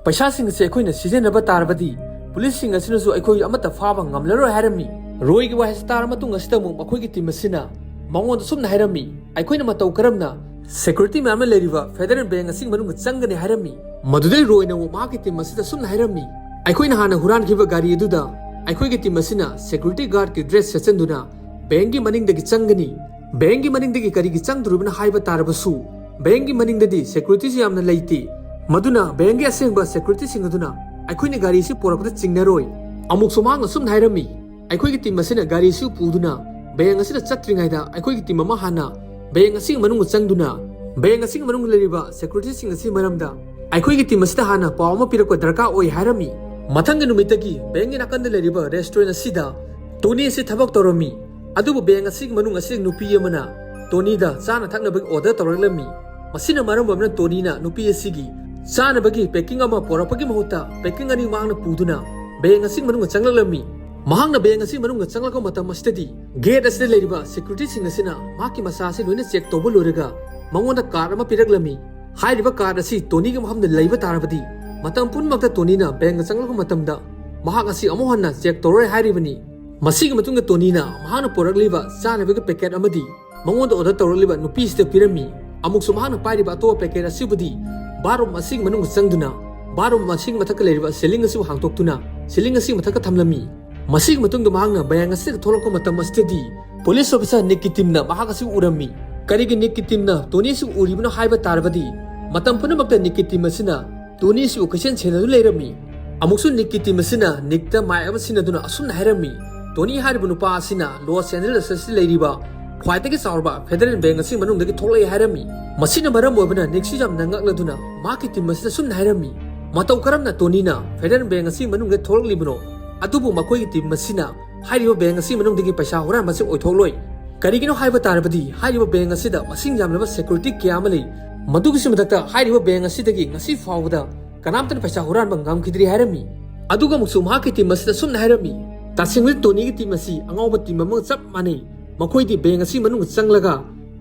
ꯄꯩꯁꯥꯁꯤꯡ ꯑꯁꯤ ꯑꯩꯈꯣꯏꯅ ꯁꯤꯖꯤꯟꯅꯕ ꯇꯥꯔꯕꯗꯤ ꯄꯨꯂꯤꯁꯁꯤꯡ ꯑꯁꯤꯅꯁꯨ ꯑꯩꯈꯣꯏ ꯑꯃꯠꯇ ꯐꯥꯕ ꯉꯝꯂꯔꯣꯏ" ꯍꯥꯏꯔꯝꯃꯤ꯫ ꯔꯣꯏꯒꯤ ꯋꯥꯍꯩꯁꯤ ꯇꯥꯔ ꯃꯇꯨꯡ ꯑꯁꯤꯗ ꯑꯃꯨꯛ ꯃꯈꯣꯏꯒꯤ ꯇꯤꯝ ꯑꯁꯤꯅ ꯃꯉꯣꯟꯗ ꯁꯨꯝꯅ ꯍꯥꯏꯔꯝꯃꯤ, "ꯑꯩꯈꯣꯏꯅ ꯃꯇꯧ ꯀꯔꯝꯅ ꯁꯦꯀ꯭ꯌꯨꯔꯤꯇꯤ ꯃꯌꯥꯝ ꯑꯃ ꯂꯩꯔꯤꯕ ꯐꯦꯗꯔꯦꯜ ꯕꯦꯡꯛ ꯑꯁꯤꯒꯤ ꯃꯅꯨꯡꯗ ꯆꯪꯒꯅꯤ?" ꯍꯥꯏꯔꯝꯃꯤ꯫ ꯃꯗꯨꯗꯩ ꯔꯣꯏꯅ ꯑꯃꯨꯛ ꯃꯍꯥꯛꯀꯤ ꯇꯤꯝ ꯑꯁꯤꯗ ꯁꯨꯝꯅ ꯍꯥꯏꯔꯝꯃꯤ, "ꯑꯩꯈꯣꯏꯅ ꯍꯥꯟꯅ ꯍꯨꯔꯥꯟꯈꯤꯕ ꯒꯥꯔꯤ ꯑꯗꯨꯗ ꯑꯩꯈꯣꯏꯒꯤ ꯇꯤꯝ ꯑꯁꯤꯅ ꯁꯦꯀ꯭ꯌꯨꯔꯤꯇꯤ ꯒꯥꯔꯗꯀꯤ ꯗ꯭ꯔꯦꯁ ꯁꯦꯠꯆꯟꯗꯨꯅ ꯕꯦꯡꯛꯀꯤ ꯃꯅꯤꯡꯗꯒꯤ ꯆꯪꯒꯅꯤ꯫ ꯕꯦꯡꯛꯀꯤ ꯃꯅꯤꯡꯗꯒꯤ ꯀꯔꯤꯒꯤ ꯆꯪꯗꯣꯔꯤꯕꯅꯣ ꯍꯥꯏꯕ ꯇꯥꯔꯕꯁꯨ, ꯕꯦꯡꯛꯀꯤ ꯃꯅꯤꯡꯗꯗꯤ ꯁꯦꯀ꯭ꯌꯨꯔꯤꯇꯤꯁꯨ ꯌꯥꯝꯅ ꯂꯩꯇꯦ꯫ ꯃꯗꯨꯅ ꯕꯦꯡꯛꯀꯤ ꯑꯁꯦꯡꯕ ꯁꯦꯀ꯭ꯌꯨꯔꯤꯇꯤꯁꯤꯡ ꯑꯗꯨꯅ ꯑꯩꯈꯣꯏꯅ ꯒꯥꯔꯤꯁꯤ ꯄꯨꯔꯛꯄꯗ ꯆꯤꯡꯅꯔꯣꯏ꯫" ꯑꯃꯨꯛꯁꯨ ꯃꯍꯥꯛꯅ ꯁꯨꯝꯅ ꯍꯥꯏꯔꯝꯃꯤ, "ꯑꯩꯈꯣꯏꯒꯤ ꯇꯤꯝ ꯑꯁꯤꯅ ꯒꯥꯔꯤꯁꯨ ꯄꯨꯗꯨꯅ ꯕꯦꯡꯛ ꯑꯁꯤꯗ ꯆꯠꯇ꯭ꯔꯤꯉꯩꯗ ꯑꯩꯈꯣꯏꯒꯤ ꯇꯤꯝ ꯑꯃ ꯍꯥꯟꯅ ꯕꯦꯡꯛ ꯑꯁꯤꯒꯤ ꯃꯅꯨꯡꯗ ꯆꯪꯗꯨꯅ ꯕꯦꯡꯛ ꯑꯁꯤꯒꯤ ꯃꯅꯨꯡꯗ ꯂꯩꯔꯤꯕ ꯁꯦꯀ꯭ꯌꯨꯔꯤꯇꯤꯁꯤꯡ ꯑꯁꯤꯒꯤ ꯃꯔꯝꯗ ꯑꯩꯈꯣꯏꯒꯤ ꯇꯤꯝ ꯑꯁꯤꯗ ꯍꯥꯟꯅ ꯄꯥꯎ ꯑꯃ ꯄꯤꯔꯛꯄ ꯗꯔꯀꯥꯔ ꯑꯣꯏ" ꯍꯥꯏꯔꯝꯃꯤ꯫ ꯃꯊꯪꯒꯤ ꯅꯨꯃꯤꯠꯇꯒꯤ ꯕꯦꯡꯛꯀꯤ ꯅꯥꯀꯟꯗ ꯂꯩꯔꯤꯕ ꯔꯦꯁꯇꯨꯔꯦꯟꯠ ꯑꯁꯤꯗ ꯇꯣꯅꯤ ꯑꯁꯤ ꯊꯕꯛ ꯇꯧꯔꯝꯃꯤ꯫ ꯑꯗꯨꯕꯨ ꯕꯦꯡꯛ ꯑꯁꯤꯒꯤ ꯃꯅꯨꯡ ꯑꯁꯤꯗ ꯅꯨꯄꯤ ꯑꯃꯅ ꯇꯣꯅꯤꯗ ꯆꯥꯅ ꯊꯛꯅꯕꯒꯤ ꯑꯣꯔꯗꯔ ꯇꯧꯔꯛꯂꯝꯃꯤ꯫ ꯃꯁꯤꯅ ꯃꯔꯝ ꯑꯣꯏꯗꯨꯅ ꯇꯣꯅꯤꯅ ꯅꯨꯄꯤ ꯑꯁꯤꯒꯤ ꯆꯥꯅꯕꯒꯤ ꯄꯦꯀꯤꯡ ꯑꯃ ꯄꯨꯔꯛꯄꯒꯤ ꯃꯍꯨꯠꯇ ꯄꯦꯀꯤꯡ ꯑꯅꯤ ꯃꯍꯥꯛꯅ ꯄꯨꯗꯨꯅ ꯕꯦꯡꯛ ꯑꯁꯤꯒꯤ ꯃꯅꯨꯡꯗ ꯆꯪꯂꯛꯂꯝꯃꯤ꯫ ꯃꯍꯥꯛꯅ ꯕꯦꯡꯛ ꯑꯁꯤꯒꯤ ꯃꯅꯨꯡꯗ ꯆꯪꯂꯛꯄ ꯃꯇꯝ ꯑꯁꯤꯗꯗꯤ ꯒꯦꯠ ꯑꯁꯤꯗ ꯂꯩꯔꯤꯕ ꯁꯦꯀ꯭ꯌꯨꯔꯤꯇꯤꯁꯤꯡ ꯑꯁꯤꯅ ꯃꯍꯥꯛꯀꯤ ꯃꯆꯥ ꯑꯁꯤ ꯂꯣꯏꯅ ꯆꯦꯛ ꯇꯧꯕ ꯂꯣꯏꯔꯒ ꯃꯉꯣꯟꯗ ꯀꯥꯔꯗ ꯑꯃ ꯄꯤꯔꯛꯂꯝꯃꯤ꯫ ꯍꯥꯏꯔꯤꯕ ꯀꯥꯔꯗ ꯑꯁꯤ ꯇꯣꯅꯤꯒꯤ ꯃꯐꯝꯗ ꯂꯩꯕ ꯇꯥꯔꯕꯗꯤ ꯃꯇꯝ ꯄꯨꯝꯅꯃꯛꯇ ꯇꯣꯅꯤꯅ ꯕꯦꯡꯛꯇ ꯆꯪꯂꯛꯄ ꯃꯇꯝꯗ ꯃꯍꯥꯛ ꯑꯁꯤ ꯑꯃꯨꯛ ꯍꯟꯅ ꯆꯦꯛ ꯇꯧꯔꯣꯏ ꯍꯥꯏꯔꯤꯕꯅꯤ꯫ ꯃꯁꯤꯒꯤ ꯃꯇꯨꯡꯗ ꯇꯣꯅꯤꯅ ꯃꯍꯥꯛꯅ ꯄꯨꯔꯛꯂꯤꯕ ꯆꯥꯅꯕꯒꯤ ꯄꯦꯀꯦꯠ ꯑꯃꯗꯤ ꯃꯉꯣꯟꯗ ꯑꯣꯔꯗꯔ ꯇꯧꯔꯛꯂꯤꯕ ꯅꯨꯄꯤꯁꯤꯗ ꯄꯤꯔꯝꯃꯤ꯫ ꯑꯃꯨꯛꯁꯨ ꯃꯍꯥꯛꯅ ꯄꯥꯏꯔꯤꯕ ꯑꯇꯣꯞꯄ ꯄꯦꯀꯦꯠ ꯑꯁꯤꯕꯨꯗꯤ ꯕꯥꯠꯔꯨꯝ ꯑꯁꯤꯒꯤ ꯃꯅꯨꯡꯗ ꯆꯪꯗꯨꯅ ꯕꯥꯠꯔꯨꯝ ꯑꯁꯤꯒꯤ ꯃꯊꯛꯇ ꯂꯩꯔꯤꯕ ꯁꯤꯂꯤꯡ ꯑꯁꯤꯕꯨ ꯍꯥꯡꯗꯣꯛꯇꯨꯅ ꯁꯤꯂꯤꯡ ꯑꯁꯤꯒꯤ ꯃꯊꯛꯇ ꯊꯝꯂꯝꯃꯤ꯫ ꯃꯁꯤꯒꯤ ꯃꯇꯨꯡꯗ ꯃꯍꯥꯛꯅ ꯕꯦꯡꯛ ꯑꯁꯤꯗ ꯊꯣꯛꯂꯛꯄ ꯃꯇꯝ ꯑꯁꯤꯗꯗꯤ ꯄꯨꯂꯤꯁ ꯑꯣꯐꯤꯁꯥꯔ ꯅꯤꯛꯀꯤ ꯇꯤꯝꯅ ꯃꯍꯥꯛ ꯑꯁꯤ ꯎꯔꯝꯃꯤ꯫ ꯀꯔꯤꯒꯤ ꯅꯤꯛꯀꯤ ꯇꯤꯝꯅ ꯇꯣꯅꯤ ꯑꯁꯤ ꯎꯔꯤꯕꯅꯣ ꯍꯥꯏꯕ ꯇꯥꯔꯕꯗꯤ ꯃꯇꯝ ꯄꯨꯝꯅꯃꯛꯇ ꯅꯤꯛꯀꯤ ꯇꯤꯝ ꯑꯁꯤꯅ ꯇꯣꯅꯤ ꯑꯁꯤꯕꯨ ꯀꯣꯏꯁꯦꯟ ꯁꯦꯟꯅꯗꯨꯅ ꯂꯩꯔꯝꯃꯤ꯫ ꯑꯃꯨꯛꯁꯨ ꯅꯤꯛꯀꯤ ꯇꯤꯝ ꯑꯁꯤꯅ ꯅꯤꯛꯇ ꯃꯥꯏꯛ ꯑꯃ ꯁꯤꯟꯅꯗꯨꯅ ꯑꯁꯨꯝꯅ ꯍꯥꯏꯔꯝꯃꯤ, "ꯇꯣꯅꯤ ꯍꯥꯏꯔꯤꯕ ꯅꯨꯄꯥ ꯑꯁꯤꯅ ꯂꯣꯁ ꯑꯦꯟꯖꯦꯂꯁ ꯑꯁꯤꯗ ꯂꯩꯔꯤꯕ ꯈ꯭ꯋꯥꯏꯗꯒꯤ ꯆꯥꯎꯔꯕ ꯐꯦꯗꯔꯦꯜ ꯕꯦꯡꯛ ꯑꯁꯤꯒꯤ ꯃꯅꯨꯡꯗꯒꯤ ꯊꯣꯛꯂꯛꯏ" ꯍꯥꯏꯔꯝꯃꯤ꯫ ꯃꯁꯤꯅ ꯃꯔꯝ ꯑꯣꯏꯕꯅ ꯅꯤꯛꯁꯨ ꯌꯥꯝꯅ ꯉꯛꯂꯗꯨꯅ ꯃꯍꯥꯛꯀꯤ ꯇꯤꯝ ꯑꯁꯤꯗ ꯁꯨꯝꯅ ꯍꯥꯏꯔꯝꯃꯤ, "ꯃꯇꯧ ꯀꯔꯝꯅ ꯇꯣꯅꯤꯅ ꯐꯦꯗꯔꯦꯜ ꯕꯦꯡꯛ ꯑꯁꯤꯒꯤ ꯃꯅꯨꯡꯗ ꯊꯣꯛꯂꯛꯂꯤꯕꯅꯣ? ꯑꯗꯨꯕꯨ ꯃꯈꯣꯏꯒꯤ ꯇꯤꯝ ꯑꯁꯤꯅ ꯍꯥꯏꯔꯤꯕ ꯕꯦꯡꯛ ꯑꯁꯤꯒꯤ ꯃꯅꯨꯡꯗꯒꯤ ꯄꯩꯁꯥ ꯍꯨꯔꯥꯟꯕ ꯑꯁꯤ ꯑꯣꯏꯊꯣꯛꯂꯣꯏ꯫ ꯀꯔꯤꯒꯤꯅꯣ ꯍꯥꯏꯕ ꯇꯥꯔꯕꯗꯤ ꯍꯥꯏꯔꯤꯕ ꯕꯦꯡꯛ ꯑꯁꯤꯗ ꯃꯁꯤꯡ ꯌꯥꯝꯂꯕ ꯁꯦꯀ꯭ꯌꯨꯔꯤꯇꯤ ꯀꯌꯥ ꯑꯃ ꯂꯩ꯫ ꯃꯗꯨꯒꯤꯁꯨ ꯃꯊꯛꯇ ꯍꯥꯏꯔꯤꯕ ꯕꯦꯡꯛ ꯑꯁꯤꯗꯒꯤ ꯉꯁꯤ ꯐꯥꯎꯕꯗ ꯀꯅꯥꯝꯇꯅ ꯄꯩꯁꯥ ꯍꯨꯔꯥꯟꯕ ꯉꯝꯈꯤꯗ꯭ꯔꯤ" ꯍꯥꯏꯔꯝꯃꯤ꯫ ꯑꯗꯨꯒ ꯑꯃꯨꯛꯁꯨ ꯃꯍꯥꯛꯀꯤ ꯇꯤꯝ ꯑꯁꯤꯗ ꯁꯨꯝꯅ ꯍꯥꯏꯔꯝꯃꯤ, "ꯇꯁꯦꯡꯕꯗꯤ ꯇꯣꯅꯤꯒꯤ ꯇꯤꯝ ꯑꯁꯤ ꯑꯉꯥꯎꯕ ꯇꯤꯝ ꯑꯃꯒ ꯆꯞ ꯃꯥꯟꯅꯩ꯫ ꯃꯈꯣꯏꯗꯤ ꯕꯦꯡꯛ ꯑꯁꯤꯒꯤ ꯃꯅꯨꯡꯗ ꯆꯪꯂꯒ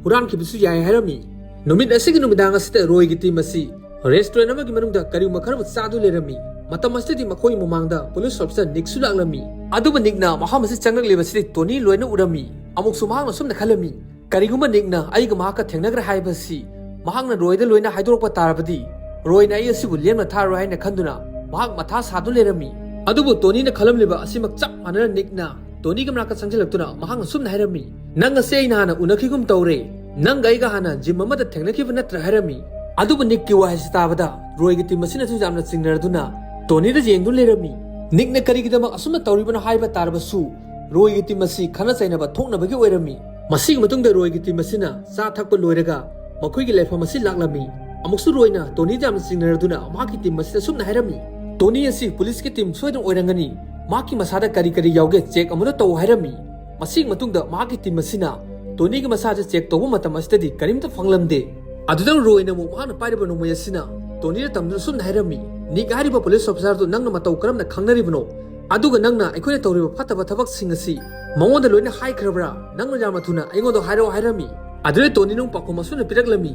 ꯍꯨꯔꯥꯟꯈꯤꯕꯁꯨ ꯌꯥꯏ" ꯍꯥꯏꯔꯝꯃꯤ꯫ ꯅꯨꯃꯤꯠ ꯑꯁꯤꯒꯤ ꯅꯨꯃꯤꯗꯥꯡ ꯑꯁꯤꯗ ꯔꯣꯏꯒꯤ ꯇꯤꯝ ꯑꯁꯤ ꯔꯦꯁꯇꯨꯔꯦꯟ ꯑꯃꯒꯤ ꯃꯅꯨꯡꯗ ꯀꯔꯤꯒꯨꯝꯕ ꯈꯔꯕꯨ ꯆꯥꯗꯨꯅ ꯂꯩꯔꯝꯃꯤ꯫ ꯃꯇꯝ ꯑꯁꯤꯗꯗꯤ ꯃꯈꯣꯏꯒꯤ ꯃꯃꯥꯡꯗ ꯄꯨꯂꯤꯁ ꯑꯣꯐꯤꯁꯥꯔ ꯅꯤꯛꯁꯨ ꯂꯥꯛꯂꯝꯃꯤ꯫ ꯑꯗꯨꯕꯨ ꯅꯤꯛꯅ ꯃꯐꯝ ꯑꯁꯤ ꯆꯪꯂꯛꯂꯤꯕꯁꯤꯗꯤ ꯇꯣꯅꯤ ꯂꯣꯏꯅ ꯎꯔꯝꯃꯤ꯫ ꯑꯃꯨꯛꯁꯨ ꯃꯍꯥꯛꯅ ꯑꯁꯨꯝꯅ ꯈꯜꯂꯝꯃꯤ, "ꯀꯔꯤꯒꯨꯝꯕ ꯅꯤꯛꯅ ꯑꯩꯒ ꯃꯍꯥꯛꯀ ꯊꯦꯡꯅꯈ꯭ꯔꯦ ꯍꯥꯏꯕꯁꯤ ꯃꯍꯥꯛꯅ ꯔꯣꯏꯗ ꯂꯣꯏꯅ ꯍꯥꯏꯗꯣꯔꯛꯄ ꯇꯥꯔꯕꯗꯤ, ꯔꯣꯏꯅ ꯑꯩ ꯑꯁꯤꯕꯨ ꯂꯦꯝꯅ ꯊꯥꯔꯣꯏ" ꯍꯥꯏꯅ ꯈꯟꯗꯨꯅ ꯃꯍꯥꯛ ꯃꯊꯥ ꯁꯥꯗꯨꯅ ꯂꯩꯔꯝꯃꯤ꯫ ꯑꯗꯨꯕꯨ ꯇꯣꯅꯤꯅ ꯈꯜꯂꯝꯂꯤꯕ ꯑꯁꯤꯃꯛ ꯆꯞ ꯃꯥꯟꯅꯅ ꯅꯤꯛꯅ ꯇꯣꯅꯤꯒꯤ ꯃꯅꯥꯛꯇ ꯆꯪꯁꯤꯜꯂꯛꯇꯨꯅ ꯃꯍꯥꯛꯅ ꯁꯨꯝꯅ ꯍꯥꯏꯔꯝꯃꯤ, "ꯅꯪ ꯑꯁꯤ ꯑꯩꯅ ꯍꯥꯟꯅ ꯎꯅꯈꯤꯒꯨꯝ ꯇꯧꯔꯦ꯫ ꯅꯪꯒ ꯑꯩꯒ ꯍꯥꯟꯅ ꯖꯤꯝ ꯑꯃꯗ ꯊꯦꯡꯅꯈꯤꯕ ꯅꯠꯇ꯭ꯔꯥ?" ꯍꯥꯏꯔꯝꯃꯤ꯫ ꯑꯗꯨꯕꯨ ꯅꯤꯛꯀꯤ ꯋꯥꯍꯩꯁꯤ ꯇꯥꯕꯗ ꯔꯣꯏꯒꯤ ꯇꯤꯝ ꯑꯁꯤꯅꯁꯨ ꯌꯥꯝꯅ ꯆꯤꯡꯅꯔꯗꯨꯅ ꯇꯣꯅꯤꯗ ꯌꯦꯡꯗꯨꯅ ꯂꯩꯔꯝꯃꯤ꯫ ꯅꯤꯛꯅ ꯀꯔꯤꯒꯤꯗꯃꯛ ꯑꯁꯨꯝꯅ ꯇꯧꯔꯤꯕꯅꯣ ꯍꯥꯏꯕ ꯇꯥꯔꯕꯁꯨ, ꯔꯣꯏꯒꯤ ꯇꯤꯝ ꯑꯁꯤ ꯈꯠꯅ ꯆꯩꯅꯕ ꯊꯣꯛꯅꯕꯒꯤ ꯑꯣꯏꯔꯝꯃꯤ꯫ ꯃꯁꯤꯒꯤ ꯃꯇꯨꯡꯗ ꯔꯣꯏꯒꯤ ꯇꯤꯝ ꯑꯁꯤꯅ ꯆꯥ ꯊꯛꯄ ꯂꯣꯏꯔꯒ ꯃꯈꯣꯏꯒꯤ ꯂꯩꯐꯝ ꯑꯁꯤ ꯂꯥꯛꯂꯝꯃꯤ꯫ ꯑꯃꯨꯛꯁꯨ ꯔꯣꯏꯅ ꯇꯣꯅꯤꯗ ꯌꯥꯝꯅ ꯆꯤꯡꯅꯔꯗꯨꯅ ꯃꯍꯥꯛꯀꯤ ꯇꯤꯝ ꯑꯁꯤꯗ ꯑꯁꯨꯝꯅ ꯍꯥꯏꯔꯝꯃꯤ, "ꯇꯣꯅꯤ ꯑꯁꯤ ꯄꯨꯂꯤꯁꯀꯤ ꯇꯤꯝ ꯁꯣꯏꯗꯅ ꯑꯣꯏꯔꯝꯒꯅꯤ꯫ ꯃꯍꯥꯛꯀꯤ ꯃꯁꯥꯗ ꯀꯔꯤ ꯀꯔꯤ ꯌꯥꯎꯒꯦ ꯆꯦꯛ ꯑꯃꯨꯛꯇ ꯇꯧ" ꯍꯥꯏꯔꯝꯃꯤ꯫ ꯃꯁꯤꯒꯤ ꯃꯇꯨꯡꯗ ꯃꯍꯥꯛꯀꯤ ꯇꯤꯝ ꯑꯁꯤꯅ ꯇꯣꯅꯤꯒꯤ ꯃꯁꯥꯁꯦ ꯆꯦꯛ ꯇꯧꯕ ꯃꯇꯝ ꯑꯁꯤꯗꯗꯤ ꯀꯔꯤꯝꯇ ꯐꯪꯂꯝꯗꯦ꯫ ꯑꯗꯨꯗ ꯔꯣꯏꯅ ꯑꯃꯨꯛ ꯃꯍꯥꯛꯅ ꯄꯥꯏꯔꯤꯕ ꯅꯣꯡꯃꯩ ꯑꯁꯤꯅ ꯇꯣꯅꯤꯗ ꯇꯝꯗꯨꯅ ꯁꯨꯝꯅ ꯍꯥꯏꯔꯝꯃꯤ, "ꯅꯤꯛ ꯍꯥꯏꯔꯤꯕ ꯄꯨꯂꯤꯁ ꯑꯣꯐꯤꯁꯥꯔꯗꯨ ꯅꯪꯅ ꯃꯇꯧ ꯀꯔꯝꯅ ꯈꯪꯅꯔꯤꯕꯅꯣ? ꯑꯗꯨꯒ ꯅꯪꯅ ꯑꯩꯈꯣꯏꯅ ꯇꯧꯔꯤꯕ ꯐꯠꯇꯕ ꯊꯕꯛꯁꯤꯡ ꯑꯁꯤ ꯃꯉꯣꯟꯗ ꯂꯣꯏꯅ ꯍꯥꯏꯈ꯭ꯔꯕ꯭ꯔꯥ? ꯅꯪꯅ ꯌꯥꯝꯅ ꯊꯨꯅ ꯑꯩꯉꯣꯟꯗ ꯍꯥꯏꯔꯛꯑꯣ" ꯍꯥꯏꯔꯝꯃꯤ꯫ ꯑꯗꯨꯗ ꯇꯣꯅꯤꯅ ꯑꯃꯨꯛ ꯄꯥꯎꯈꯨꯝ ꯑꯁꯨꯝꯅ ꯄꯤꯔꯛꯂꯝꯃꯤ,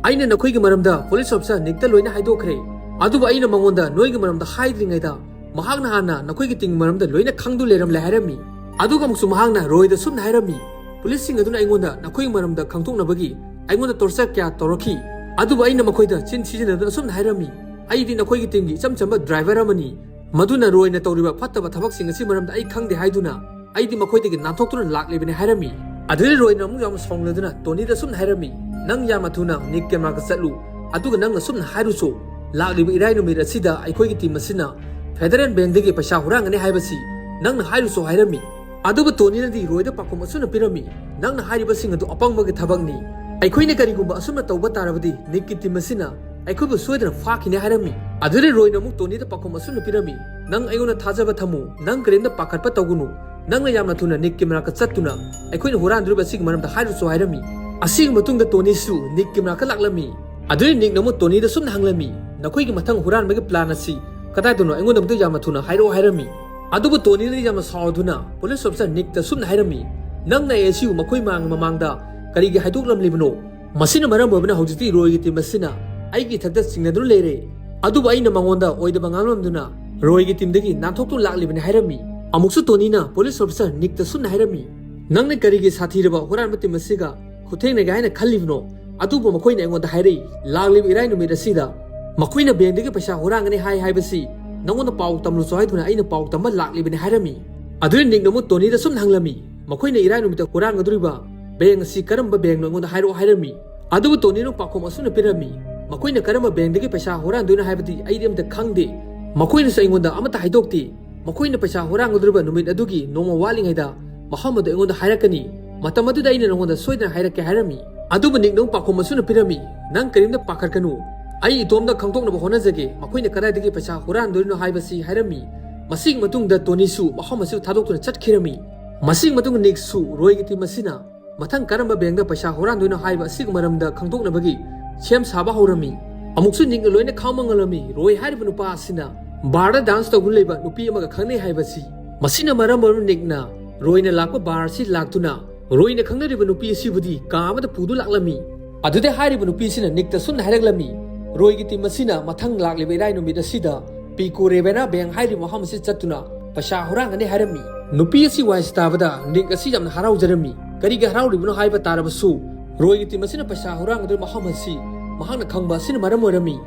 "ꯑꯩꯅ ꯅꯈꯣꯏꯒꯤ ꯃꯔꯝꯗ ꯄꯨꯂꯤꯁ ꯑꯣꯐꯤꯁꯥꯔ ꯅꯤꯛꯇ ꯂꯣꯏꯅ ꯍꯥꯏꯗꯣꯛꯈ꯭ꯔꯦ꯫ ꯑꯗꯨꯕꯨ ꯑꯩꯅ ꯃꯉꯣꯟꯗ ꯅꯣꯏꯒꯤ ꯃꯔꯝꯗ ꯍꯥꯏꯗ꯭ꯔꯤꯉꯩꯗ ꯃꯍꯥꯛꯅ ꯍꯥꯟꯅ ꯅꯈꯣꯏꯒꯤ ꯇꯤꯝꯒꯤ ꯃꯔꯝꯗ ꯂꯣꯏꯅ ꯈꯪꯗꯨ ꯂꯩꯔꯝꯂꯦ" ꯍꯥꯏꯔꯝꯃꯤ꯫ ꯑꯗꯨꯒ ꯑꯃꯨꯛꯁꯨ ꯃꯍꯥꯛꯅ ꯔꯣꯏꯗ ꯁꯨꯝꯅ ꯍꯥꯏꯔꯝꯃꯤ, "ꯄꯨꯂꯤꯁꯁꯤꯡ ꯑꯗꯨꯅ ꯑꯩꯉꯣꯟꯗ ꯅꯈꯣꯏꯒꯤ ꯃꯔꯝꯗ ꯈꯪꯗꯣꯛꯅꯕꯒꯤ ꯑꯩꯉꯣꯟꯗ ꯇꯣꯔꯆꯔ ꯀꯌꯥ ꯇꯧꯔꯛꯈꯤ꯫ ꯑꯗꯨꯕꯨ ꯑꯩꯅ ꯃꯈꯣꯏꯗ ꯆꯤꯟ ꯊꯤꯖꯤꯟꯅꯗꯨꯅ ꯁꯨꯝꯅ ꯍꯥꯏꯔꯝꯃꯤ, 'ꯑꯩꯗꯤ ꯅꯈꯣꯏꯒꯤ ꯇꯤꯝꯒꯤ ꯏꯆꯝ ꯆꯝꯕ ꯗ꯭ꯔꯥꯏꯚꯔ ꯑꯃꯅꯤ꯫ ꯃꯗꯨꯅ ꯔꯣꯏꯅ ꯇꯧꯔꯤꯕ ꯐꯠꯇꯕ ꯊꯕꯛꯁꯤꯡ ꯑꯁꯤ ꯃꯔꯝꯗ ꯑꯩ ꯈꯪꯗꯦ ꯍꯥꯏꯗꯨꯅ ꯑꯩꯗꯤ ꯃꯈꯣꯏꯗꯒꯤ ꯅꯥꯟꯊꯣꯛꯇꯨꯅ ꯂꯥꯛꯂꯤꯕꯅꯤ" ꯍꯥꯏꯔꯝꯃꯤ꯫ ꯑꯗꯨꯗꯩ ꯔꯣꯏꯅ ꯑꯃꯨꯛ ꯌꯥꯝꯅ ꯁꯥꯎꯅꯤꯡꯂꯗꯨꯅ ꯇꯣꯅꯤꯗ ꯁꯨꯝꯅ ꯍꯥꯏꯔꯝꯃꯤ, "ꯅꯪ ꯌꯥꯝꯅ ꯊꯨꯅ ꯅꯤꯛ ꯀꯦꯃꯦꯔꯥꯒ ꯆꯠꯂꯨ, ꯑꯗꯨꯒ ꯅꯪꯅ ꯁꯨꯝꯅ ꯍꯥꯏꯔꯨꯁꯨ, ꯂꯥꯛꯂꯤꯕ ꯏꯔꯥꯏ ꯅꯨꯃꯤꯠ ꯑꯁꯤꯗ ꯑꯩꯈꯣꯏꯒꯤ ꯇꯤꯝ ꯑꯁꯤꯅ ꯐꯦꯗꯔꯦꯜ ꯕꯦꯡꯗꯒꯤ ꯄꯩꯁꯥ ꯍꯨꯔꯥꯟꯒꯅꯤ ꯍꯥꯏꯕꯁꯤ ꯅꯪꯅ ꯍꯥꯏꯔꯨꯁꯨ" ꯍꯥꯏꯔꯝꯃꯤ꯫ ꯑꯗꯨꯕꯨ ꯇꯣꯅꯤꯅꯗꯤ ꯔꯣꯏꯗ ꯄꯥꯎꯈꯨꯝ ꯑꯁꯨꯝꯅ ꯄꯤꯔꯝꯃꯤ, "ꯅꯪꯅ ꯍꯥꯏꯔꯤꯕꯁꯤꯡ ꯑꯗꯨ ꯑꯄꯪꯕꯒꯤ ꯊꯕꯛꯅꯤ꯫ ꯑꯩꯈꯣꯏꯅ ꯀꯔꯤꯒꯨꯝꯕ ꯑꯁꯨꯝꯅ ꯇꯧꯕ ꯇꯥꯔꯕꯗꯤ ꯅꯤꯛꯀꯤ ꯇꯤꯝ ꯑꯁꯤꯅ ꯑꯩꯈꯣꯏꯕꯨ ꯁꯣꯏꯗꯅ ꯐꯥꯈꯤꯅꯤ" ꯍꯥꯏꯔꯝꯃꯤ꯫ ꯑꯗꯨꯗꯩ ꯔꯣꯏꯅ ꯑꯃꯨꯛ ꯇꯣꯅꯤꯗ ꯄꯥꯎꯈꯨꯝ ꯑꯁꯨꯝꯅ ꯄꯤꯔꯝꯃꯤ, "ꯅꯪ ꯑꯩꯉꯣꯟꯗ ꯊꯥꯖꯕ ꯊꯝꯃꯨ, ꯅꯪ ꯀꯔꯤꯝꯇ ꯄꯥꯈꯠꯄ ꯇꯧꯒꯅꯨ, ꯅꯪꯅ ꯌꯥꯝꯅ ꯊꯨꯅ ꯅꯤꯛꯀꯤ ꯃꯅꯥꯛꯇ ꯆꯠꯇꯨꯅ ꯑꯩꯈꯣꯏꯅ ꯍꯨꯔꯥꯟꯗꯣꯔꯤꯕ ꯑꯁꯤꯒꯤ ꯃꯔꯝꯗ ꯍꯥꯏꯔꯨꯁꯨ" ꯍꯥꯏꯔꯝꯃꯤ꯫ ꯑꯁꯤꯒꯤ ꯃꯇꯨꯡꯗ ꯇꯣꯅꯤꯁꯨ ꯅꯤꯛꯀꯤ ꯃꯅꯥꯛꯇ ꯂꯥꯛꯂꯝꯃꯤ꯫ ꯑꯗꯨꯗꯩ ꯅꯤꯛꯅ ꯑꯃꯨꯛ ꯇꯣꯅꯤꯗ ꯁꯨꯝꯅ ꯍꯪꯂꯝꯃꯤ, "ꯅꯈꯣꯏꯒꯤ ꯃꯊꯪ ꯍꯨꯔꯥꯟꯕꯒꯤ ꯄ꯭ꯂꯥꯟ ꯑꯁꯤ ꯀꯗꯥꯏꯗꯅꯣ? ꯑꯩꯉꯣꯟꯗ ꯑꯃꯨꯛꯇ ꯌꯥꯝꯅ ꯊꯨꯅ ꯍꯥꯏꯔꯛꯑꯣ" ꯍꯥꯏꯔꯝꯃꯤ꯫ ꯑꯗꯨꯕꯨ ꯇꯣꯅꯤꯅꯗꯤ ꯌꯥꯝꯅ ꯁꯥꯎꯗꯨꯅ ꯄꯨꯂꯤꯁ ꯑꯣꯐꯤꯁꯥꯔ ꯅꯤꯛꯇ ꯁꯨꯝꯅ ꯍꯥꯏꯔꯝꯃꯤ, "ꯅꯪꯅ ꯑꯦ ꯑꯁꯤꯕꯨ ꯃꯈꯣꯏ ꯃꯥꯡ ꯃꯃꯥꯡꯗ ꯀꯔꯤꯒꯤ ꯍꯥꯏꯗꯣꯛꯂꯝꯂꯤꯕꯅꯣ? ꯃꯁꯤꯅ ꯃꯔꯝ ꯑꯣꯏꯕꯅ ꯍꯧꯖꯤꯛꯇꯤ ꯔꯣꯏꯒꯤ ꯇꯤꯝ ꯑꯁꯤꯅ ꯑꯩꯒꯤ ꯏꯊꯛꯇ ꯆꯤꯡꯅꯗꯨꯅ ꯂꯩꯔꯦ꯫ ꯑꯗꯨꯕꯨ ꯑꯩꯅ ꯃꯉꯣꯟꯗ ꯑꯣꯏꯗꯕ ꯉꯥꯡꯂꯝꯗꯨꯅ ꯔꯣꯏꯒꯤ ꯇꯤꯝꯗꯒꯤ ꯅꯥꯟꯊꯣꯛꯇꯨꯅ ꯂꯥꯛꯂꯤꯕꯅꯤ ꯍꯥꯏꯔꯝꯃꯤ꯫ ꯑꯃꯨꯛꯁꯨ ꯇꯣꯅꯤꯅ ꯄꯨꯂꯤꯁ ꯑꯣꯐꯤꯁꯔ ꯅꯤꯛꯇ ꯁꯨꯝꯅ ꯍꯥꯏꯔꯝꯃꯤ, "ꯅꯪꯅ ꯀꯔꯤꯒꯤ ꯁꯥꯊꯤꯔꯕ ꯍꯨꯔꯥꯟꯕ ꯇꯤꯝ ꯑꯁꯤꯒ ꯈꯨꯊꯦꯡꯅꯒꯦ ꯍꯥꯏꯅ ꯈꯜꯂꯤꯕꯅꯣ? ꯑꯗꯨꯕꯨ ꯃꯈꯣꯏꯅ ꯑꯩꯉꯣꯟꯗ ꯍꯥꯏꯔꯛꯏ, ꯂꯥꯛꯂꯤꯕ ꯏꯔꯥꯏ ꯅꯨꯃꯤꯠ ꯑꯁꯤꯗ ꯃꯈꯣꯏꯅ ꯕꯦꯡꯗꯒꯤ ꯄꯩꯁꯥ ꯍꯨꯔꯥꯟꯒꯅꯤ ꯍꯥꯏ ꯍꯥꯏꯕꯁꯤ ꯅꯉꯣꯟꯗ ꯄꯥꯎ ꯇꯝꯂꯨꯆꯣ ꯍꯥꯏꯗꯨꯅ ꯑꯩꯅ ꯄꯥꯎ ꯇꯝꯕ ꯂꯥꯛꯂꯤꯕꯅꯤ" ꯍꯥꯏꯔꯝꯃꯤ꯫ ꯑꯗꯨꯗ ꯅꯤꯛꯅ ꯑꯃꯨꯛ ꯇꯣꯅꯤꯗ ꯁꯨꯝꯅ ꯍꯪꯂꯝꯃꯤ, "ꯃꯈꯣꯏꯅ ꯏꯔꯥꯏ ꯅꯨꯃꯤꯠꯇ ꯍꯨꯔꯥꯟꯒꯗꯧꯔꯤꯕ ꯕꯦꯡ ꯑꯁꯤ ꯀꯔꯝꯕ ꯕꯦꯡꯅꯣ ꯑꯩꯉꯣꯟꯗ ꯍꯥꯏꯔꯛꯑꯣ" ꯍꯥꯏꯔꯝꯃꯤ꯫ ꯑꯗꯨꯕꯨ ꯇꯣꯅꯤꯅ ꯄꯥꯎꯈꯨꯝ ꯑꯁꯨꯝꯅ ꯄꯤꯔꯝꯃꯤ, "ꯃꯈꯣꯏꯅ ꯀꯔꯝꯕ ꯕꯦꯡꯗꯒꯤ ꯄꯩꯁꯥ ꯍꯨꯔꯥꯟꯗꯣꯏꯅꯣ ꯍꯥꯏꯕꯗꯤ ꯑꯩꯗꯤ ꯑꯝꯇ ꯈꯪꯗꯦ꯫ ꯃꯈꯣꯏꯅꯁꯨ ꯑꯩꯉꯣꯟꯗ ꯑꯃꯠꯇ ꯍꯥꯏꯗꯣꯛꯇꯦ꯫ ꯃꯈꯣꯏꯅ ꯄꯩꯁꯥ ꯍꯨꯔꯥꯟꯒꯗꯧꯔꯤꯕ ꯅꯨꯃꯤꯠ ꯑꯗꯨꯒꯤ ꯅꯣꯡꯃ ꯋꯥꯠꯂꯤꯉꯩꯗ ꯃꯐꯝ ꯑꯗꯨ ꯑꯩꯉꯣꯟꯗ ꯍꯥꯏꯔꯛꯀꯅꯤ꯫ ꯃꯇꯝ ꯑꯗꯨꯗ ꯑꯩꯅ ꯅꯉꯣꯟꯗ ꯁꯣꯏꯗꯅ ꯍꯥꯏꯔꯛꯀꯦ" ꯍꯥꯏꯔꯝꯃꯤ꯫ ꯑꯗꯨꯕꯨ ꯅꯤꯛꯅ ꯑꯃꯨꯛ ꯄꯥꯎꯈꯨꯝ ꯑꯁꯨꯝꯅ ꯄꯤꯔꯝꯃꯤ, "ꯅꯪ ꯀꯔꯤꯝꯇ ꯄꯥꯈꯠꯀꯅꯨ, ꯑꯩ ꯏꯇꯣꯝꯇ ꯈꯪꯗꯣꯛꯅꯕ ꯍꯣꯠꯅꯖꯒꯦ, ꯃꯈꯣꯏꯅ ꯀꯗꯥꯏꯗꯒꯤ ꯄꯩꯁꯥ ꯍꯨꯔꯥꯟꯗꯣꯏꯅꯣ ꯍꯥꯏꯕꯁꯤ" ꯍꯥꯏꯔꯝꯃꯤ꯫ ꯃꯁꯤꯒꯤ ꯃꯇꯨꯡꯗ ꯇꯣꯅꯤꯁꯨ ꯃꯐꯝ ꯑꯁꯤꯕꯨ ꯊꯥꯗꯣꯛꯇꯨꯅ ꯆꯠꯈꯤꯔꯝꯃꯤ꯫ ꯃꯁꯤꯒꯤ ꯃꯇꯨꯡꯗ ꯅꯤꯛꯁꯨ ꯔꯣꯏꯒꯤ ꯇꯤꯝ ꯑꯁꯤꯅ ꯃꯊꯪ ꯀꯔꯝꯕ ꯕꯦꯡꯗ ꯄꯩꯁꯥ ꯍꯨꯔꯥꯟꯗꯣꯏꯅꯣ ꯍꯥꯏꯕ ꯑꯁꯤꯒꯤ ꯃꯔꯝꯗ ꯈꯪꯗꯣꯛꯅꯕꯒꯤ ꯁꯦꯝ ꯁꯥꯕ ꯍꯧꯔꯝꯃꯤ꯫ ꯑꯃꯨꯛꯁꯨ ꯅꯤꯛꯅ ꯂꯣꯏꯅ ꯈꯪꯕ ꯉꯝꯂꯝꯃꯤ, ꯔꯣꯏ ꯍꯥꯏꯔꯤꯕ ꯅꯨꯄꯥ ꯑꯁꯤꯅ ꯕꯥꯔꯗ ꯗꯥꯟꯁ ꯇꯧꯗꯨꯅ ꯂꯩꯕ ꯅꯨꯄꯤ ꯑꯃꯒ ꯈꯪꯅꯩ ꯍꯥꯏꯕꯁꯤ꯫ ꯃꯁꯤꯅ ꯃꯔꯝ ꯑꯣꯏꯔꯒ ꯅꯤꯛꯅ ꯔꯣꯏꯅ ꯂꯥꯛꯄ ꯕꯥꯔ ꯑꯁꯤ ꯂꯥꯛꯇꯨꯅ ꯔꯣꯏꯅ ꯈꯪꯅꯔꯤꯕ ꯅꯨꯄꯤ ꯑꯁꯤꯕꯨꯗꯤ ꯀꯥ ꯑꯃꯗ ꯄꯨꯗꯨꯅ ꯂꯥꯛꯂꯝꯃꯤ꯫ ꯑꯗꯨꯗ ꯍꯥꯏꯔꯤꯕ ꯅꯨꯄꯤ ꯑꯁꯤꯅ ꯅꯤꯛꯇ ꯁꯨꯝꯅ ꯍꯥꯏꯔꯛꯂꯝꯃꯤ, ꯔꯣꯏꯒꯤ ꯇꯤꯝ ꯑꯁꯤꯅ ꯃꯊꯪ ꯂꯥꯛꯂꯤꯕ ꯏꯔꯥꯏ ꯅꯨꯃꯤꯠ ꯑꯁꯤꯗ ꯄꯤꯀꯣ ꯔꯦꯕꯦꯅꯥ ꯕꯦꯡ ꯍꯥꯏꯔꯤꯕ ꯃꯐꯝ ꯑꯁꯤꯗ ꯆꯠꯇꯨꯅ ꯄꯩꯁꯥ ꯍꯨꯔꯥꯟꯒꯅꯤ ꯍꯥꯏꯔꯝꯃꯤ꯫ ꯅꯨꯄꯤ ꯑꯁꯤ ꯋꯥꯏꯁꯤ ꯇꯥꯕꯗ ꯅꯤꯛ ꯑꯁꯤ ꯌꯥꯝꯅ ꯍꯔꯥꯎꯖꯔꯝꯃꯤ꯫ ꯀꯔꯤꯒꯤ ꯍꯔꯥꯎꯔꯤꯕꯅꯣ ꯍꯥꯏꯕ ꯇꯥꯔꯕꯁꯨ ꯔꯣꯏꯒꯤ ꯇꯤꯝ ꯑꯁꯤꯅ ꯄꯩꯁꯥ ꯍꯨꯔꯥꯟꯒꯗꯧꯔꯤꯕ ꯃꯐꯝ ꯑꯁꯤ ꯃꯍꯥꯛꯅ ꯈꯪꯕ ꯑꯁꯤꯅ ꯃꯔꯝ ꯑꯣꯏꯔꯝꯃꯤ꯫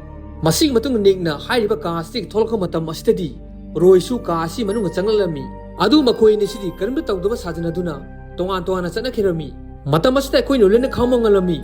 ꯃꯁꯤꯒꯤ ꯃꯇꯨꯡꯗ ꯅꯤꯛꯅ ꯍꯥꯏꯔꯤꯕ ꯀꯥ ꯑꯁꯤꯗꯒꯤ ꯊꯣꯛꯂꯛꯄ ꯃꯇꯝ ꯑꯁꯤꯗꯗꯤ ꯔꯣꯏꯁꯨ ꯀꯥ ꯑꯁꯤ ꯃꯅꯨꯡꯗ ꯆꯪꯂꯛꯂꯝꯃꯤ꯫ ꯑꯗꯨ ꯃꯈꯣꯏ ꯑꯅꯤꯁꯤꯗꯤ ꯀꯔꯤꯝꯇ ꯇꯧꯗꯕ ꯁꯥꯖꯤꯟꯅꯗꯨꯅ ꯇꯣꯉꯥꯟ ꯇꯣꯉꯥꯟꯅ ꯆꯠꯅꯈꯤꯔꯝꯃꯤ꯫ ꯃꯇꯝ ꯑꯁꯤꯗ ꯑꯩꯈꯣꯏꯅ ꯂꯣꯏꯅ ꯈꯪꯕ ꯉꯝꯂꯝꯃꯤ꯫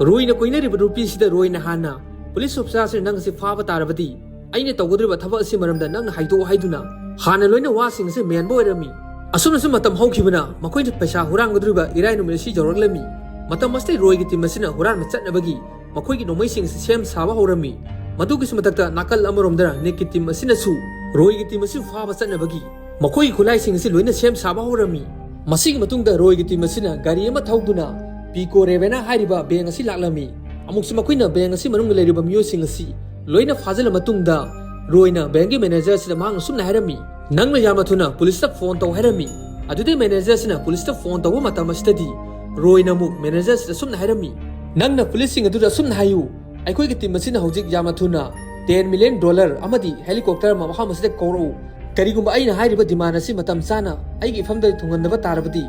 ꯔꯣꯏꯅ ꯀꯣꯏꯅꯔꯤꯕ ꯅꯨꯄꯤꯁꯤꯗ ꯔꯣꯏꯅ ꯍꯥꯟꯅ ꯄꯨꯂꯤꯁ ꯑꯣꯐꯤꯁꯥꯔꯁꯤꯅ ꯅꯪ ꯑꯁꯤ ꯐꯥꯕ ꯇꯥꯔꯕꯗꯤ ꯑꯩꯅ ꯇꯧꯒꯗꯧꯔꯤꯕ ꯊꯕꯛ ꯑꯁꯤ ꯃꯔꯝꯗ ꯅꯪꯅ ꯍꯥꯏꯗꯣꯛꯑꯣ ꯍꯥꯏꯗꯨꯅ ꯍꯥꯟꯅ ꯂꯣꯏꯅ ꯋꯥꯁꯤꯡ ꯑꯁꯤ ꯃꯦꯟꯕ ꯑꯣꯏꯔꯝꯃꯤ꯫ ꯑꯁꯨꯝꯅꯁꯨ ꯃꯇꯝ ꯍꯧꯈꯤꯕꯅ ꯃꯈꯣꯏꯅ ꯄꯩꯁꯥ ꯍꯨꯔꯥꯟꯒꯗꯧꯔꯤꯕ ꯏꯔꯥꯏ ꯅꯨꯃꯤꯠ ꯑꯁꯤ ꯌꯧꯔꯛꯂꯝꯃꯤ꯫ ꯃꯇꯝ ꯑꯁꯤꯗ ꯔꯣꯏꯒꯤ ꯇꯤꯝ ꯑꯁꯤꯅ ꯍꯨꯔꯥꯟꯕ ꯆꯠꯅꯕꯒꯤ ꯃꯈꯣꯏꯒꯤ ꯅꯣꯡꯃꯩꯁꯤꯡ ꯑꯁꯤ ꯁꯦꯝ ꯁꯥꯕ ꯍꯧꯔꯝꯃꯤ꯫ ꯃꯗꯨꯒꯤꯁꯨ ꯃꯊꯛꯇ ꯅꯥꯀꯜ ꯑꯃꯔꯣꯝꯗ ꯅꯤꯛꯀꯤ ꯇꯤꯝ ꯑꯁꯤꯅꯁꯨ ꯔꯣꯏꯒꯤ ꯇꯤꯝ ꯑꯁꯤ ꯐꯥꯕ ꯆꯠꯅꯕꯒꯤ ꯃꯈꯣꯏꯒꯤ ꯈꯨꯠꯂꯥꯏꯁꯤꯡ ꯑꯁꯤ ꯂꯣꯏꯅ ꯁꯦꯝ ꯁꯥꯕ ꯍꯧꯔꯝꯃꯤ꯫ ꯃꯁꯤꯒꯤ ꯃꯇꯨꯡꯗ ꯔꯣꯏꯒꯤ ꯇꯤꯝ ꯑꯁꯤꯅ ꯒꯥꯔꯤ ꯑꯃ ꯊꯧꯗꯨꯅ ꯄꯤꯀꯣ ꯔꯦꯕꯦꯅꯥ ꯍꯥꯏꯔꯤꯕ ꯕꯦꯡ ꯑꯁꯤ ꯂꯥꯛꯂꯝꯃꯤ꯫ ꯑꯃꯨꯛꯁꯨ ꯃꯈꯣꯏꯅ ꯕꯦꯡ ꯑꯁꯤ ꯃꯅꯨꯡꯗ ꯂꯩꯔꯤꯕ ꯃꯤꯑꯣꯏꯁꯤꯡ ꯑꯁꯤ ꯂꯣꯏꯅ ꯐꯥꯖꯤꯜꯂ ꯃꯇꯨꯡꯗ ꯔꯣꯏꯅ ꯕꯦꯡꯒꯤ ꯃꯦꯅꯦꯖꯔ ꯑꯁꯤꯗ ꯃꯍꯥꯛꯅ ꯁꯨꯝꯅ ꯍꯥꯏꯔꯝꯃꯤ, "ꯅꯪꯅ ꯌꯥꯝꯅ ꯊꯨꯅ ꯄꯨꯂꯤꯁꯇ ꯐꯣꯟ ꯇꯧ" ꯍꯥꯏꯔꯝꯃꯤ꯫ ꯑꯗꯨꯗꯩ ꯃꯦꯅꯦꯖꯔ ꯑꯁꯤꯅ ꯄꯨꯂꯤꯁꯇ ꯐꯣꯟ ꯇꯧꯕ ꯃꯇꯝ ꯑꯁꯤꯗꯗꯤ ꯔꯣꯏꯅ ꯑꯃꯨꯛ ꯃꯦꯅꯦꯖꯔ ꯑꯁꯤꯗ ꯁꯨꯝꯅ ꯍꯥꯏꯔꯝꯃꯤ, "ꯅꯪꯅ ꯄꯨꯂꯤꯁꯁꯤꯡ ꯑꯗꯨꯗ ꯑꯁꯨꯝꯅ ꯍꯥꯏꯌꯨ, ꯑꯩꯈꯣꯏꯒꯤ ꯇꯤꯝ ꯑꯁꯤꯅ ꯍꯧꯖꯤꯛ ꯌꯥꯝꯅ ꯊꯨꯅ ꯇꯦꯟ ꯃꯤꯂꯤꯌꯟ ꯗꯣꯂꯔ ꯑꯃꯗꯤ ꯍꯦꯂꯤꯀꯣꯞꯇꯔ ꯑꯃ ꯃꯐꯝ ꯑꯁꯤꯗ ꯀꯧꯔꯛꯎ꯫ ꯀꯔꯤꯒꯨꯝꯕ ꯑꯩꯅ ꯍꯥꯏꯔꯤꯕ ꯗꯤꯃꯥꯟ ꯑꯁꯤ ꯃꯇꯝ ꯆꯥꯅ ꯑꯩꯒꯤ ꯏꯐꯝꯗ ꯊꯨꯡꯍꯟꯗꯕ ꯇꯥꯔꯕꯗꯤ,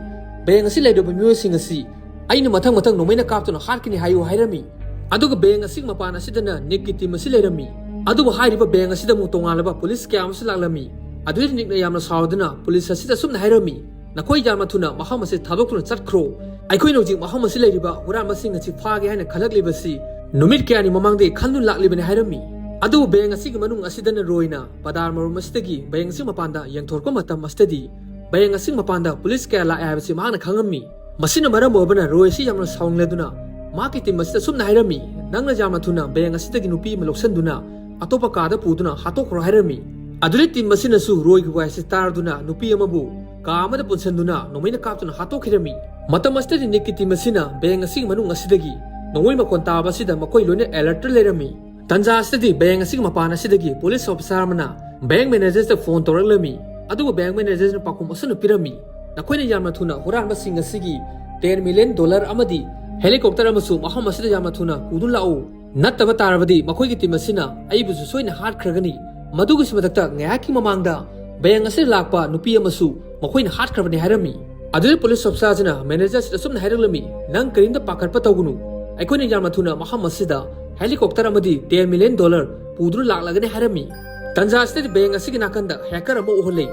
ꯕꯦꯡ ꯑꯁꯤ ꯂꯩꯔꯤꯕ ꯃꯤꯑꯣꯏꯁꯤꯡ ꯑꯁꯤ ꯑꯩꯅ ꯃꯊꯪ ꯃꯊꯪ ꯅꯣꯡꯃꯩꯅ ꯀꯥꯞꯇꯨꯅ ꯍꯥꯠꯀꯅꯤ ꯍꯥꯏꯌꯨ ꯍꯥꯏꯔꯝꯃꯤ꯫ ꯑꯗꯨꯒ ꯕꯦꯡ ꯑꯁꯤꯒꯤ ꯃꯄꯥꯟ ꯑꯁꯤꯗꯅ ꯅꯤꯛꯀꯤ ꯇꯤꯝ ꯑꯁꯤ ꯂꯩꯔꯝꯃꯤ꯫ ꯑꯗꯨꯕꯨ ꯍꯥꯏꯔꯤꯕ ꯕꯦꯡ ꯑꯁꯤꯗ ꯑꯃꯨꯛ ꯇꯣꯉꯥꯟꯂꯕ ꯄꯨꯂꯤꯁ ꯀꯌꯥ ꯑꯃꯁꯨ ꯂꯥꯛꯂꯝꯃꯤ꯫ ꯑꯗꯨꯗꯤ ꯅꯤꯛꯅ ꯌꯥꯝꯅ ꯁꯥꯎꯗꯨꯅ ꯄꯨꯂꯤꯁ ꯑꯁꯤꯗ ꯑꯁꯨꯝꯅ ꯍꯥꯏꯔꯝꯃꯤ, "ꯅꯈꯣꯏ ꯌꯥꯝꯅ ꯊꯨꯅ ꯃꯐꯝ ꯑꯁꯤ ꯊꯥꯗꯣꯛꯇꯨꯅ ꯆꯠꯈ꯭ꯔꯣ꯫ ꯑꯩꯈꯣꯏꯅ ꯍꯧꯖꯤꯛ ꯃꯐꯝ ꯑꯁꯤ ꯂꯩꯔꯤꯕ ꯍꯨꯔꯥꯟꯕꯁꯤꯡ ꯑꯁꯤ ꯐꯥꯒꯦ ꯍꯥꯏꯅ ꯈꯜꯂꯛꯂꯤꯕꯁꯤ ꯅꯨꯃꯤꯠ ꯀꯌꯥꯅꯤ ꯃꯃꯥꯡꯗꯒꯤ ꯈꯟꯗꯨꯅ ꯂꯥꯛꯂꯤꯕꯅꯤ" ꯍꯥꯏꯔꯝꯃꯤ꯫ ꯑꯗꯨꯕꯨ ꯕꯦꯡ ꯑꯁꯤꯒꯤ ꯃꯅꯨꯡ ꯑꯁꯤꯗꯅ ꯔꯣꯏꯅ ꯕꯗꯥꯔ ꯃꯔꯨꯝ ꯑꯁꯤꯗꯒꯤ ꯕꯦꯡ ꯑꯁꯤ ꯃꯄꯥꯟꯗ ꯌꯦꯡꯊꯣꯔꯛꯄ ꯃꯇꯝ ꯑꯁꯤꯗꯗꯤ ꯕꯦꯡ ꯑꯁꯤ ꯃꯄꯥꯟꯗ ꯄꯨꯂꯤꯁ ꯀꯌꯥ ꯂꯥꯛꯑꯦ ꯍꯥꯏꯕꯁꯤ ꯃꯍꯥꯛꯅ ꯈꯪꯉꯝꯃꯤ꯫ ꯃꯁꯤꯅ ꯃꯔꯝ ꯑꯣꯏꯕꯅ ꯔꯣꯏ ꯑꯁꯤ ꯌꯥꯝꯅ ꯁꯥꯎꯅꯤꯡꯂꯗꯨꯅ ꯃꯍꯥꯛꯀꯤ ꯇꯤꯝ ꯑꯁꯤꯗ ꯑꯁꯨꯝꯅ ꯍꯥꯏꯔꯝꯃꯤ, "ꯅꯪꯅ ꯌꯥꯝꯅ ꯊꯨꯅ ꯕꯦꯡ ꯑꯁꯤꯗꯒꯤ ꯅꯨꯄꯤ ꯑꯃ ꯂꯧꯁꯤꯟꯗꯨꯅ ꯑꯇꯣꯞꯄ ꯀꯥꯗ ꯄꯨꯗꯨꯅ ꯍꯥꯠꯇꯣꯛꯈ꯭ꯔꯣ" ꯍꯥꯏꯔꯝꯃꯤ꯫ ꯑꯗꯨꯗꯩ ꯇꯤꯝ ꯑꯁꯤꯅꯁꯨ ꯔꯣꯏꯒꯤ ꯋꯥꯍꯩꯁꯤ ꯇꯥꯔꯗꯨꯅ ꯅꯨꯄꯤ ꯑꯃꯕꯨ ꯀꯥ ꯑꯃꯗ ꯄꯨꯟꯁꯤꯟꯗꯨꯅ ꯅꯣꯡꯃꯩꯅ ꯀꯥꯞꯇꯨꯅ ꯍꯥꯠꯇꯣꯛꯈꯤꯔꯝꯃꯤ꯫ ꯃꯇꯝ ꯑꯁꯤꯗꯗꯤ ꯅꯤꯛꯀꯤ ꯇꯤꯝ ꯑꯁꯤꯅ ꯕꯦꯡ ꯑꯁꯤꯒꯤ ꯃꯅꯨꯡ ꯑꯁꯤꯗꯒꯤ ꯅꯣꯡꯃꯩ ꯃꯈꯣꯟ ꯇꯥꯕ ꯑꯁꯤꯗ ꯃꯈꯣꯏ ꯂꯣꯏꯅ ꯑꯦꯂꯔꯠꯇ ꯂꯩꯔꯝꯃꯤ꯫ ꯇꯟꯖꯥ ꯑꯁꯤꯗꯗꯤ ꯕꯦꯡ ꯑꯁꯤꯒꯤ ꯃꯄꯥꯟ ꯑꯁꯤꯗꯒꯤ ꯄꯨꯂꯤꯁ ꯑꯣꯐꯤꯁꯥꯔ ꯑꯃꯅ ꯕꯦꯡ ꯃꯦꯅꯦꯖꯔꯗ ꯐꯣꯟ ꯇꯧꯔꯛꯂꯝꯃꯤ꯫ ꯑꯗꯨꯕꯨ ꯕꯦꯡ ꯃꯦꯅꯦꯖꯔꯅ ꯄꯥꯎꯈꯨꯝ ꯑꯁꯨꯝꯅ ꯄꯤꯔꯝꯃꯤ, "ꯅꯈꯣꯏꯅ ꯌꯥꯝꯅ ꯊꯨꯅ ꯍꯨꯔꯥꯟꯕꯁꯤꯡ ꯑꯁꯤꯒꯤ ꯇꯦꯟ ꯃꯤꯂꯤꯌꯟ ꯗꯣꯂꯔ ꯑꯃꯗꯤ ꯍꯦꯂꯤꯀꯣꯞꯇꯔ ꯑꯃꯁꯨ ꯃꯐꯝ ꯑꯁꯤꯗ ꯌꯥꯝꯅ ꯊꯨꯅ ꯄꯨꯗꯨꯅ ꯂꯥꯛꯎ꯫ ꯅꯠꯇꯕ ꯇꯥꯔꯕꯗꯤ ꯃꯈꯣꯏꯒꯤ ꯇꯤꯝ ꯑꯁꯤꯅ ꯑꯩꯕꯨꯁꯨ ꯁꯣꯏꯅ ꯍꯥꯠꯈ꯭ꯔꯒꯅꯤ꯫ ꯃꯗꯨꯒꯤꯁꯨ ꯃꯊꯛꯇ ꯉꯥꯏꯍꯥꯛꯀꯤ ꯃꯃꯥꯡꯗ ꯕꯦꯡ ꯑꯁꯤꯗ ꯂꯥꯛꯄ ꯅꯨꯄꯤ ꯑꯃꯁꯨ ꯃꯈꯣꯏꯅ ꯍꯥꯠꯈ꯭ꯔꯕꯅꯤ" ꯍꯥꯏꯔꯝꯃꯤ꯫ ꯑꯗꯨꯗ ꯄꯨꯂꯤꯁ ꯑꯣꯐꯤꯁꯥꯔꯁꯤꯅ ꯃꯦꯅꯦꯖꯔꯁꯤꯗ ꯑꯁꯨꯝꯅ ꯍꯥꯏꯔꯛꯂꯝꯃꯤ, "ꯅꯪ ꯀꯔꯤꯝꯇ ꯄꯥꯈꯠꯄ ꯇꯧꯒꯅꯨ꯫ ꯑꯩꯈꯣꯏꯅ ꯌꯥꯝꯅ ꯊꯨꯅ ꯃꯐꯝ ꯑꯁꯤꯗ ꯍꯦꯂꯤꯀꯣꯞꯇꯔ ꯑꯃꯗꯤ ꯇꯦꯟ ꯃꯤꯂꯤꯌꯟ ꯗꯣꯂꯔ ꯄꯨꯗꯨꯅ ꯂꯥꯛꯂꯒꯅꯤ" ꯍꯥꯏꯔꯝꯃꯤ꯫ ꯇꯟꯖꯥ ꯑꯁꯤꯗꯗꯤ ꯕꯦꯡ ꯑꯁꯤꯒꯤ ꯅꯥꯀꯟꯗ ꯍꯦꯀꯔ ꯑꯃ ꯎꯍꯜꯂꯤ꯫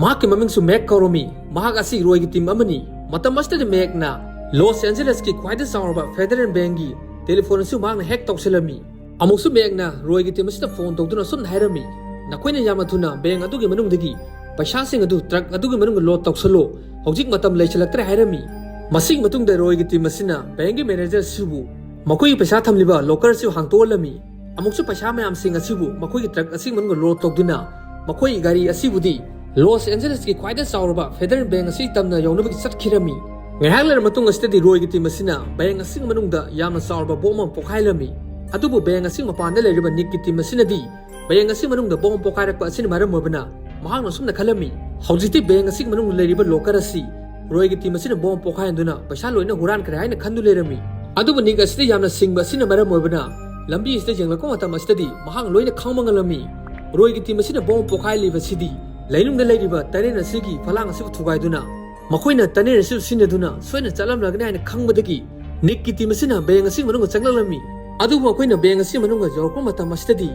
ꯃꯍꯥꯛꯀꯤ ꯃꯃꯤꯡꯁꯨ ꯃꯦꯛ ꯀꯧꯔꯝꯃꯤ꯫ ꯃꯍꯥꯛ ꯑꯁꯤ ꯔꯣꯏꯒꯤ ꯇꯤꯝ ꯑꯃꯅꯤ꯫ ꯃꯇꯝ ꯑꯁꯤꯗꯗꯤ ꯃꯦꯛꯅ ꯂꯣꯁ ꯑꯦꯟꯖꯦꯂꯁꯀꯤ ꯈ꯭ꯋꯥꯏꯗꯒꯤ ꯆꯥꯎꯔꯕ ꯐꯦꯗꯔꯦꯜ ꯕꯦꯡꯒꯤ ꯇꯦꯂꯤꯐꯣꯟ ꯑꯁꯨ ꯃꯍꯥꯛꯅ ꯍꯦꯛ ꯇꯧꯁꯤꯜꯂꯝꯃꯤ꯫ ꯑꯃꯨꯛꯁꯨ ꯃꯦꯛꯅ ꯔꯣꯏꯒꯤ ꯇꯤꯝ ꯑꯁꯤꯗ ꯐꯣꯟ ꯇꯧꯗꯨꯅ ꯑꯁꯨꯝꯅ ꯍꯥꯏꯔꯝꯃꯤ, "ꯅꯈꯣꯏꯅ ꯌꯥꯝꯅ ꯊꯨꯅ ꯕꯦꯡ ꯑꯗꯨꯒꯤ ꯃꯅꯨꯡꯗꯒꯤ ꯄꯩꯁꯥꯁꯤꯡ ꯑꯗꯨ ꯇ꯭ꯔꯛ ꯑꯗꯨꯒꯤ ꯃꯅꯨꯡꯗ ꯂꯣꯗ ꯇꯧꯁꯜꯂꯨ꯫ ꯍꯧꯖꯤꯛ ꯃꯇꯝ ꯂꯩꯁꯤꯜꯂꯛꯇ꯭ꯔꯦ" ꯍꯥꯏꯔꯝꯃꯤ꯫ ꯃꯁꯤꯒꯤ ꯃꯇꯨꯡꯗ ꯔꯣꯏꯒꯤ ꯇꯤꯝ ꯑꯁꯤꯅ ꯕꯦꯡꯒꯤ ꯃꯦꯅꯦꯖꯔ ꯑꯁꯤꯕꯨ ꯃꯈꯣꯏꯒꯤ ꯄꯩꯁꯥ ꯊꯝꯂꯤꯕ ꯂꯣꯀꯔ ꯑꯁꯤ ꯍꯥꯡꯇꯣꯛꯍꯜꯂꯝꯃꯤ꯫ ꯑꯃꯨꯛꯁꯨ ꯄꯩꯁꯥ ꯃꯌꯥꯝꯁꯤꯡ ꯑꯁꯤꯕꯨ ꯃꯈꯣꯏꯒꯤ ꯇ꯭ꯔꯛ ꯑꯁꯤꯒꯤ ꯃꯅꯨꯡꯗ ꯂꯣꯗ ꯇꯧꯗꯨꯅ ꯃꯈꯣꯏꯒꯤ ꯒꯥꯔꯤ ꯑꯁꯤꯕꯨꯗꯤ ꯂꯣꯁ ꯑꯦꯟꯖꯦꯂꯁꯀꯤ ꯈ꯭ꯋꯥꯏꯗꯒꯤ ꯆꯥꯎꯔꯕ ꯐꯦꯗꯔꯦꯜ ꯕꯦꯡ ꯑꯁꯤ ꯇꯝꯅ ꯌꯧꯅꯕꯒꯤ ꯆꯠꯈꯤꯔꯝꯃꯤ꯫ ꯉꯥꯏꯍꯥꯛ ꯂꯩꯔꯕ ꯃꯇꯨꯡ ꯑꯁꯤꯗꯗꯤ ꯔꯣꯏꯒꯤ ꯇꯤꯝ ꯑꯁꯤꯅ ꯕꯦꯡ ꯑꯁꯤꯒꯤ ꯃꯅꯨꯡꯗ ꯌꯥꯝꯅ ꯆꯥꯎꯔꯕ ꯕꯣꯝ ꯑꯃ ꯄꯣꯈꯥꯏꯍꯜꯂꯝꯃꯤ꯫ ꯑꯗꯨꯕꯨ ꯕꯦꯡ ꯑꯁꯤꯒꯤ ꯃꯄꯥꯟꯗ ꯂꯩꯔꯤꯕ ꯅꯤꯛꯀꯤ ꯇꯤꯝ ꯑꯁꯤꯅꯗꯤ ꯕꯦꯡ ꯑꯁꯤꯒꯤ ꯃꯅꯨꯡꯗ ꯕꯣꯝ ꯄꯣꯈꯥꯏꯔꯛꯄ ꯑꯁꯤꯅ ꯃꯔꯝ ꯑꯣꯏꯕꯅ ꯃꯍꯥꯛꯅ ꯑꯁꯨꯝꯅ ꯈꯜꯂꯝꯃꯤ, "ꯍꯧꯖꯤꯛꯇꯤ ꯕꯦꯡ ꯑꯁꯤꯒꯤ ꯃꯅꯨꯡꯗ ꯂꯩꯔꯤꯕ ꯂꯣꯀꯔ ꯑꯁꯤ ꯔꯣꯏꯒꯤ ꯇꯤꯝ ꯑꯁꯤꯅ ꯕꯣꯝ ꯄꯣꯈꯥꯏꯍꯟꯗꯨꯅ ꯄꯩꯁꯥ ꯂꯣꯏꯅ ꯍꯨꯔꯥꯟꯈ꯭ꯔꯦ" ꯍꯥꯏꯅ ꯈꯟꯗꯨꯅ ꯂꯩꯔꯝꯃꯤ꯫ ꯑꯗꯨꯕꯨ ꯅꯤꯛ ꯑꯁꯤꯗꯤ ꯌꯥꯝꯅ ꯁꯤꯡꯕ ꯑꯁꯤꯅ ꯃꯔꯝ ꯑꯣꯏꯕꯅ ꯂꯝꯕꯤ ꯑꯁꯤꯗ ꯌꯦꯡꯂꯛꯄ ꯃꯇꯝ ꯑꯁꯤꯗꯗꯤ ꯃꯍꯥꯛ ꯂꯣꯏꯅ ꯈꯪꯕ ꯉꯝꯂꯝꯃꯤ꯫ ꯔꯣꯏꯒꯤ ꯇꯤꯝ ꯑꯁꯤꯅ ꯕꯣꯝ ꯄꯣꯈꯥꯏꯂꯤꯕꯁꯤꯗꯤ ꯂꯩꯅꯨꯡꯗ ꯂꯩꯔꯤꯕ ꯇꯅꯦꯜ ꯑꯁꯤꯒꯤ ꯐꯂꯥꯡ ꯑꯁꯤꯕꯨ ꯊꯨꯒꯥꯏꯗꯨꯅ, ꯃꯈꯣꯏꯅ ꯇꯅꯦꯜ ꯑꯁꯤꯕꯨ ꯁꯤꯖꯤꯟꯅꯗꯨꯅ ꯁꯣꯏꯅ ꯆꯠꯂꯝꯂꯒꯅꯤ ꯍꯥꯏꯅ ꯈꯪꯕꯗꯒꯤ ꯅꯤꯛꯀꯤ ꯇꯤꯝ ꯑꯁꯤꯅ ꯕꯦꯡ ꯑꯁꯤꯒꯤ ꯃꯅꯨꯡꯗ ꯆꯪꯂꯛꯂꯝꯃꯤ꯫ ꯑꯗꯨꯕꯨ ꯃꯈꯣꯏꯅ ꯕꯦꯡ ꯑꯁꯤꯒꯤ ꯃꯅꯨꯡꯗ ꯌꯧꯔꯛꯄ ꯃꯇꯝ ꯑꯁꯤꯗꯗꯤ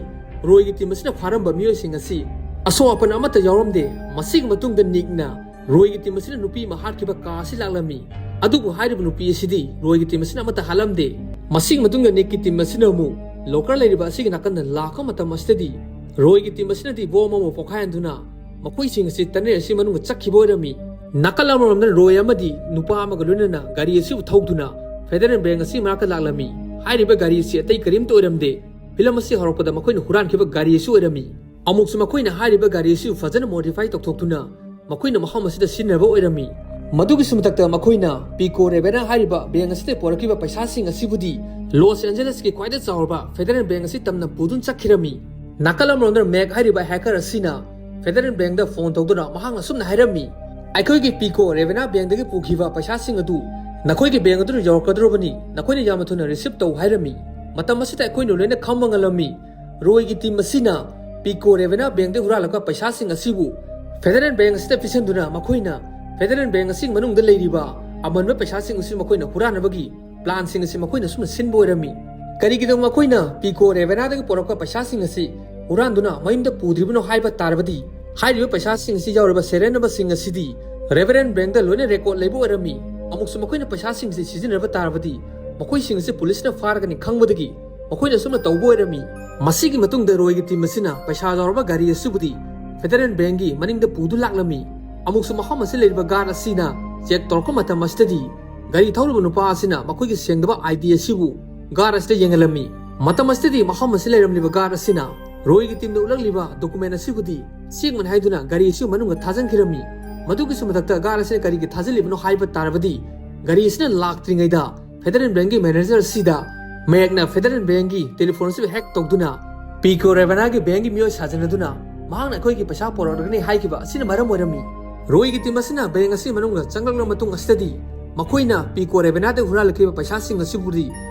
ꯔꯣꯏꯒꯤ ꯇꯤꯝ ꯑꯁꯤꯅ ꯐꯥꯔꯝꯕ ꯃꯤꯑꯣꯏꯁꯤꯡ ꯑꯁꯤ ꯑꯁꯣꯛ ꯑꯄꯟ ꯑꯃꯠꯇ ꯌꯥꯎꯔꯝꯗꯦ꯫ ꯃꯁꯤꯒꯤ ꯃꯇꯨꯡꯗ ꯅꯤꯛꯅ ꯔꯣꯏꯒꯤ ꯇꯤꯝ ꯑꯁꯤꯅ ꯅꯨꯄꯤ ꯑꯃ ꯍꯥꯠꯈꯤꯕ ꯀꯥ ꯑꯁꯤ ꯂꯥꯛꯂꯝꯃꯤ꯫ ꯑꯗꯨꯕꯨ ꯍꯥꯏꯔꯤꯕ ꯅꯨꯄꯤ ꯑꯁꯤꯗꯤ ꯔꯣꯏꯒꯤ ꯇꯤꯝ ꯑꯁꯤꯅ ꯑꯃꯠꯇ ꯍꯥꯠꯂꯝꯗꯦ꯫ ꯃꯁꯤꯒꯤ ꯃꯇꯨꯡꯗ ꯅꯤꯛꯀꯤ ꯇꯤꯝ ꯑꯁꯤꯅ ꯑꯃꯨꯛ ꯂꯣꯀꯔ ꯂꯩꯔꯤꯕ ꯑꯁꯤꯒꯤ ꯅꯥꯀꯟꯗ ꯂꯥꯛꯄ ꯃꯇꯝ ꯑꯁꯤꯗꯗꯤ ꯔꯣꯏꯒꯤ ꯇꯤꯝ ꯑꯁꯤꯅꯗꯤ ꯕꯣꯝ ꯑꯃ ꯄꯣꯈꯥꯏꯍꯟꯗꯨꯅ ꯃꯈꯣꯏꯁꯤꯡ ꯑꯁꯤ ꯇꯅꯦꯜ ꯑꯁꯤ ꯃꯅꯨꯡꯗ ꯆꯠꯈꯤꯕ ꯑꯣꯏꯔꯝꯃꯤ꯫ ꯅꯥꯀꯜ ꯑꯃꯔꯣꯝꯗ ꯔꯣꯏ ꯑꯃꯗꯤ ꯅꯨꯄꯥ ꯑꯃꯒ ꯂꯣꯏꯅꯅ ꯒꯥꯔꯤ ꯑꯁꯤꯕꯨ ꯊꯧꯗꯨꯅ ꯐꯦꯗꯔꯦꯜ ꯕꯦꯡ ꯑꯁꯤ ꯃꯅꯥꯛꯇ ꯂꯥꯛꯂꯝꯃꯤ꯫ ꯍꯥꯏꯔꯤꯕ ꯒꯥꯔꯤ ꯑꯁꯤ ꯑꯇꯩ ꯀꯔꯤꯝꯇ ꯑꯣꯏꯔꯝꯗꯦ꯫ ꯐꯤꯂꯝ ꯑꯁꯤ ꯍꯧꯔꯛꯄꯗ ꯃꯈꯣꯏꯅ ꯍꯨꯔꯥꯟꯈꯤꯕ ꯒꯥꯔꯤ ꯑꯁꯤ ꯑꯣꯏꯔꯝꯃꯤ꯫ ꯑꯃꯨꯛꯁꯨ ꯃꯈꯣꯏꯅ ꯍꯥꯏꯔꯤꯕ ꯒꯥꯔꯤ ꯑꯁꯤꯕꯨ ꯐꯖꯅ ꯃꯣꯗꯤꯐꯥꯏ ꯇꯧꯊꯣꯛꯇꯨꯅ ꯃꯈꯣꯏꯅ ꯃꯐꯝ ꯑꯁꯤꯗ ꯁꯤꯖꯤꯟꯅꯕ ꯑꯣꯏꯔꯝꯃꯤ꯫ ꯃꯗꯨꯒꯤꯁꯨ ꯃꯊꯛꯇ ꯃꯈꯣꯏꯅ ꯄꯤꯀꯣ ꯔꯦꯕꯦꯅꯥ ꯍꯥꯏꯔꯤꯕ ꯕꯦꯡ ꯑꯁꯤꯗ ꯄꯨꯔꯛꯈꯤꯕ ꯄꯩꯁꯥꯁꯤꯡ ꯑꯁꯤꯕꯨꯗꯤ ꯂꯣꯁ ꯑꯦꯟꯖꯦꯂꯁꯀꯤ ꯈ꯭ꯋꯥꯏꯗꯒꯤ ꯆꯥꯎꯔꯕ ꯐꯦꯗꯔꯦꯜ ꯕꯦꯡ ꯑꯁꯤ ꯇꯝꯅ ꯄꯨꯗꯨꯅ ꯆꯠꯈꯤꯔꯝꯃꯤ꯫ ꯅꯥꯀꯜ ꯑꯃꯔꯣꯝꯗ ꯃꯦꯛ ꯍꯥꯏꯔꯤꯕ ꯍꯦꯀꯔ ꯑꯁꯤꯅ ꯐꯦꯗꯔꯦꯜ ꯕꯦꯡꯗ ꯐꯣꯟ ꯇꯧꯗꯨꯅ ꯃꯍꯥꯛꯅ ꯑꯁꯨꯝꯅ ꯍꯥꯏꯔꯝꯃꯤ, "ꯑꯩꯈꯣꯏꯒꯤ ꯄꯤꯀꯣ ꯔꯦꯕꯦꯅꯥ ꯕꯦꯡꯗꯒꯤ ꯄꯨꯈꯤꯕ ꯄꯩꯁꯥꯁꯤꯡ ꯑꯗꯨ ꯅꯈꯣꯏꯒꯤ ꯕꯦꯡ ꯑꯗꯨꯗ ꯌꯧꯔꯛꯀꯗꯧꯔꯕꯅꯤ, ꯅꯈꯣꯏꯅ ꯌꯥꯝꯅ ꯊꯨꯅ ꯔꯤꯁꯤꯞ ꯇꯧ" ꯍꯥꯏꯔꯝꯃꯤ꯫ ꯃꯇꯝ ꯑꯁꯤꯗ ꯑꯩꯈꯣꯏꯅ ꯂꯣꯏꯅ ꯈꯪꯕ ꯉꯝꯂꯝꯃꯤ꯫ ꯔꯣꯏꯒꯤ ꯇꯤꯝ ꯑꯁꯤꯅ ꯄꯤꯀꯣ ꯔꯦꯕꯦꯅꯥ ꯕꯦꯡꯗꯒꯤ ꯍꯨꯔꯥꯜꯂꯛꯄ ꯄꯩꯁꯥꯁꯤꯡ ꯑꯁꯤꯕꯨ ꯐꯦꯗꯔꯦꯜ ꯕꯦꯡ ꯑꯁꯤꯗ ꯄꯤꯁꯤꯟꯗꯨꯅ ꯃꯈꯣꯏꯅ ꯐꯦꯗꯔꯦꯜ ꯕꯦꯡ ꯑꯁꯤꯒꯤ ꯃꯅꯨꯡꯗ ꯂꯩꯔꯤꯕ ꯑꯃꯟꯕ ꯄꯩꯁꯥꯁꯤꯡ ꯑꯁꯤ ꯃꯈꯣꯏꯅ ꯍꯨꯔꯥꯟꯅꯕꯒꯤ ꯄ꯭ꯂꯥꯟꯁꯤꯡ ꯑꯁꯤ ꯃꯈꯣꯏꯅ ꯑꯁꯨꯝꯅ ꯁꯤꯟꯕ ꯑꯣꯏꯔꯝꯃꯤ꯫ ꯀꯔꯤꯒꯤꯗꯃꯛ ꯃꯈꯣꯏꯅ ꯄꯤꯀꯣ ꯔꯦꯕꯦꯅꯥꯗꯒꯤ ꯄꯨꯔꯛꯄ ꯄꯩꯁꯥꯁꯤꯡ ꯑꯁꯤ ꯍꯨꯔꯥꯟꯗꯨꯅ ꯃꯌꯨꯝꯗ ꯄꯨꯗ꯭ꯔꯤꯕꯅꯣ ꯍꯥꯏꯕ ꯇꯥꯔꯕꯗꯤ, ꯍꯥꯏꯔꯤꯕ ꯄꯩꯁꯥꯁꯤꯡ ꯑꯁꯤ ꯌꯥꯎꯔꯤꯕ ꯁꯦꯔꯤꯌꯦꯜ ꯅꯝꯕꯔꯁꯤꯡ ꯑꯁꯤꯗꯤ ꯔꯦꯕꯔꯦꯟ ꯕꯦꯡꯗ ꯂꯣꯏꯅ ꯔꯦꯀꯣꯔꯗ ꯂꯩꯕ ꯑꯣꯏꯔꯝꯃꯤ꯫ ꯑꯃꯨꯛꯁꯨ ꯃꯈꯣꯏꯅ ꯄꯩꯁꯥꯁꯤꯡ ꯑꯁꯤ ꯁꯤꯖꯤꯟꯅꯕ ꯇꯥꯔꯕꯗꯤ, ꯃꯈꯣꯏꯁꯤꯡ ꯑꯁꯤ ꯄꯨꯂꯤꯁꯅ ꯐꯥꯔꯒꯅꯤ ꯈꯪꯕꯗꯒꯤ ꯃꯈꯣꯏꯅ ꯑꯁꯨꯝꯅ ꯇꯧꯕ ꯑꯣꯏꯔꯝꯃꯤ꯫ ꯃꯁꯤꯒꯤ ꯃꯇꯨꯡꯗ ꯔꯣꯏꯒꯤ ꯇꯤꯝ ꯑꯁꯤꯅ ꯄꯩꯁꯥ ꯌꯥꯎꯔꯕ ꯒꯥꯔꯤ ꯑꯁꯤꯕꯨꯗꯤ ꯐꯦꯗꯔꯦꯜ ꯕꯦꯡꯒꯤ ꯃꯅꯤꯡꯗ ꯄꯨꯗꯨ ꯂꯥꯛꯂꯝꯃꯤ꯫ ꯑꯃꯨꯛꯁꯨ ꯃꯐꯝ ꯑꯁꯤ ꯂꯩꯔꯤꯕ ꯒꯥꯔꯗ ꯑꯁꯤꯅ ꯆꯦꯛ ꯇꯧꯔꯛꯄ ꯃꯇꯝ ꯑꯁꯤꯗꯗꯤ, ꯒꯥꯔꯤ ꯊꯧꯔꯤꯕ ꯅꯨꯄꯥ ꯑꯁꯤꯅ ꯃꯈꯣꯏꯒꯤ ꯁꯦꯡꯗꯕ ꯑꯥꯏ ꯗꯤ ꯑꯁꯤꯕꯨ ꯒꯥꯔꯗ ꯑꯁꯤꯗ ꯌꯦꯡꯍꯜꯂꯝꯃꯤ꯫ ꯃꯇꯝ ꯑꯁꯤꯗꯗꯤ ꯃꯐꯝ ꯑꯁꯤ ꯂꯩꯔꯝꯂꯤꯕ ꯒꯥꯔꯗ ꯑꯁꯤꯅ ꯔꯣꯏꯒꯤ ꯇꯤꯝꯅ ꯎꯠꯂꯛꯂꯤꯕ ꯗꯣꯀꯨꯃꯦꯟ ꯑꯁꯤꯕꯨꯗꯤ ꯆꯦꯛꯃꯟ ꯍꯥꯏꯗꯨꯅ ꯒꯥꯔꯤ ꯑꯁꯤꯒꯤ ꯃꯅꯨꯡꯗ ꯊꯥꯖꯤꯟꯈꯤꯔꯝꯃꯤ꯫ ꯃꯗꯨꯒꯤꯁꯨ ꯃꯊꯛꯇ ꯒꯥꯔꯗ ꯑꯁꯤꯅ ꯀꯔꯤꯒꯤ ꯊꯥꯖꯤꯜꯂꯤꯕꯅꯣ ꯍꯥꯏꯕ ꯇꯥꯔꯕꯗꯤ, ꯒꯥꯔꯤ ꯑꯁꯤꯅ ꯂꯥꯛꯇ꯭ꯔꯤꯉꯩꯗ ꯐꯦꯗꯔꯦꯜ ꯕꯦꯡꯒꯤ ꯃꯦꯅꯦꯖꯔ ꯑꯁꯤꯗ ꯃꯦꯛꯅ ꯐꯦꯗꯔꯦꯜ ꯕꯦꯡꯒꯤ ꯇꯦꯂꯤꯐꯣꯟ ꯑꯁꯤꯕꯨ ꯍꯦꯛ ꯇꯧꯗꯨꯅ ꯄꯤꯀꯣ ꯔꯦꯕꯦꯅꯥꯒꯤ ꯕꯦꯡꯒꯤ ꯃꯤꯑꯣꯏ ꯁꯥꯖꯤꯟꯅꯗꯨꯅ ꯃꯍꯥꯛꯅ ꯑꯩꯈꯣꯏꯒꯤ ꯄꯩꯁꯥ ꯄꯨꯔꯛꯂꯒꯅꯤ ꯍꯥꯏꯈꯤꯕ ꯑꯁꯤꯅ ꯃꯔꯝ ꯑꯣꯏꯔꯝꯃꯤ꯫ ꯔꯣꯏꯒꯤ ꯇꯤꯝ ꯑꯁꯤꯅ ꯕꯦꯡ ꯑꯁꯤꯒꯤ ꯃꯅꯨꯡꯗ ꯆꯪꯂꯛꯂꯕ ꯃꯇꯨꯡ ꯑꯁꯤꯗꯗꯤ ꯃꯈꯣꯏꯅ ꯄꯤꯀꯣ ꯔꯦꯕꯦꯅꯥꯗꯒꯤ ꯍꯨꯔꯥꯜꯂꯛꯈꯤꯕ ꯄꯩꯁꯥꯁꯤꯡ ꯑꯁꯤꯕꯨꯗꯤ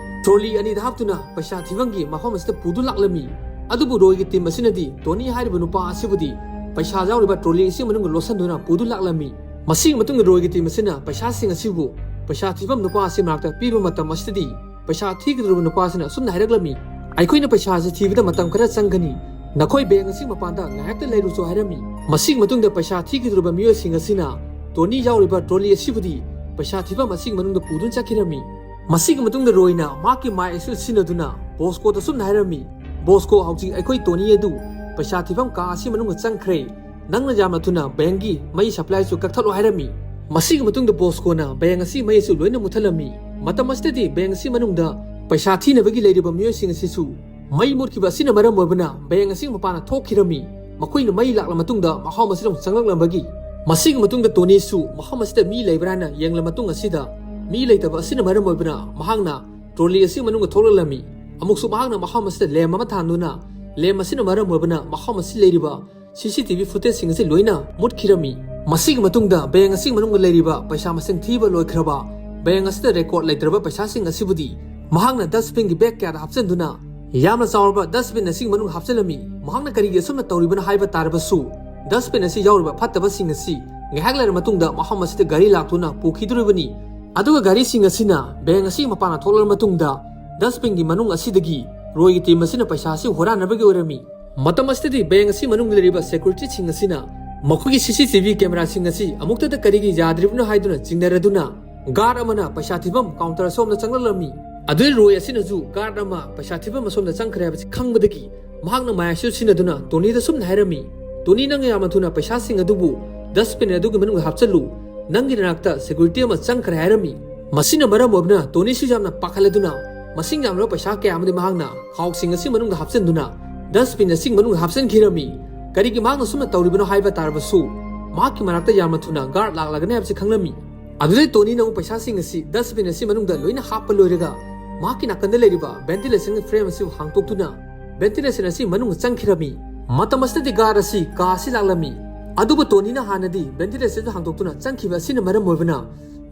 ꯇ꯭ꯔꯣꯂꯤ ꯑꯅꯤꯗ ꯍꯥꯞꯇꯨꯅ ꯄꯩꯁꯥ ꯊꯤꯐꯝꯒꯤ ꯃꯐꯝ ꯑꯁꯤꯗ ꯄꯨꯗꯨ ꯂꯥꯛꯂꯝꯃꯤ꯫ ꯑꯗꯨꯕꯨ ꯔꯣꯏꯒꯤ ꯇꯤꯝ ꯑꯁꯤꯅꯗꯤ ꯇꯣꯅꯤ ꯍꯥꯏꯔꯤꯕ ꯅꯨꯄꯥ ꯑꯁꯤꯕꯨꯗꯤ ꯄꯩꯁꯥ ꯌꯥꯎꯔꯤꯕ ꯇ꯭ꯔꯣꯂꯤ ꯑꯁꯤ ꯃꯅꯨꯡꯗ ꯂꯣꯠꯁꯤꯟꯗꯨꯅ ꯄꯨꯗꯨ ꯂꯥꯛꯂꯝꯃꯤ꯫ ꯃꯁꯤꯒꯤ ꯃꯇꯨꯡꯗ ꯔꯣꯏꯒꯤ ꯇꯤꯝ ꯑꯁꯤꯅ ꯄꯩꯁꯥꯁꯤꯡ ꯑꯁꯤꯕꯨ ꯄꯩꯁꯥ ꯊꯤꯐꯝ ꯅꯨꯄꯥ ꯑꯁꯤ ꯃꯅꯥꯛꯇ ꯄꯤꯕ ꯃꯇꯝ ꯑꯁꯤꯗꯗꯤ ꯄꯩꯁꯥ ꯊꯤꯒꯗꯧꯔꯤꯕ ꯅꯨꯄꯥ ꯑꯁꯤꯅ ꯑꯁꯨꯝꯅ ꯍꯥꯏꯔꯛꯂꯝꯃꯤ, "ꯑꯩꯈꯣꯏꯅ ꯄꯩꯁꯥ ꯑꯁꯤ ꯊꯤꯕꯗ ꯃꯇꯝ ꯈꯔ ꯆꯪꯒꯅꯤ, ꯅꯈꯣꯏ ꯕꯦꯡ ꯑꯁꯤ ꯃꯄꯥꯟꯗ ꯉꯥꯏꯍꯥꯛꯇ ꯂꯩꯔꯨꯆꯣ" ꯍꯥꯏꯔꯝꯃꯤ꯫ ꯃꯁꯤꯒꯤ ꯃꯇꯨꯡꯗ ꯄꯩꯁꯥ ꯊꯤꯒꯗꯧꯔꯤꯕ ꯃꯤꯑꯣꯏꯁꯤꯡ ꯑꯁꯤꯅ ꯇꯣꯅꯤ ꯌꯥꯎꯔꯤꯕ ꯇ꯭ꯔꯣꯂꯤ ꯑꯁꯤꯕꯨꯗꯤ ꯄꯩꯁꯥ ꯊꯤꯐꯝ ꯑꯁꯤꯒꯤ ꯃꯅꯨꯡꯗ ꯄꯨꯗꯨꯅ ꯆꯠꯈꯤꯔꯝꯃꯤ꯫ ꯃꯁꯤꯒꯤ ꯃꯇꯨꯡꯗ ꯔꯣꯏꯅ ꯃꯍꯥꯛꯀꯤ ꯃꯥꯏ ꯑꯁꯤ ꯁꯤꯖꯤꯟꯅꯗꯨꯅ ꯕꯣꯁꯀꯣꯗ ꯑꯁꯨꯝꯅ ꯍꯥꯏꯔꯝꯃꯤ, "ꯕꯣꯁꯀꯣ, ꯍꯧꯖꯤꯛ ꯑꯩꯈꯣꯏ ꯇꯣꯅꯤ ꯑꯗꯨ ꯄꯩꯁꯥ ꯊꯤꯐꯝ ꯀꯥ ꯑꯁꯤ ꯃꯅꯨꯡꯗ ꯆꯪꯈ꯭ꯔꯦ꯫ ꯅꯪꯅ ꯌꯥꯝꯅ ꯊꯨꯅ ꯕꯦꯡꯒꯤ ꯃꯩ ꯁꯄ꯭ꯂꯥꯏꯁꯨ ꯀꯛꯊꯠꯂꯣ" ꯍꯥꯏꯔꯝꯃꯤ꯫ ꯃꯁꯤꯒꯤ ꯃꯇꯨꯡꯗ ꯕꯣꯁꯀꯣꯅ ꯕꯦꯡ ꯑꯁꯤ ꯃꯩ ꯑꯁꯤ ꯂꯣꯏꯅ ꯃꯨꯠꯊꯠꯂꯝꯃꯤ꯫ ꯃꯇꯝ ꯑꯁꯤꯗꯗꯤ ꯕꯦꯡ ꯑꯁꯤ ꯃꯅꯨꯡꯗ ꯄꯩꯁꯥ ꯊꯤꯅꯕꯒꯤ ꯂꯩꯔꯤꯕ ꯃꯤꯑꯣꯏꯁꯤꯡ ꯑꯁꯤꯁꯨ ꯃꯩ ꯃꯨꯠꯈꯤꯕ ꯑꯁꯤꯅ ꯃꯔꯝ ꯑꯣꯏꯕꯅ ꯕꯦꯡ ꯑꯁꯤ ꯃꯄꯥꯟꯗ ꯊꯣꯛꯈꯤꯔꯝꯃꯤ꯫ ꯃꯈꯣꯏꯅ ꯃꯩ ꯂꯥꯛꯂ ꯃꯇꯨꯡꯗ ꯃꯐꯝ ꯑꯁꯤꯗ ꯑꯃꯨꯛ ꯆꯪꯂꯛꯂꯝꯕꯒꯤ, ꯃꯁꯤꯒꯤ ꯃꯇꯨꯡꯗ ꯇꯣꯅꯤꯁꯨ ꯃꯐꯝ ꯑꯁꯤꯗ ꯃꯤ ꯂꯩꯕ꯭ꯔꯥ ꯍꯥꯏꯅ ꯌꯦꯡꯂ ꯃꯇꯨꯡ ꯑꯁꯤꯗ ꯃꯤ ꯂꯩꯇꯕ ꯑꯁꯤꯅ ꯃꯔꯝ ꯑꯣꯏꯕꯅ ꯃꯍꯥꯛꯅ ꯇ꯭ꯔꯣꯂꯤ ꯑꯁꯤ ꯃꯅꯨꯡꯗ ꯊꯣꯛꯂꯛꯂꯝꯃꯤ꯫ ꯑꯃꯨꯛꯁꯨ ꯃꯍꯥꯛꯅ ꯃꯐꯝ ꯑꯁꯤꯗ ꯂꯦꯝ ꯑꯃ ꯊꯥꯟꯗꯨꯅ ꯂꯦꯝ ꯑꯁꯤꯅ ꯃꯔꯝ ꯑꯣꯏꯕꯅ ꯃꯐꯝ ꯑꯁꯤ ꯂꯩꯔꯤꯕ ꯁꯤ ꯁꯤ ꯇꯤ ꯚꯤ ꯐꯨꯇꯦꯖꯁꯤꯡ ꯑꯁꯤ ꯂꯣꯏꯅ ꯃꯨꯠꯈꯤꯔꯝꯃꯤ꯫ ꯃꯁꯤꯒꯤ ꯃꯇꯨꯡꯗ ꯕꯦꯡ ꯑꯁꯤꯒꯤ ꯃꯅꯨꯡꯗ ꯂꯩꯔꯤꯕ ꯄꯩꯁꯥ ꯃꯁꯤꯡ ꯊꯤꯕ ꯂꯣꯏꯈ꯭ꯔꯕ ꯕꯦꯡ ꯑꯁꯤꯗ ꯔꯦꯀꯣꯔꯗ ꯂꯩꯇ꯭ꯔꯕ ꯄꯩꯁꯥꯁꯤꯡ ꯑꯁꯤꯕꯨꯗꯤ ꯃꯍꯥꯛꯅ ꯗꯁꯕꯤꯟꯒꯤ ꯕꯦꯒ ꯀꯌꯥꯗ ꯍꯥꯞꯆꯤꯟꯗꯨꯅ ꯌꯥꯝꯅ ꯆꯥꯎꯔꯕ ꯗꯁꯕꯤꯟ ꯑꯁꯤꯒꯤ ꯃꯅꯨꯡꯗ ꯍꯥꯞꯆꯤꯜꯂꯝꯃꯤ꯫ ꯃꯍꯥꯛꯅ ꯀꯔꯤꯒꯤ ꯑꯁꯨꯝꯅ ꯇꯧꯔꯤꯕꯅꯣ ꯍꯥꯏꯕ ꯇꯥꯔꯕꯁꯨ, ꯗꯁꯕꯤꯟ ꯑꯁꯤ ꯌꯥꯎꯔꯤꯕ ꯐꯠꯇꯕꯁꯤꯡ ꯑꯁꯤ ꯉꯥꯏꯍꯥꯛ ꯂꯩꯔ ꯃꯇꯨꯡꯗ ꯃꯐꯝ ꯑꯁꯤꯗ ꯒꯥꯔꯤ ꯂꯥꯛꯇꯨꯅ ꯄꯨꯈꯤꯗꯣꯔꯤꯕꯅꯤ꯫ ꯑꯗꯨꯒ ꯒꯥꯔꯤꯁꯤꯡ ꯑꯁꯤꯅ ꯕꯦꯡ ꯑꯁꯤꯒꯤ ꯃꯄꯥꯟꯗ ꯊꯣꯛꯂꯕ ꯃꯇꯨꯡꯗ ꯗꯁꯕꯤꯟꯒꯤ ꯃꯅꯨꯡ ꯑꯁꯤꯗꯒꯤ ꯔꯣꯏꯒꯤ ꯇꯤꯝ ꯑꯁꯤꯅ ꯄꯩꯁꯥ ꯑꯁꯤ ꯍꯨꯔꯥꯟꯅꯕꯒꯤ ꯑꯣꯏꯔꯝꯃꯤ꯫ ꯃꯇꯝ ꯑꯁꯤꯗꯗꯤ ꯕꯦꯡ ꯑꯁꯤ ꯃꯅꯨꯡꯗ ꯂꯩꯔꯤꯕ ꯁꯦꯀ꯭ꯌꯨꯔꯤꯇꯤꯁꯤꯡ ꯑꯁꯤꯅ ꯃꯈꯣꯏꯒꯤ ꯁꯤ ꯁꯤ ꯇꯤ ꯚꯤ ꯀꯦꯃꯦꯔꯥꯁꯤꯡ ꯑꯁꯤ ꯑꯃꯨꯛꯇꯗ ꯀꯔꯤꯒꯤ ꯌꯥꯗ꯭ꯔꯤꯕꯅꯣ ꯍꯥꯏꯗꯨꯅ ꯆꯤꯡꯅꯔꯗꯨꯅ ꯒꯥꯔꯗ ꯑꯃꯅ ꯄꯩꯁꯥ ꯊꯤꯐꯝ ꯀꯥꯎꯟꯇꯔ ꯑꯁꯣꯝꯗ ꯆꯪꯂꯛꯂꯝꯃꯤ꯫ ꯑꯗꯨꯗꯩ ꯔꯣꯏ ꯑꯁꯤꯅꯁꯨ ꯒꯥꯔꯗ ꯑꯃ ꯄꯩꯁꯥ ꯊꯤꯐꯝ ꯑꯁꯣꯝꯗ ꯆꯪꯈ꯭ꯔꯦ ꯍꯥꯏꯕꯁꯤ ꯈꯪꯕꯗꯒꯤ ꯃꯍꯥꯛꯅ ꯃꯌꯥꯏꯁꯨ ꯁꯤꯟꯅꯗꯨꯅ ꯇꯣꯅꯤꯗ ꯁꯨꯝꯅ ꯍꯥꯏꯔꯝꯃꯤ, "ꯇꯣꯅꯤ, ꯅꯪ ꯌꯥꯝꯅ ꯊꯨꯅ ꯄꯩꯁꯥꯁꯤꯡ ꯑꯗꯨꯕꯨ ꯗꯁꯕꯤꯟ ꯑꯗꯨꯒꯤ ꯃꯅꯨꯡꯗ ꯍꯥꯞꯆꯜꯂꯨ꯫ ꯅꯪꯒꯤ ꯅꯅꯥꯛꯇ ꯁꯦꯀ꯭ꯌꯨꯔꯤꯇꯤ ꯑꯃ ꯆꯪꯈ꯭ꯔꯦ" ꯍꯥꯏꯔꯝꯃꯤ꯫ ꯃꯁꯤꯅ ꯃꯔꯝ ꯑꯣꯏꯗꯨꯅ ꯇꯣꯅꯤꯁꯨ ꯌꯥꯝꯅ ꯄꯥꯈꯠꯂꯗꯨꯅ ꯃꯁꯤꯡ ꯌꯥꯝꯂꯕ ꯄꯩꯁꯥ ꯀꯌꯥ ꯑꯃꯗꯤ ꯃꯍꯥꯛꯅ ꯈꯥꯎꯁꯤꯡ ꯑꯁꯤ ꯃꯅꯨꯡꯗ ꯍꯥꯞꯆꯤꯟꯗꯨꯅ ꯗꯁꯕꯤꯟ ꯑꯁꯤꯒꯤ ꯃꯅꯨꯡꯗ ꯍꯥꯞꯆꯤꯟꯈꯤꯔꯝꯃꯤ꯫ ꯀꯔꯤꯒꯤ ꯃꯍꯥꯛꯅ ꯁꯨꯝꯅ ꯇꯧꯔꯤꯕꯅꯣ ꯍꯥꯏꯕ ꯇꯥꯔꯕꯁꯨ, ꯃꯍꯥꯛꯀꯤ ꯃꯅꯥꯛꯇ ꯌꯥꯝꯅ ꯊꯨꯅ ꯒꯥꯔꯗ ꯂꯥꯛꯂꯒꯅꯤ ꯍꯥꯏꯕꯁꯤ ꯈꯪꯂꯝꯃꯤ꯫ ꯑꯗꯨꯗꯩ ꯇꯣꯅꯤꯅ ꯑꯃꯨꯛ ꯄꯩꯁꯥꯁꯤꯡ ꯑꯁꯤ ꯗꯁꯕꯤꯟ ꯑꯁꯤ ꯃꯅꯨꯡꯗ ꯂꯣꯏꯅ ꯍꯥꯞꯄ ꯂꯣꯏꯔꯒ ꯃꯍꯥꯛꯀꯤ ꯅꯥꯀꯟꯗ ꯂꯩꯔꯤꯕ ꯚꯦꯟꯇꯤꯂꯦꯁꯟꯒꯤ ꯐ꯭ꯔꯦꯝ ꯑꯁꯤꯕꯨ ꯍꯥꯡꯇꯣꯛꯇꯨꯅ ꯚꯦꯟꯇꯤꯂꯦꯁꯟ ꯑꯁꯤ ꯃꯅꯨꯡꯗ ꯆꯪꯈꯤꯔꯝꯃꯤ꯫ ꯃꯇꯝ ꯑꯁꯤꯗꯗꯤ ꯒꯥꯔꯗ ꯑꯁꯤ ꯀꯥ ꯑꯁꯤ ꯂꯥꯛꯂꯝꯃꯤ꯫ ꯑꯗꯨꯕꯨ ꯇꯣꯅꯤꯅ ꯍꯥꯟꯅꯗꯤ ꯚꯦꯟꯇꯤꯂꯦꯁꯟꯗꯨ ꯍꯥꯡꯗꯣꯛꯇꯨꯅ ꯆꯪꯈꯤꯕ ꯑꯁꯤꯅ ꯃꯔꯝ ꯑꯣꯏꯕꯅ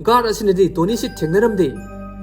ꯒꯥꯔꯗ ꯑꯁꯤꯅꯗꯤ ꯇꯣꯅꯤꯁꯤ ꯊꯦꯡꯅꯔꯝꯗꯦ꯫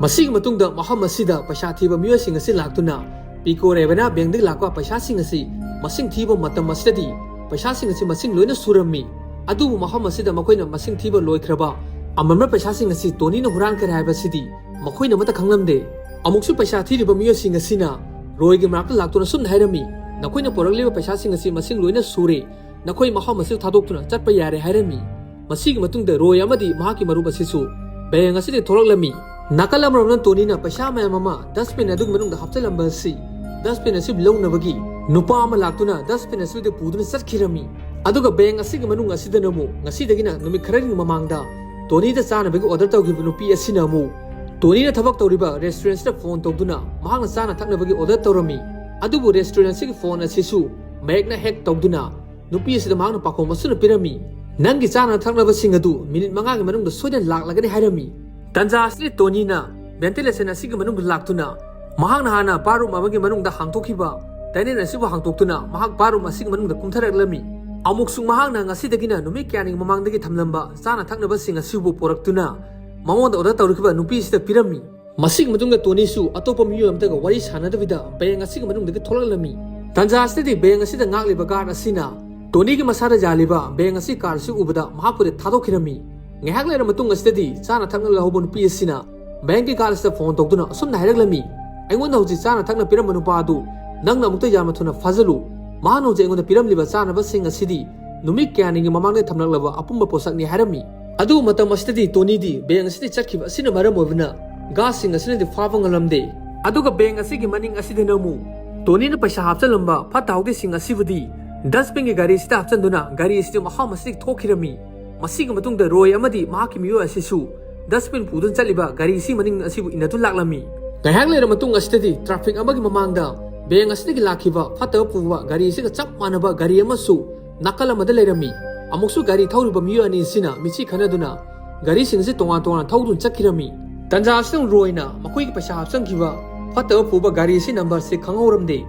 ꯃꯁꯤꯒꯤ ꯃꯇꯨꯡꯗ ꯃꯐꯝ ꯑꯁꯤꯗ ꯄꯩꯁꯥ ꯊꯤꯕ ꯃꯤꯑꯣꯏꯁꯤꯡ ꯑꯁꯤ ꯂꯥꯛꯇꯨꯅ ꯄꯤꯀꯣ ꯔꯦꯕꯦꯅꯥ ꯕꯦꯡꯗꯒꯤ ꯂꯥꯛꯄ ꯄꯩꯁꯥꯁꯤꯡ ꯑꯁꯤ ꯃꯁꯤꯡ ꯊꯤꯕ ꯃꯇꯝ ꯑꯁꯤꯗꯗꯤ ꯄꯩꯁꯥꯁꯤꯡ ꯑꯁꯤ ꯃꯁꯤꯡ ꯂꯣꯏꯅ ꯁꯨꯔꯝꯃꯤ꯫ ꯑꯗꯨꯕꯨ ꯃꯐꯝ ꯑꯁꯤꯗ ꯃꯈꯣꯏꯅ ꯃꯁꯤꯡ ꯊꯤꯕ ꯂꯣꯏꯈ꯭ꯔꯕ ꯑꯃꯝꯕ ꯄꯩꯁꯥꯁꯤꯡ ꯑꯁꯤ ꯇꯣꯅꯤꯅ ꯍꯨꯔꯥꯟꯈ꯭ꯔꯦ ꯍꯥꯏꯕꯁꯤꯗꯤ ꯃꯈꯣꯏꯅ ꯑꯃꯠꯇ ꯈꯪꯂꯝꯗꯦ꯫ ꯑꯃꯨꯛꯁꯨ ꯄꯩꯁꯥ ꯊꯤꯔꯤꯕ ꯃꯤꯑꯣꯏꯁꯤꯡ ꯑꯁꯤꯅ ꯔꯣꯏꯒꯤ ꯃꯅꯥꯛꯇ ꯂꯥꯛꯇꯨꯅ ꯑꯁꯨꯝꯅ ꯍꯥꯏꯔꯝꯃꯤ, "ꯅꯈꯣꯏꯅ ꯄꯨꯔꯛꯂꯤꯕ ꯄꯩꯁꯥꯁꯤꯡ ꯑꯁꯤ ꯃꯁꯤꯡ ꯂꯣꯏꯅ ꯁꯨꯔꯦ꯫ ꯅꯈꯣꯏ ꯃꯐꯝ ꯑꯁꯤꯕꯨ ꯊꯥꯗꯣꯛꯇꯨꯅ ꯆꯠꯄ ꯌꯥꯔꯦ" ꯍꯥꯏꯔꯝꯃꯤ꯫ ꯃꯁꯤꯒꯤ ꯃꯇꯨꯡꯗ ꯔꯣꯏ ꯑꯃꯗꯤ ꯃꯍꯥꯛꯀꯤ ꯃꯔꯨꯞ ꯑꯁꯤꯁꯨ ꯕꯦꯡ ꯑꯁꯤꯗꯒꯤ ꯊꯣꯛꯂꯛꯂꯝꯃꯤ꯫ ꯅꯥꯀꯜ ꯑꯃꯔꯣꯝꯗ ꯇꯣꯅꯤꯅ ꯄꯩꯁꯥ ꯃꯌꯥꯝ ꯑꯃ ꯗꯁꯕꯤꯟ ꯑꯗꯨꯒꯤ ꯃꯅꯨꯡꯗ ꯍꯥꯞꯆꯤꯜꯂꯝꯕ ꯑꯁꯤ ꯗꯁꯕꯤꯟ ꯑꯁꯤ ꯂꯧꯅꯕꯒꯤ ꯅꯨꯄꯥ ꯑꯃ ꯂꯥꯛꯇꯨꯅ ꯗꯁꯕꯤꯟ ꯑꯁꯤꯗ ꯄꯨꯗꯨꯅ ꯆꯠꯈꯤꯔꯝꯃꯤ꯫ ꯑꯗꯨꯒ ꯕꯦꯡ ꯑꯁꯤꯒꯤ ꯃꯅꯨꯡ ꯑꯁꯤꯗꯅ ꯑꯃꯨꯛ ꯉꯁꯤꯗꯒꯤꯅ ꯅꯨꯃꯤꯠ ꯈꯔꯒꯤ ꯃꯃꯥꯡꯗ ꯇꯣꯅꯤꯗ ꯆꯥꯅꯕꯒꯤ ꯑꯣꯔꯗꯔ ꯇꯧꯈꯤꯕ ꯅꯨꯄꯤ ꯑꯁꯤꯅ ꯑꯃꯨꯛ ꯇꯣꯅꯤꯅ ꯊꯕꯛ ꯇꯧꯔꯤꯕ ꯔꯦꯁꯇꯨꯔꯦꯟꯁꯤꯗ ꯐꯣꯟ ꯇꯧꯗꯨꯅ ꯃꯍꯥꯛꯅ ꯆꯥꯅ ꯊꯛꯅꯕꯒꯤ ꯑꯣꯔꯗꯔ ꯇꯧꯔꯝꯃꯤ꯫ ꯑꯗꯨꯕꯨ ꯔꯦꯁꯇꯨꯔꯦꯟꯁꯤꯒꯤ ꯐꯣꯟ ꯑꯁꯤꯁꯨ ꯃꯦꯛꯅ ꯍꯦꯛ ꯇꯧꯗꯨꯅ ꯅꯨꯄꯤ ꯑꯁꯤꯗ ꯃꯍꯥꯛꯅ ꯄꯥꯎꯈꯨꯝ ꯑꯁꯨꯝꯅ ꯄꯤꯔꯝꯃꯤ, "ꯅꯪꯒꯤ ꯆꯥꯅ ꯊꯛꯅꯕꯁꯤꯡ ꯑꯗꯨ ꯃꯤꯅꯤꯠ ꯃꯉꯥꯒꯤ ꯃꯅꯨꯡꯗ ꯁꯣꯏꯗꯅ ꯂꯥꯛꯂꯒꯅꯤ" ꯍꯥꯏꯔꯝꯃꯤ꯫ ꯇꯟꯖꯥ ꯑꯁꯤꯗ ꯇꯣꯅꯤꯅ ꯚꯦꯟꯇꯤꯂꯦꯁꯟ ꯑꯁꯤꯒꯤ ꯃꯅꯨꯡꯗ ꯂꯥꯛꯇꯨꯅ ꯃꯍꯥꯛꯅ ꯍꯥꯟꯅ ꯕꯥꯔꯔꯨꯝ ꯑꯃꯒꯤ ꯃꯅꯨꯡꯗ ꯍꯥꯡꯗꯣꯛꯈꯤꯕ ꯇꯥꯏꯅꯦꯟ ꯑꯁꯤꯕꯨ ꯍꯥꯡꯗꯣꯛꯇꯨꯅ ꯃꯍꯥꯛ ꯕꯥꯔꯔꯨꯝ ꯑꯁꯤꯒꯤ ꯃꯅꯨꯡꯗ ꯀꯨꯝꯊꯔꯛꯂꯝꯃꯤ꯫ ꯑꯃꯨꯛꯁꯨ ꯃꯍꯥꯛꯅ ꯉꯁꯤꯗꯒꯤꯅ ꯅꯨꯃꯤꯠ ꯀꯌꯥꯅꯤ ꯃꯃꯥꯡꯗꯒꯤ ꯊꯝꯂꯝꯕ ꯆꯥꯅ ꯊꯛꯅꯕꯁꯤꯡ ꯑꯁꯤꯕꯨ ꯄꯨꯔꯛꯇꯨꯅ ꯃꯉꯣꯟꯗ ꯑꯣꯔꯗꯔ ꯇꯧꯔꯛꯈꯤꯕ ꯅꯨꯄꯤꯁꯤꯗ ꯄꯤꯔꯝꯃꯤ꯫ ꯃꯁꯤꯒꯤ ꯃꯇꯨꯡꯗ ꯇꯣꯅꯤꯁꯨ ꯑꯇꯣꯞꯄ ꯃꯤꯑꯣꯏ ꯑꯃꯇꯒ ꯋꯥꯔꯤ ꯁꯥꯟꯅꯗꯕꯤꯗ ꯕꯦꯡ ꯑꯁꯤꯒꯤ ꯃꯅꯨꯡꯗꯒꯤ ꯊꯣꯛꯂꯛꯂꯝꯃꯤ꯫ ꯇꯥꯟꯖꯥ ꯑꯁꯤꯗꯗꯤ ꯕꯦꯡ ꯑꯁꯤꯗ ꯉꯥꯛꯂꯤꯕ ꯒꯥꯔꯗ ꯑꯁꯤꯅ ꯇꯣꯅꯤꯒꯤ ꯃꯁꯥꯗ ꯌꯥꯜꯂꯤꯕ ꯕꯦꯡ ꯑꯁꯤ ꯀꯥꯔꯗ ꯑꯁꯤ ꯎꯕꯗ ꯃꯍꯥꯛꯄꯨꯗꯤ ꯊꯥꯗꯣꯛꯈꯤꯔꯝꯃꯤ꯫ ꯉꯥꯏꯍꯥꯛ ꯂꯩꯔ ꯃꯇꯨꯡ ꯑꯁꯤꯗꯗꯤ ꯆꯥꯅ ꯊꯛꯅ ꯂꯧꯍꯧꯕ ꯅꯨꯄꯤ ꯑꯁꯤꯅ ꯕꯦꯡꯒꯤ ꯒꯥꯔꯗ ꯑꯁꯤꯗ ꯐꯣꯟ ꯇꯧꯗꯨꯅ ꯑꯁꯨꯝꯅ ꯍꯥꯏꯔꯛꯂꯝꯃꯤ, "ꯑꯩꯉꯣꯟꯗ ꯍꯧꯖꯤꯛ ꯆꯥꯅ ꯊꯛꯅ ꯄꯤꯔꯝꯕ ꯅꯨꯄꯥ ꯑꯗꯨ ꯅꯪꯅ ꯑꯃꯨꯛꯇ ꯌꯥꯝꯅ ꯊꯨꯅ ꯐꯥꯖꯤꯜꯂꯨ꯫ ꯃꯍꯥꯛꯅ ꯍꯧꯖꯤꯛ ꯑꯩꯉꯣꯟꯗ ꯄꯤꯔꯝꯂꯤꯕ ꯆꯥꯅꯕꯁꯤꯡ ꯑꯁꯤꯗꯤ ꯅꯨꯃꯤꯠ ꯀꯌꯥꯅꯤꯒꯤ ꯃꯃꯥꯡꯗ ꯊꯝꯂꯛꯂꯕ ꯑꯄꯨꯝꯕ ꯄꯣꯠꯁꯛꯅꯤ" ꯍꯥꯏꯔꯝꯃꯤ꯫ ꯑꯗꯨꯕꯨ ꯃꯇꯝ ꯑꯁꯤꯗꯗꯤ ꯇꯣꯅꯤꯗꯤ ꯕꯦꯡ ꯑꯁꯤꯗꯒꯤ ꯆꯠꯈꯤꯕ ꯑꯁꯤꯅ ꯃꯔꯝ ꯑꯣꯏꯕꯅ ꯒꯥꯔꯗꯁꯤꯡ ꯑꯁꯤꯅꯗꯤ ꯐꯥꯕ ꯉꯝꯂꯝꯗꯦ꯫ ꯑꯗꯨꯒ ꯕꯦꯡ ꯑꯁꯤꯒꯤ ꯃꯅꯤꯡ ꯑꯁꯤꯗꯅ ꯑꯃꯨꯛ ꯇꯣꯅꯤꯅ ꯄꯩꯁꯥ ꯍꯥꯞꯆꯤꯜꯂꯝꯕ ꯐꯠꯇ ꯍꯥꯎꯗꯤꯁꯤꯡ ꯑꯁꯤꯕꯨꯗꯤ ꯗꯁꯕꯤꯟꯒꯤ ꯒꯥꯔꯤ ꯑꯁꯤꯗ ꯍꯥꯞꯆꯤꯟꯗꯨꯅ ꯒꯥꯔꯤ ꯑꯁꯤꯗꯤ ꯃꯐꯝ ꯑꯁꯤꯗꯒꯤ ꯊꯣꯛꯈꯤꯔꯝꯃꯤ꯫ ꯃꯁꯤꯒꯤ ꯃꯇꯨꯡꯗ ꯔꯣꯏ ꯑꯃꯗꯤ ꯃꯍꯥꯛꯀꯤ ꯃꯤꯑꯣꯏ ꯑꯁꯤꯁꯨ ꯗꯁꯕꯤꯟ ꯄꯨꯗꯨꯅ ꯆꯠꯂꯤꯕ ꯒꯥꯔꯤ ꯑꯁꯤꯒꯤ ꯃꯅꯤꯡ ꯑꯁꯤꯕꯨ ꯏꯟꯅꯗꯨꯅ ꯂꯥꯛꯂꯝꯃꯤ꯫ ꯉꯥꯏꯍꯥꯛ ꯂꯩꯔ ꯃꯇꯨꯡ ꯑꯁꯤꯗꯗꯤ ꯇ꯭ꯔꯥꯐꯤꯛ ꯑꯃꯒꯤ ꯃꯃꯥꯡꯗ ꯕꯦꯡ ꯑꯁꯤꯗꯒꯤ ꯂꯥꯛꯈꯤꯕ ꯐꯠꯇꯕ ꯄꯨꯕ ꯒꯥꯔꯤ ꯑꯁꯤꯒ ꯆꯞ ꯃꯥꯟꯅꯕ ꯒꯥꯔꯤ ꯑꯃꯁꯨ ꯅꯥꯀꯜ ꯑꯃꯗ ꯂꯩꯔꯝꯃꯤ꯫ ꯑꯃꯨꯛꯁꯨ ꯒꯥꯔꯤ ꯊꯧꯔꯤꯕ ꯃꯤꯑꯣꯏ ꯑꯅꯤ ꯑꯁꯤꯅ ꯃꯤꯠꯁꯤ ꯈꯟꯅꯗꯨꯅ ꯒꯥꯔꯤꯁꯤꯡ ꯑꯁꯤ ꯇꯣꯉꯥꯟ ꯇꯣꯉꯥꯟꯅ ꯊꯧꯗꯨꯅ ꯆꯠꯈꯤꯔꯝꯃꯤ꯫ ꯇꯟꯖꯥ ꯑꯁꯤꯗ ꯔꯣꯏꯅ ꯃꯈꯣꯏꯒꯤ ꯄꯩꯁꯥ ꯍꯥꯞꯆꯤꯟꯈꯤꯕ ꯐꯠꯇꯕ ꯄꯨꯕ ꯒꯥꯔꯤ ꯑꯁꯤ ꯅꯝꯕꯔꯁꯤ ꯈꯪꯍꯧꯔꯝꯗꯦ꯫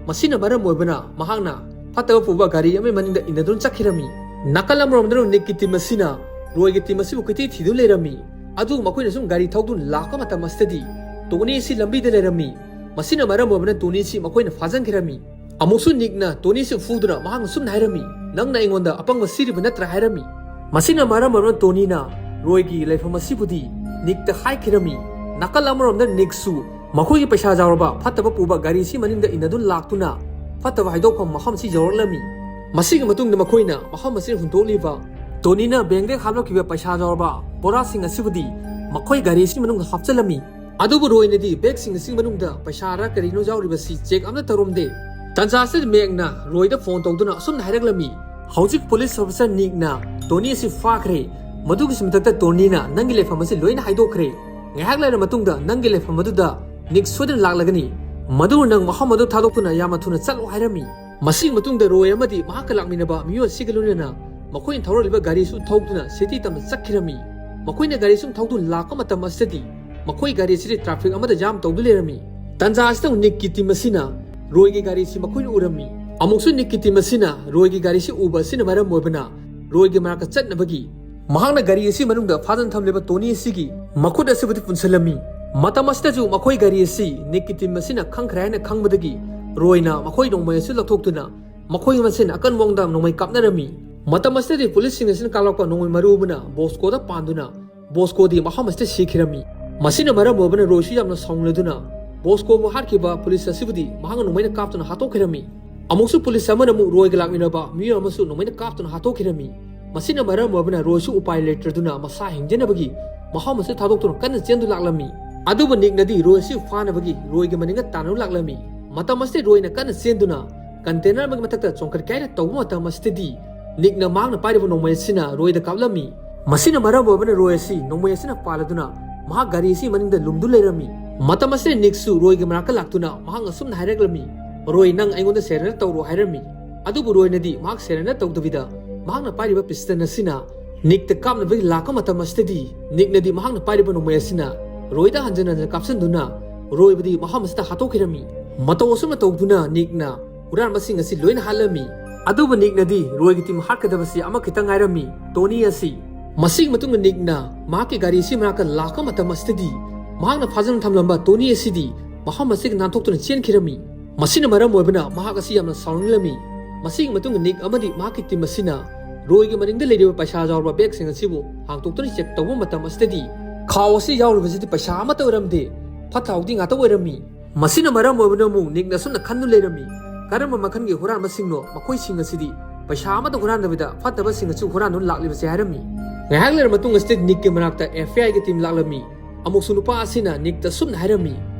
ꯃꯁꯤꯅ ꯃꯔꯝ ꯑꯣꯏꯕꯅ ꯃꯍꯥꯛꯅ ꯐꯠꯇꯕ ꯄꯨꯕ ꯒꯥꯔꯤ ꯑꯃꯒꯤ ꯃꯅꯤꯡꯗ ꯏꯟꯅꯗꯨꯅ ꯆꯠꯈꯤꯔꯝꯃꯤ꯫ ꯅꯥꯀꯜ ꯑꯃꯔꯣꯝꯗꯅ ꯅꯤꯛꯀꯤ ꯇꯤꯝ ꯑꯁꯤꯅ ꯔꯣꯏꯒꯤ ꯇꯤꯝ ꯑꯁꯤꯕꯨ ꯀꯣꯏꯊꯤ ꯊꯤꯗꯨꯅ ꯂꯩꯔꯝꯃꯤ꯫ ꯑꯗꯨ ꯃꯈꯣꯏꯅ ꯁꯨꯝ ꯒꯥꯔꯤ ꯊꯧꯗꯨꯅ ꯂꯥꯛꯄ ꯃꯇꯝ ꯑꯁꯤꯗꯗꯤ ꯇꯣꯅꯤ ꯑꯁꯤ ꯂꯝꯕꯤꯗ ꯂꯩꯔꯝꯃꯤ꯫ ꯃꯁꯤꯅ ꯃꯔꯝ ꯑꯣꯏꯕꯅ ꯇꯣꯅꯤ ꯑꯁꯤ ꯃꯈꯣꯏꯅ ꯐꯥꯖꯟꯈꯤꯔꯝꯃꯤ꯫ ꯑꯃꯨꯛꯁꯨ ꯅꯤꯛꯅ ꯇꯣꯅꯤ ꯑꯁꯤ ꯐꯨꯗꯨꯅ ꯃꯍꯥꯛꯅ ꯁꯨꯝꯅ ꯍꯥꯏꯔꯝꯃꯤ, "ꯅꯪꯅ ꯑꯩꯉꯣꯟꯗ ꯑꯄꯪꯕ ꯁꯤꯔꯤꯕ ꯅꯠꯇ꯭ꯔꯥ?" ꯍꯥꯏꯔꯝꯃꯤ꯫ ꯃꯁꯤꯅ ꯃꯔꯝ ꯑꯣꯏꯔꯒ ꯇꯣꯅꯤꯅ ꯔꯣꯏꯒꯤ ꯂꯩꯐꯝ ꯑꯁꯤꯕꯨꯗꯤ ꯅꯤꯛꯇ ꯍꯥꯏꯈꯤꯔꯝꯃꯤ꯫ ꯅꯥꯀꯜ ꯑꯃꯔꯣꯝꯗ ꯅꯤꯛꯁꯨ ꯃꯈꯣꯏꯒꯤ ꯄꯩꯁꯥ ꯌꯥꯎꯔꯕ ꯐꯠꯇꯕ ꯄꯨꯕ ꯒꯥꯔꯤ ꯑꯁꯤ ꯃꯅꯤꯡꯗ ꯏꯟꯅꯗꯨꯅ ꯂꯥꯛꯇꯨꯅ ꯐꯠꯇꯕ ꯍꯥꯏꯗꯣꯛꯐꯝ ꯃꯐꯝ ꯑꯁꯤ ꯌꯧꯔꯛꯂꯝꯃꯤ꯫ ꯃꯁꯤꯒꯤ ꯃꯇꯨꯡꯗ ꯃꯈꯣꯏꯅ ꯃꯐꯝ ꯑꯁꯤꯗ ꯍꯨꯟꯗꯣꯛꯂꯤꯕ ꯇꯣꯅꯤꯅ ꯕꯦꯡꯗꯒꯤ ꯍꯥꯞꯂꯛꯈꯤꯕ ꯄꯩꯁꯥ ꯌꯥꯎꯔꯕ ꯕꯣꯔꯥꯁꯤꯡ ꯑꯁꯤꯕꯨꯗꯤ ꯃꯈꯣꯏ ꯒꯥꯔꯤ ꯑꯁꯤꯒꯤ ꯃꯅꯨꯡꯗ ꯍꯥꯞꯆꯤꯜꯂꯝꯃꯤ꯫ ꯑꯗꯨꯕꯨ ꯔꯣꯏꯅꯗꯤ ꯕꯦꯒꯁꯤꯡ ꯑꯁꯤꯒꯤ ꯃꯅꯨꯡꯗ ꯄꯩꯁꯥꯔ ꯀꯔꯤꯅꯣ ꯌꯥꯎꯔꯤꯕꯁꯤ ꯆꯦꯛ ꯑꯃꯠꯇ ꯇꯧꯔꯝꯗꯦ꯫ ꯇꯟꯖꯥ ꯑꯁꯤꯗ ꯃꯦꯛꯅ ꯔꯣꯏꯗ ꯐꯣꯟ ꯇꯧꯗꯨꯅ ꯑꯁꯨꯝꯅ ꯍꯥꯏꯔꯛꯂꯝꯃꯤ, "ꯍꯧꯖꯤꯛ ꯄꯨꯂꯤꯁ ꯑꯣꯐꯤꯁꯔ ꯅꯤꯛꯅ ꯇꯣꯅꯤ ꯑꯁꯤ ꯐꯥꯈ꯭ꯔꯦ꯫ ꯃꯗꯨꯒꯤꯁꯨ ꯃꯊꯛꯇ ꯇꯣꯅꯤꯅ ꯅꯪꯒꯤ ꯂꯩꯐꯝ ꯑꯁꯤ ꯂꯣꯏꯅ ꯍꯥꯏꯗꯣꯛꯈ꯭ꯔꯦ꯫ ꯉꯥꯏꯍꯥꯛ ꯂꯩꯔ ꯃꯇꯨꯡꯗ ꯅꯪꯒꯤ ꯂꯩꯐꯝ ꯑꯗꯨꯗ ꯅꯤꯛ ꯁꯣꯏꯗꯅ ꯂꯥꯛꯂꯒꯅꯤ꯫ ꯃꯗꯨꯅ ꯅꯪ ꯃꯐꯝ ꯑꯗꯨ ꯊꯥꯗꯣꯛꯇꯨꯅ ꯌꯥꯝꯅ ꯊꯨꯅ ꯆꯠꯂꯣ" ꯍꯥꯏꯔꯝꯃꯤ꯫ ꯃꯁꯤꯒꯤ ꯃꯇꯨꯡꯗ ꯔꯣꯏ ꯑꯃꯗꯤ ꯃꯍꯥꯛꯀ ꯂꯥꯛꯃꯤꯟꯅꯕ ꯃꯤꯑꯣꯏ ꯑꯁꯤꯒ ꯂꯣꯏꯅꯅ ꯃꯈꯣꯏꯅ ꯊꯧꯔꯛꯂꯤꯕ ꯒꯥꯔꯤꯁꯨ ꯊꯧꯗꯨꯅ ꯁꯤꯇꯤ ꯇꯝꯅ ꯆꯠꯈꯤꯔꯝꯃꯤ꯫ ꯃꯈꯣꯏꯅ ꯒꯥꯔꯤ ꯁꯨꯝ ꯊꯧꯗꯨꯅ ꯂꯥꯛꯄ ꯃꯇꯝ ꯑꯁꯤꯗꯗꯤ ꯃꯈꯣꯏ ꯒꯥꯔꯤ ꯑꯁꯤꯗꯤ ꯇ꯭ꯔꯥꯐꯤꯛ ꯑꯃꯗ ꯖꯥꯝ ꯇꯧꯗꯨꯅ ꯂꯩꯔꯝꯃꯤ꯫ ꯇꯟꯖꯥ ꯑꯁꯤꯗ ꯅꯤꯛꯀꯤ ꯇꯤꯝ ꯑꯁꯤꯅ ꯔꯣꯏꯒꯤ ꯒꯥꯔꯤ ꯑꯁꯤ ꯃꯈꯣꯏꯅ ꯎꯔꯝꯃꯤ꯫ ꯑꯃꯨꯛꯁꯨ ꯅꯤꯛꯀꯤ ꯇꯤꯝ ꯑꯁꯤꯅ ꯔꯣꯏꯒꯤ ꯒꯥꯔꯤ ꯑꯁꯤ ꯎꯕ ꯑꯁꯤꯅ ꯃꯔꯝ ꯑꯣꯏꯕꯅ ꯔꯣꯏꯒꯤ ꯃꯅꯥꯛꯇ ꯆꯠꯅꯕꯒꯤ ꯃꯍꯥꯛꯅ ꯒꯥꯔꯤ ꯑꯁꯤ ꯃꯅꯨꯡꯗ ꯐꯥꯗꯨꯅ ꯊꯝꯂꯤꯕ ꯇꯣꯅꯤ ꯑꯁꯤꯒꯤ ꯃꯈꯨꯠ ꯑꯁꯤꯕꯨꯗꯤ ꯄꯨꯟꯁꯤꯜꯂꯝꯃꯤ꯫ ꯃꯇꯝ ꯑꯁꯤꯗꯁꯨ ꯃꯈꯣꯏ ꯒꯥꯔꯤ ꯑꯁꯤ ꯅꯤꯛꯀꯤ ꯇꯤꯝ ꯑꯁꯤꯅ ꯈꯪꯈ꯭ꯔꯦ ꯍꯥꯏꯅ ꯈꯪꯕꯗꯒꯤ ꯔꯣꯏꯅ ꯃꯈꯣꯏ ꯅꯣꯡꯃꯩ ꯑꯁꯤ ꯂꯧꯊꯣꯛꯇꯨꯅ ꯃꯈꯣꯏ ꯃꯁꯦꯟ ꯑꯀꯟꯕ ꯃꯑꯣꯡꯗ ꯅꯣꯡꯃꯩ ꯀꯥꯞꯅꯔꯝꯃꯤ꯫ ꯃꯇꯝ ꯑꯁꯤꯗꯗꯤ ꯄꯨꯂꯤꯁꯁꯤꯡ ꯑꯁꯤꯅ ꯀꯥꯞꯂꯛꯄ ꯅꯣꯡꯃꯩ ꯃꯔꯨ ꯑꯃꯅ ꯕꯣꯁꯀꯣꯗ ꯄꯥꯟꯗꯨꯅ ꯕꯣꯁꯀꯣꯗꯤ ꯃꯐꯝ ꯑꯁꯤꯗ ꯁꯤꯈꯤꯔꯝꯃꯤ꯫ ꯃꯁꯤꯅ ꯃꯔꯝ ꯑꯣꯏꯕꯅ ꯔꯣꯏꯁꯨ ꯌꯥꯝꯅ ꯁꯥꯎꯅꯤꯡꯂꯗꯨꯅ ꯕꯣꯁꯀꯣꯕꯨ ꯍꯥꯠꯈꯤꯕ ꯄꯨꯂꯤꯁ ꯑꯁꯤꯕꯨꯗꯤ ꯃꯍꯥꯛꯅ ꯅꯣꯡꯃꯩꯅ ꯀꯥꯞꯇꯨꯅ ꯍꯥꯠꯇꯣꯛꯈꯤꯔꯝꯃꯤ꯫ ꯑꯃꯨꯛꯁꯨ ꯄꯨꯂꯤꯁ ꯑꯃꯅ ꯑꯃꯨꯛ ꯔꯣꯏꯒ ꯂꯥꯛꯃꯤꯟꯅꯕ ꯃꯤꯑꯣꯏ ꯑꯃꯁꯨ ꯅꯣꯡꯃꯩꯅ ꯀꯥꯞꯇꯨꯅ ꯍꯥꯠꯇꯣꯛꯈꯤꯔꯝꯃꯤ꯫ ꯃꯁꯤꯅ ꯃꯔꯝ ꯑꯣꯏꯕꯅ ꯔꯣꯏꯁꯨ ꯎꯄꯥꯏ ꯂꯩꯇ꯭ꯔꯗꯨꯅ ꯃꯁꯥ ꯍꯤꯡꯖꯅꯕꯒꯤ ꯃꯐꯝ ꯑꯁꯤꯗ ꯊꯥꯗꯣꯛꯇꯨꯅ ꯀꯟꯅ ꯆꯦꯟꯗꯨ ꯂꯥꯛꯂꯝꯃꯤ꯫ ꯑꯗꯨꯕꯨ ꯅꯤꯛꯅꯗꯤ ꯔꯣꯏ ꯑꯁꯤ ꯐꯥꯅꯕꯒꯤ ꯔꯣꯏꯒꯤ ꯃꯅꯤꯡꯗ ꯇꯥꯟꯅꯕ ꯂꯥꯛꯂꯝꯃꯤ꯫ ꯃꯇꯝ ꯑꯁꯤꯗ ꯔꯣꯏꯅ ꯀꯟꯅ ꯆꯦꯟꯗꯨꯅ ꯀꯟꯇꯦꯅꯔ ꯑꯃꯒꯤ ꯃꯊꯛꯇ ꯆꯣꯡꯈꯠꯀꯦ ꯍꯥꯏꯅ ꯇꯧꯕ ꯃꯇꯝ ꯑꯁꯤꯗꯗꯤ ꯅꯤꯛꯅ ꯃꯍꯥꯛꯅ ꯄꯥꯏꯔꯤꯕ ꯅꯣꯡꯃꯩ ꯑꯁꯤꯅ ꯔꯣꯏꯗ ꯀꯥꯞꯂꯝꯃꯤ꯫ ꯃꯁꯤꯅ ꯃꯔꯝ ꯑꯣꯏꯕꯅ ꯔꯣꯏ ꯑꯁꯤ ꯅꯣꯡꯃꯩ ꯑꯁꯤꯅ ꯄꯥꯜꯂꯗꯨꯅ ꯃꯍꯥꯛ ꯒꯥꯔꯤ ꯑꯁꯤꯒꯤ ꯃꯅꯤꯡꯗ ꯂꯨꯝꯗꯨ ꯂꯩꯔꯝꯃꯤ꯫ ꯃꯇꯝ ꯑꯁꯤꯗ ꯅꯤꯛꯁꯨ ꯔꯣꯏꯒꯤ ꯃꯅꯥꯛꯇ ꯂꯥꯛꯇꯨꯅ ꯃꯍꯥꯛꯅ ꯑꯁꯨꯝꯅ ꯍꯥꯏꯔꯛꯂꯝꯃꯤ, "ꯔꯣꯏ, ꯅꯪ ꯑꯩꯉꯣꯟꯗ ꯁꯦꯔꯦꯟꯗꯔ ꯇꯧꯔꯣ" ꯍꯥꯏꯔꯝꯃꯤ꯫ ꯑꯗꯨꯕꯨ ꯔꯣꯏꯅꯗꯤ ꯃꯍꯥꯛ ꯁꯦꯔꯦꯟꯗꯔ ꯇꯧꯗꯕꯤꯗ ꯃꯍꯥꯛꯅ ꯄꯥꯏꯔꯤꯕ ꯄꯤꯁꯇꯟ ꯑꯁꯤꯅ ꯅꯤꯛꯇ ꯀꯥꯞꯅꯕꯒꯤ ꯂꯥꯛꯄ ꯃꯇꯝ ꯑꯁꯤꯗꯗꯤ ꯅꯤꯛꯅꯗꯤ ꯃꯍꯥꯛꯅ ꯄꯥꯏꯔꯤꯕ ꯅꯣꯡꯃꯩ ꯑꯁꯤꯅ ꯔꯣꯏꯗ ꯍꯟꯖꯤꯟ ꯍꯟꯖꯤꯟ ꯀꯥꯞꯁꯤꯟꯗꯨꯅ ꯔꯣꯏꯕꯨꯗꯤ ꯃꯐꯝ ꯑꯁꯤꯗ ꯍꯥꯠꯇꯣꯛꯈꯤꯔꯝꯃꯤ꯫ ꯃꯇꯧ ꯑꯁꯨꯝꯅ ꯇꯧꯗꯨꯅ ꯅꯤꯛꯅ ꯍꯨꯔꯥꯟꯕꯁꯤꯡ ꯑꯁꯤ ꯂꯣꯏꯅ ꯍꯥꯠꯂꯝꯃꯤ꯫ ꯑꯗꯨꯕꯨ ꯅꯤꯛꯅꯗꯤ ꯔꯣꯏꯒꯤ ꯇꯤꯝ ꯍꯥꯠꯀꯗꯕꯁꯤ ꯑꯃꯈꯛꯇ ꯉꯥꯏꯔꯝꯃꯤ, ꯇꯣꯅꯤ ꯑꯁꯤ꯫ ꯃꯁꯤꯒꯤ ꯃꯇꯨꯡꯗ ꯅꯤꯛꯅ ꯃꯍꯥꯛꯀꯤ ꯒꯥꯔꯤ ꯑꯁꯤ ꯃꯅꯥꯛꯇ ꯂꯥꯛꯄ ꯃꯇꯝ ꯑꯁꯤꯗꯗꯤ, ꯃꯍꯥꯛꯅ ꯐꯥꯖꯤꯟ ꯊꯝꯂꯝꯕ ꯇꯣꯅꯤ ꯑꯁꯤꯗꯤ ꯃꯐꯝ ꯑꯁꯤꯗꯒꯤ ꯅꯥꯟꯊꯣꯛꯇꯨꯅ ꯆꯦꯟꯈꯤꯔꯝꯃꯤ꯫ ꯃꯁꯤꯅ ꯃꯔꯝ ꯑꯣꯏꯕꯅ ꯃꯍꯥꯛ ꯑꯁꯤ ꯌꯥꯝꯅ ꯁꯥꯎꯅꯤꯡꯂꯝꯃꯤ꯫ ꯃꯁꯤꯒꯤ ꯃꯇꯨꯡꯗ ꯅꯤꯛ ꯑꯃꯗꯤ ꯃꯍꯥꯛꯀꯤ ꯇꯤꯝ ꯑꯁꯤꯅ ꯔꯣꯏꯒꯤ ꯃꯅꯤꯡꯗ ꯂꯩꯔꯤꯕ ꯄꯩꯁꯥ ꯌꯥꯎꯔꯕ ꯕꯦꯒꯁꯤꯡ ꯑꯁꯤꯕꯨ ꯍꯥꯡꯗꯣꯛꯇꯨꯅ ꯆꯦꯛ ꯇꯧꯕ ꯃꯇꯝ ꯑꯁꯤꯗꯗꯤ, ꯈꯥꯎ ꯑꯁꯤ ꯌꯥꯎꯔꯤꯕꯁꯤꯗꯤ ꯄꯩꯁꯥ ꯑꯃꯠꯇ ꯑꯣꯏꯔꯝꯗꯦ, ꯐꯠꯇ ꯍꯥꯎꯗꯤ ꯉꯥꯛꯇ ꯑꯣꯏꯔꯝꯃꯤ꯫ ꯃꯁꯤꯅ ꯃꯔꯝ ꯑꯣꯏꯕꯅ ꯑꯃꯨꯛ ꯅꯤꯛꯅ ꯑꯁꯨꯝꯅ ꯈꯟꯗꯨꯅ ꯂꯩꯔꯝꯃꯤ, "ꯀꯔꯝꯕ ꯃꯈꯜꯒꯤ ꯍꯨꯔꯥꯟꯕꯁꯤꯡꯅꯣ ꯃꯈꯣꯏꯁꯤꯡ ꯑꯁꯤꯗꯤ? ꯄꯩꯁꯥ ꯑꯃꯠꯇ ꯍꯨꯔꯥꯟꯗꯕꯤꯗ ꯐꯠꯇꯕꯁꯤꯡ ꯑꯁꯤ ꯍꯨꯔꯥꯟꯗꯨꯅ ꯂꯥꯛꯂꯤꯕꯁꯦ?" ꯍꯥꯏꯔꯝꯃꯤ꯫ ꯉꯥꯏꯍꯥꯛ ꯂꯩꯔꯕ ꯃꯇꯨꯡ ꯑꯁꯤꯗ ꯅꯤꯛꯀꯤ ꯃꯅꯥꯛꯇ ꯑꯦꯐ ꯕꯤ ꯑꯥꯏꯒꯤ ꯇꯤꯝ ꯂꯥꯛꯂꯝꯃꯤ꯫ ꯑꯃꯨꯛꯁꯨ ꯅꯨꯄꯥ ꯑꯁꯤꯅ ꯅꯤꯛꯇ ꯑꯁꯨꯝꯅ ꯍꯥꯏꯔꯝꯃꯤ,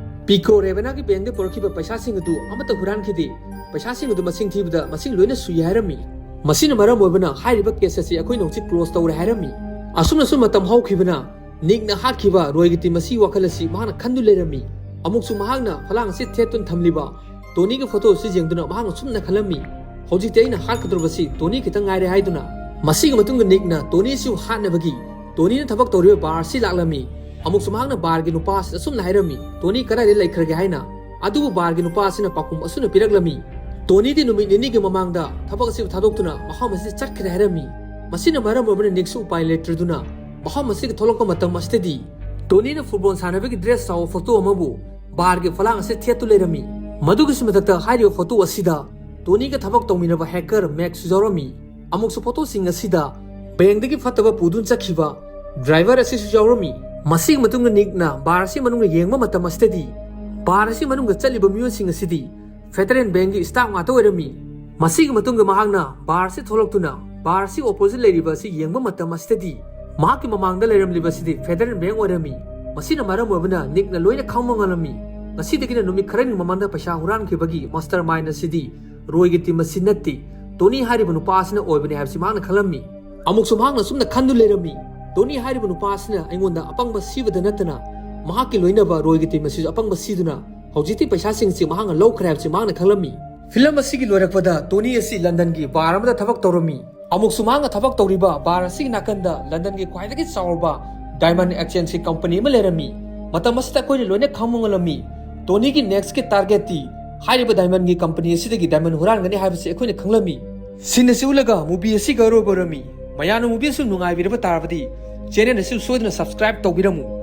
"ꯄꯤꯀꯣ ꯔꯦꯕꯦꯅꯥꯒꯤ ꯕꯦꯡꯗ ꯄꯨꯔꯛꯈꯤꯕ ꯄꯩꯁꯥꯁꯤꯡ ꯑꯗꯨ ꯑꯃꯠꯇ ꯍꯨꯔꯥꯟꯈꯤꯗꯦ꯫ ꯄꯩꯁꯥꯁꯤꯡ ꯑꯗꯨ ꯃꯁꯤꯡ ꯊꯤꯕꯗ ꯃꯁꯤꯡ ꯂꯣꯏꯅ ꯁꯨꯏ" ꯍꯥꯏꯔꯝꯃꯤ꯫ ꯃꯁꯤꯅ ꯃꯔꯝ ꯑꯣꯏꯕꯅ ꯍꯥꯏꯔꯤꯕ ꯀꯦꯁ ꯑꯁꯤ ꯑꯩꯈꯣꯏꯅ ꯍꯧꯖꯤꯛ ꯀ꯭ꯂꯣꯖ ꯇꯧꯔꯦ ꯍꯥꯏꯔꯝꯃꯤ꯫ ꯑꯁꯨꯝꯅꯁꯨ ꯃꯇꯝ ꯍꯧꯈꯤꯕꯅ ꯅꯤꯛꯅ ꯍꯥꯠꯈꯤꯕ ꯔꯣꯏꯒꯤ ꯇꯤꯝ ꯑꯁꯤꯒꯤ ꯋꯥꯈꯜ ꯑꯁꯤ ꯃꯍꯥꯛꯅ ꯈꯟꯗꯨ ꯂꯩꯔꯝꯃꯤ꯫ ꯑꯃꯨꯛꯁꯨ ꯃꯍꯥꯛꯅ ꯐꯂꯥꯡ ꯑꯁꯤ ꯊꯦꯠꯇꯨꯅ ꯊꯝꯂꯤꯕ ꯇꯣꯅꯤꯒꯤ ꯐꯣꯇꯣ ꯑꯁꯤ ꯌꯦꯡꯗꯨꯅ ꯃꯍꯥꯛꯅ ꯁꯨꯝꯅ ꯈꯜꯂꯝꯃꯤ, "ꯍꯧꯖꯤꯛꯇꯤ ꯑꯩꯅ ꯍꯥꯠꯀꯗꯧꯔꯕꯁꯤ ꯇꯣꯅꯤ ꯈꯤꯇꯪ ꯉꯥꯏꯔꯦ" ꯍꯥꯏꯗꯨꯅ꯫ ꯃꯁꯤꯒꯤ ꯃꯇꯨꯡꯗ ꯅꯤꯛꯅ ꯇꯣꯅꯤ ꯑꯁꯤꯕꯨ ꯍꯥꯠꯅꯕꯒꯤ ꯇꯣꯅꯤꯅ ꯊꯕꯛ ꯇꯧꯔꯤꯕ ꯕꯥꯔ ꯑꯁꯤ ꯂꯥꯛꯂꯝꯃꯤ꯫ ꯑꯃꯨꯛꯁꯨ ꯃꯍꯥꯛꯅ ꯕꯥꯔꯒꯤ ꯅꯨꯄꯥ ꯑꯁꯤꯗ ꯑꯁꯨꯝꯅ ꯍꯥꯏꯔꯝꯃꯤ, "ꯇꯣꯅꯤ ꯀꯗꯥꯏꯗ ꯂꯩꯈ꯭ꯔꯒꯦ?" ꯍꯥꯏꯅ꯫ ꯑꯗꯨꯕꯨ ꯕꯥꯔꯒꯤ ꯅꯨꯄꯥ ꯑꯁꯤꯅ ꯄꯥꯎꯈꯨꯝ ꯑꯁꯨꯝꯅ ꯄꯤꯔꯛꯂꯝꯃꯤ, "ꯇꯣꯅꯤꯗꯤ ꯅꯨꯃꯤꯠ ꯅꯤꯅꯤꯒꯤ ꯃꯃꯥꯡꯗ ꯊꯕꯛ ꯑꯁꯤꯕꯨ ꯊꯥꯗꯣꯛꯇꯨꯅ ꯃꯐꯝ ꯑꯁꯤꯗ ꯆꯠꯈ꯭ꯔꯦ" ꯍꯥꯏꯔꯝꯃꯤ꯫ ꯃꯁꯤꯅ ꯃꯔꯝ ꯑꯣꯏꯕꯅ ꯅꯤꯛꯁꯨ ꯎꯄꯥꯏ ꯂꯩꯇ꯭ꯔꯗꯨꯅ ꯃꯐꯝ ꯑꯁꯤꯒꯤ ꯊꯣꯛꯂꯛꯄ ꯃꯇꯝ ꯑꯁꯤꯗꯗꯤ ꯇꯣꯅꯤꯅ ꯐꯨꯠꯕꯣꯜ ꯁꯥꯟꯅꯕꯒꯤ ꯗ꯭ꯔꯦꯁ ꯆꯥꯎꯕ ꯐꯣꯇꯣ ꯑꯃꯕꯨ ꯕꯥꯔꯒꯤ ꯐꯂꯥꯡ ꯑꯁꯤꯗ ꯊꯦꯠꯇꯨ ꯂꯩꯔꯝꯃꯤ꯫ ꯃꯗꯨꯒꯤꯁꯨ ꯃꯊꯛꯇ ꯍꯥꯏꯔꯤꯕ ꯐꯣꯇꯣ ꯑꯁꯤꯗ ꯇꯣꯅꯤꯒ ꯊꯕꯛ ꯇꯧꯃꯤꯟꯅꯕ ꯍꯦꯀꯔ ꯃꯦꯛꯁꯨ ꯌꯥꯎꯔꯝꯃꯤ꯫ ꯑꯃꯨꯛꯁꯨ ꯐꯣꯇꯣꯁꯤꯡ ꯑꯁꯤꯗ ꯕꯦꯡꯗꯒꯤ ꯐꯠꯇꯕ ꯄꯨꯗꯨꯅ ꯆꯠꯈꯤꯕ ꯗ꯭ꯔꯥꯏꯚꯔ ꯑꯁꯤꯁꯨ ꯌꯥꯎꯔꯝꯃꯤ꯫ ꯃꯁꯤꯒꯤ ꯃꯇꯨꯡꯗ ꯅꯤꯛꯅ ꯕꯥꯔ ꯑꯁꯤ ꯃꯅꯨꯡꯗ ꯌꯦꯡꯕ ꯃꯇꯝ ꯑꯁꯤꯗꯗꯤ ꯕꯥꯔ ꯑꯁꯤ ꯃꯅꯨꯡꯗ ꯆꯠꯂꯤꯕ ꯃꯤꯑꯣꯏꯁꯤꯡ ꯑꯁꯤꯗꯤ ꯐꯦꯗꯔꯦꯜ ꯕꯦꯡꯒꯤ ꯁ꯭ꯇꯥꯐ ꯉꯥꯛꯇ ꯑꯣꯏꯔꯝꯃꯤ꯫ ꯃꯁꯤꯒꯤ ꯃꯇꯨꯡꯗ ꯃꯍꯥꯛꯅ ꯕꯥꯔ ꯑꯁꯤ ꯊꯣꯛꯂꯛꯇꯨꯅ ꯕꯥꯔ ꯑꯁꯤ ꯑꯣꯄꯣꯖꯤꯠ ꯂꯩꯔꯤꯕ ꯑꯁꯤ ꯌꯦꯡꯕ ꯃꯇꯝ ꯑꯁꯤꯗꯗꯤ ꯃꯍꯥꯛꯀꯤ ꯃꯃꯥꯡꯗ ꯂꯩꯔꯝꯂꯤꯕ ꯑꯁꯤꯗꯤ ꯐꯦꯗꯔꯦꯜ ꯕꯦꯡ ꯑꯣꯏꯔꯝꯃꯤ꯫ ꯃꯁꯤꯅ ꯃꯔꯝ ꯑꯣꯏꯕꯅ ꯅꯤꯛꯅ ꯂꯣꯏꯅ ꯈꯪꯕ ꯉꯝꯂꯝꯃꯤ꯫ ꯉꯁꯤꯗꯒꯤꯅ ꯅꯨꯃꯤꯠ ꯈꯔꯅꯤ ꯃꯃꯥꯡꯗ ꯄꯩꯁꯥ ꯍꯨꯔꯥꯟꯈꯤꯕꯒꯤ ꯃꯥꯁꯇꯔ ꯃꯥꯏꯟ ꯑꯁꯤꯗꯤ ꯔꯣꯏꯒꯤ ꯇꯤꯝ ꯑꯁꯤ ꯅꯠꯇꯦ, ꯇꯣꯅꯤ ꯍꯥꯏꯔꯤꯕ ꯅꯨꯄꯥ ꯑꯁꯤꯅ ꯑꯣꯏꯕꯅꯤ ꯍꯥꯏꯕꯁꯤ ꯃꯍꯥꯛꯅ ꯈꯜꯂꯝꯃꯤ꯫ ꯑꯃꯨꯛꯁꯨ ꯃꯍꯥꯛꯅ ꯑꯁꯨꯝꯅ ꯈꯟꯗꯨ ꯂꯩꯔꯝꯃꯤ, "ꯇꯣꯅꯤ ꯍꯥꯏꯔꯤꯕ ꯅꯨꯄꯥ ꯑꯁꯤꯅ ꯑꯩꯉꯣꯟꯗ ꯑꯄꯪꯕ ꯁꯤꯕꯗ ꯅꯠꯇꯅ ꯃꯍꯥꯛꯀꯤ ꯂꯣꯏꯅꯕ ꯔꯣꯏꯒꯤ ꯇꯤꯝ ꯑꯁꯤꯁꯨ ꯑꯄꯪꯕ ꯁꯤꯗꯨꯅ ꯍꯧꯖꯤꯛꯇꯤ ꯄꯩꯁꯥꯁꯤꯡꯁꯤ ꯃꯍꯥꯛꯅ ꯂꯧꯈ꯭ꯔꯦ" ꯍꯥꯏꯕꯁꯤ ꯃꯍꯥꯛꯅ ꯈꯜꯂꯝꯃꯤ꯫ ꯐꯤꯂꯝ ꯑꯁꯤꯒꯤ ꯂꯣꯏꯔꯛꯄꯗ ꯇꯣꯅꯤ ꯑꯁꯤ ꯂꯟꯗꯟꯒꯤ ꯕꯥꯔ ꯑꯃꯗ ꯊꯕꯛ ꯇꯧꯔꯝꯃꯤ꯫ ꯑꯃꯨꯛꯁꯨ ꯃꯍꯥꯛꯅ ꯊꯕꯛ ꯇꯧꯔꯤꯕ ꯕꯥꯔ ꯑꯁꯤꯒꯤ ꯅꯥꯀꯟꯗ ꯂꯟꯗꯟꯒꯤ ꯈ꯭ꯋꯥꯏꯗꯒꯤ ꯆꯥꯎꯔꯕ ꯗꯥꯏꯃꯟ ꯑꯦꯛꯁꯆꯦꯟꯖꯀꯤ ꯀꯝꯄꯅꯤ ꯑꯃ ꯂꯩꯔꯝꯃꯤ꯫ ꯃꯇꯝ ꯑꯁꯤꯗ ꯑꯩꯈꯣꯏꯅ ꯂꯣꯏꯅ ꯈꯪꯕ ꯉꯝꯂꯝꯃꯤ, ꯇꯣꯅꯤꯒꯤ ꯅꯦꯛꯁꯀꯤ ꯇꯥꯔꯒꯦꯠꯇꯤ ꯍꯥꯏꯔꯤꯕ ꯗꯥꯏꯃꯟꯒꯤ ꯀꯝꯄꯅꯤ ꯑꯁꯤꯗꯒꯤ ꯗꯥꯏꯃꯟ ꯍꯨꯔꯥꯟꯒꯅꯤ ꯍꯥꯏꯕꯁꯤ ꯑꯩꯈꯣꯏꯅ ꯈꯪꯂꯝꯃꯤ꯫ ꯁꯤꯟ ꯑꯁꯤ ꯎꯠꯂꯒ ꯃꯨꯚꯤ ꯑꯁꯤꯒꯤ ꯑꯔꯣꯏꯕ ꯑꯣꯏꯔꯝꯃꯤ꯫ ꯃꯌꯥꯝꯅ movie ꯑꯁꯤ ꯅꯨꯡꯉꯥꯏꯕꯤꯔꯕ ꯇꯥꯔꯕꯗꯤ channel ꯑꯁꯤ ꯁꯣꯏꯗꯅ subscribe ꯇꯧꯕꯤꯔꯝꯃꯨ꯫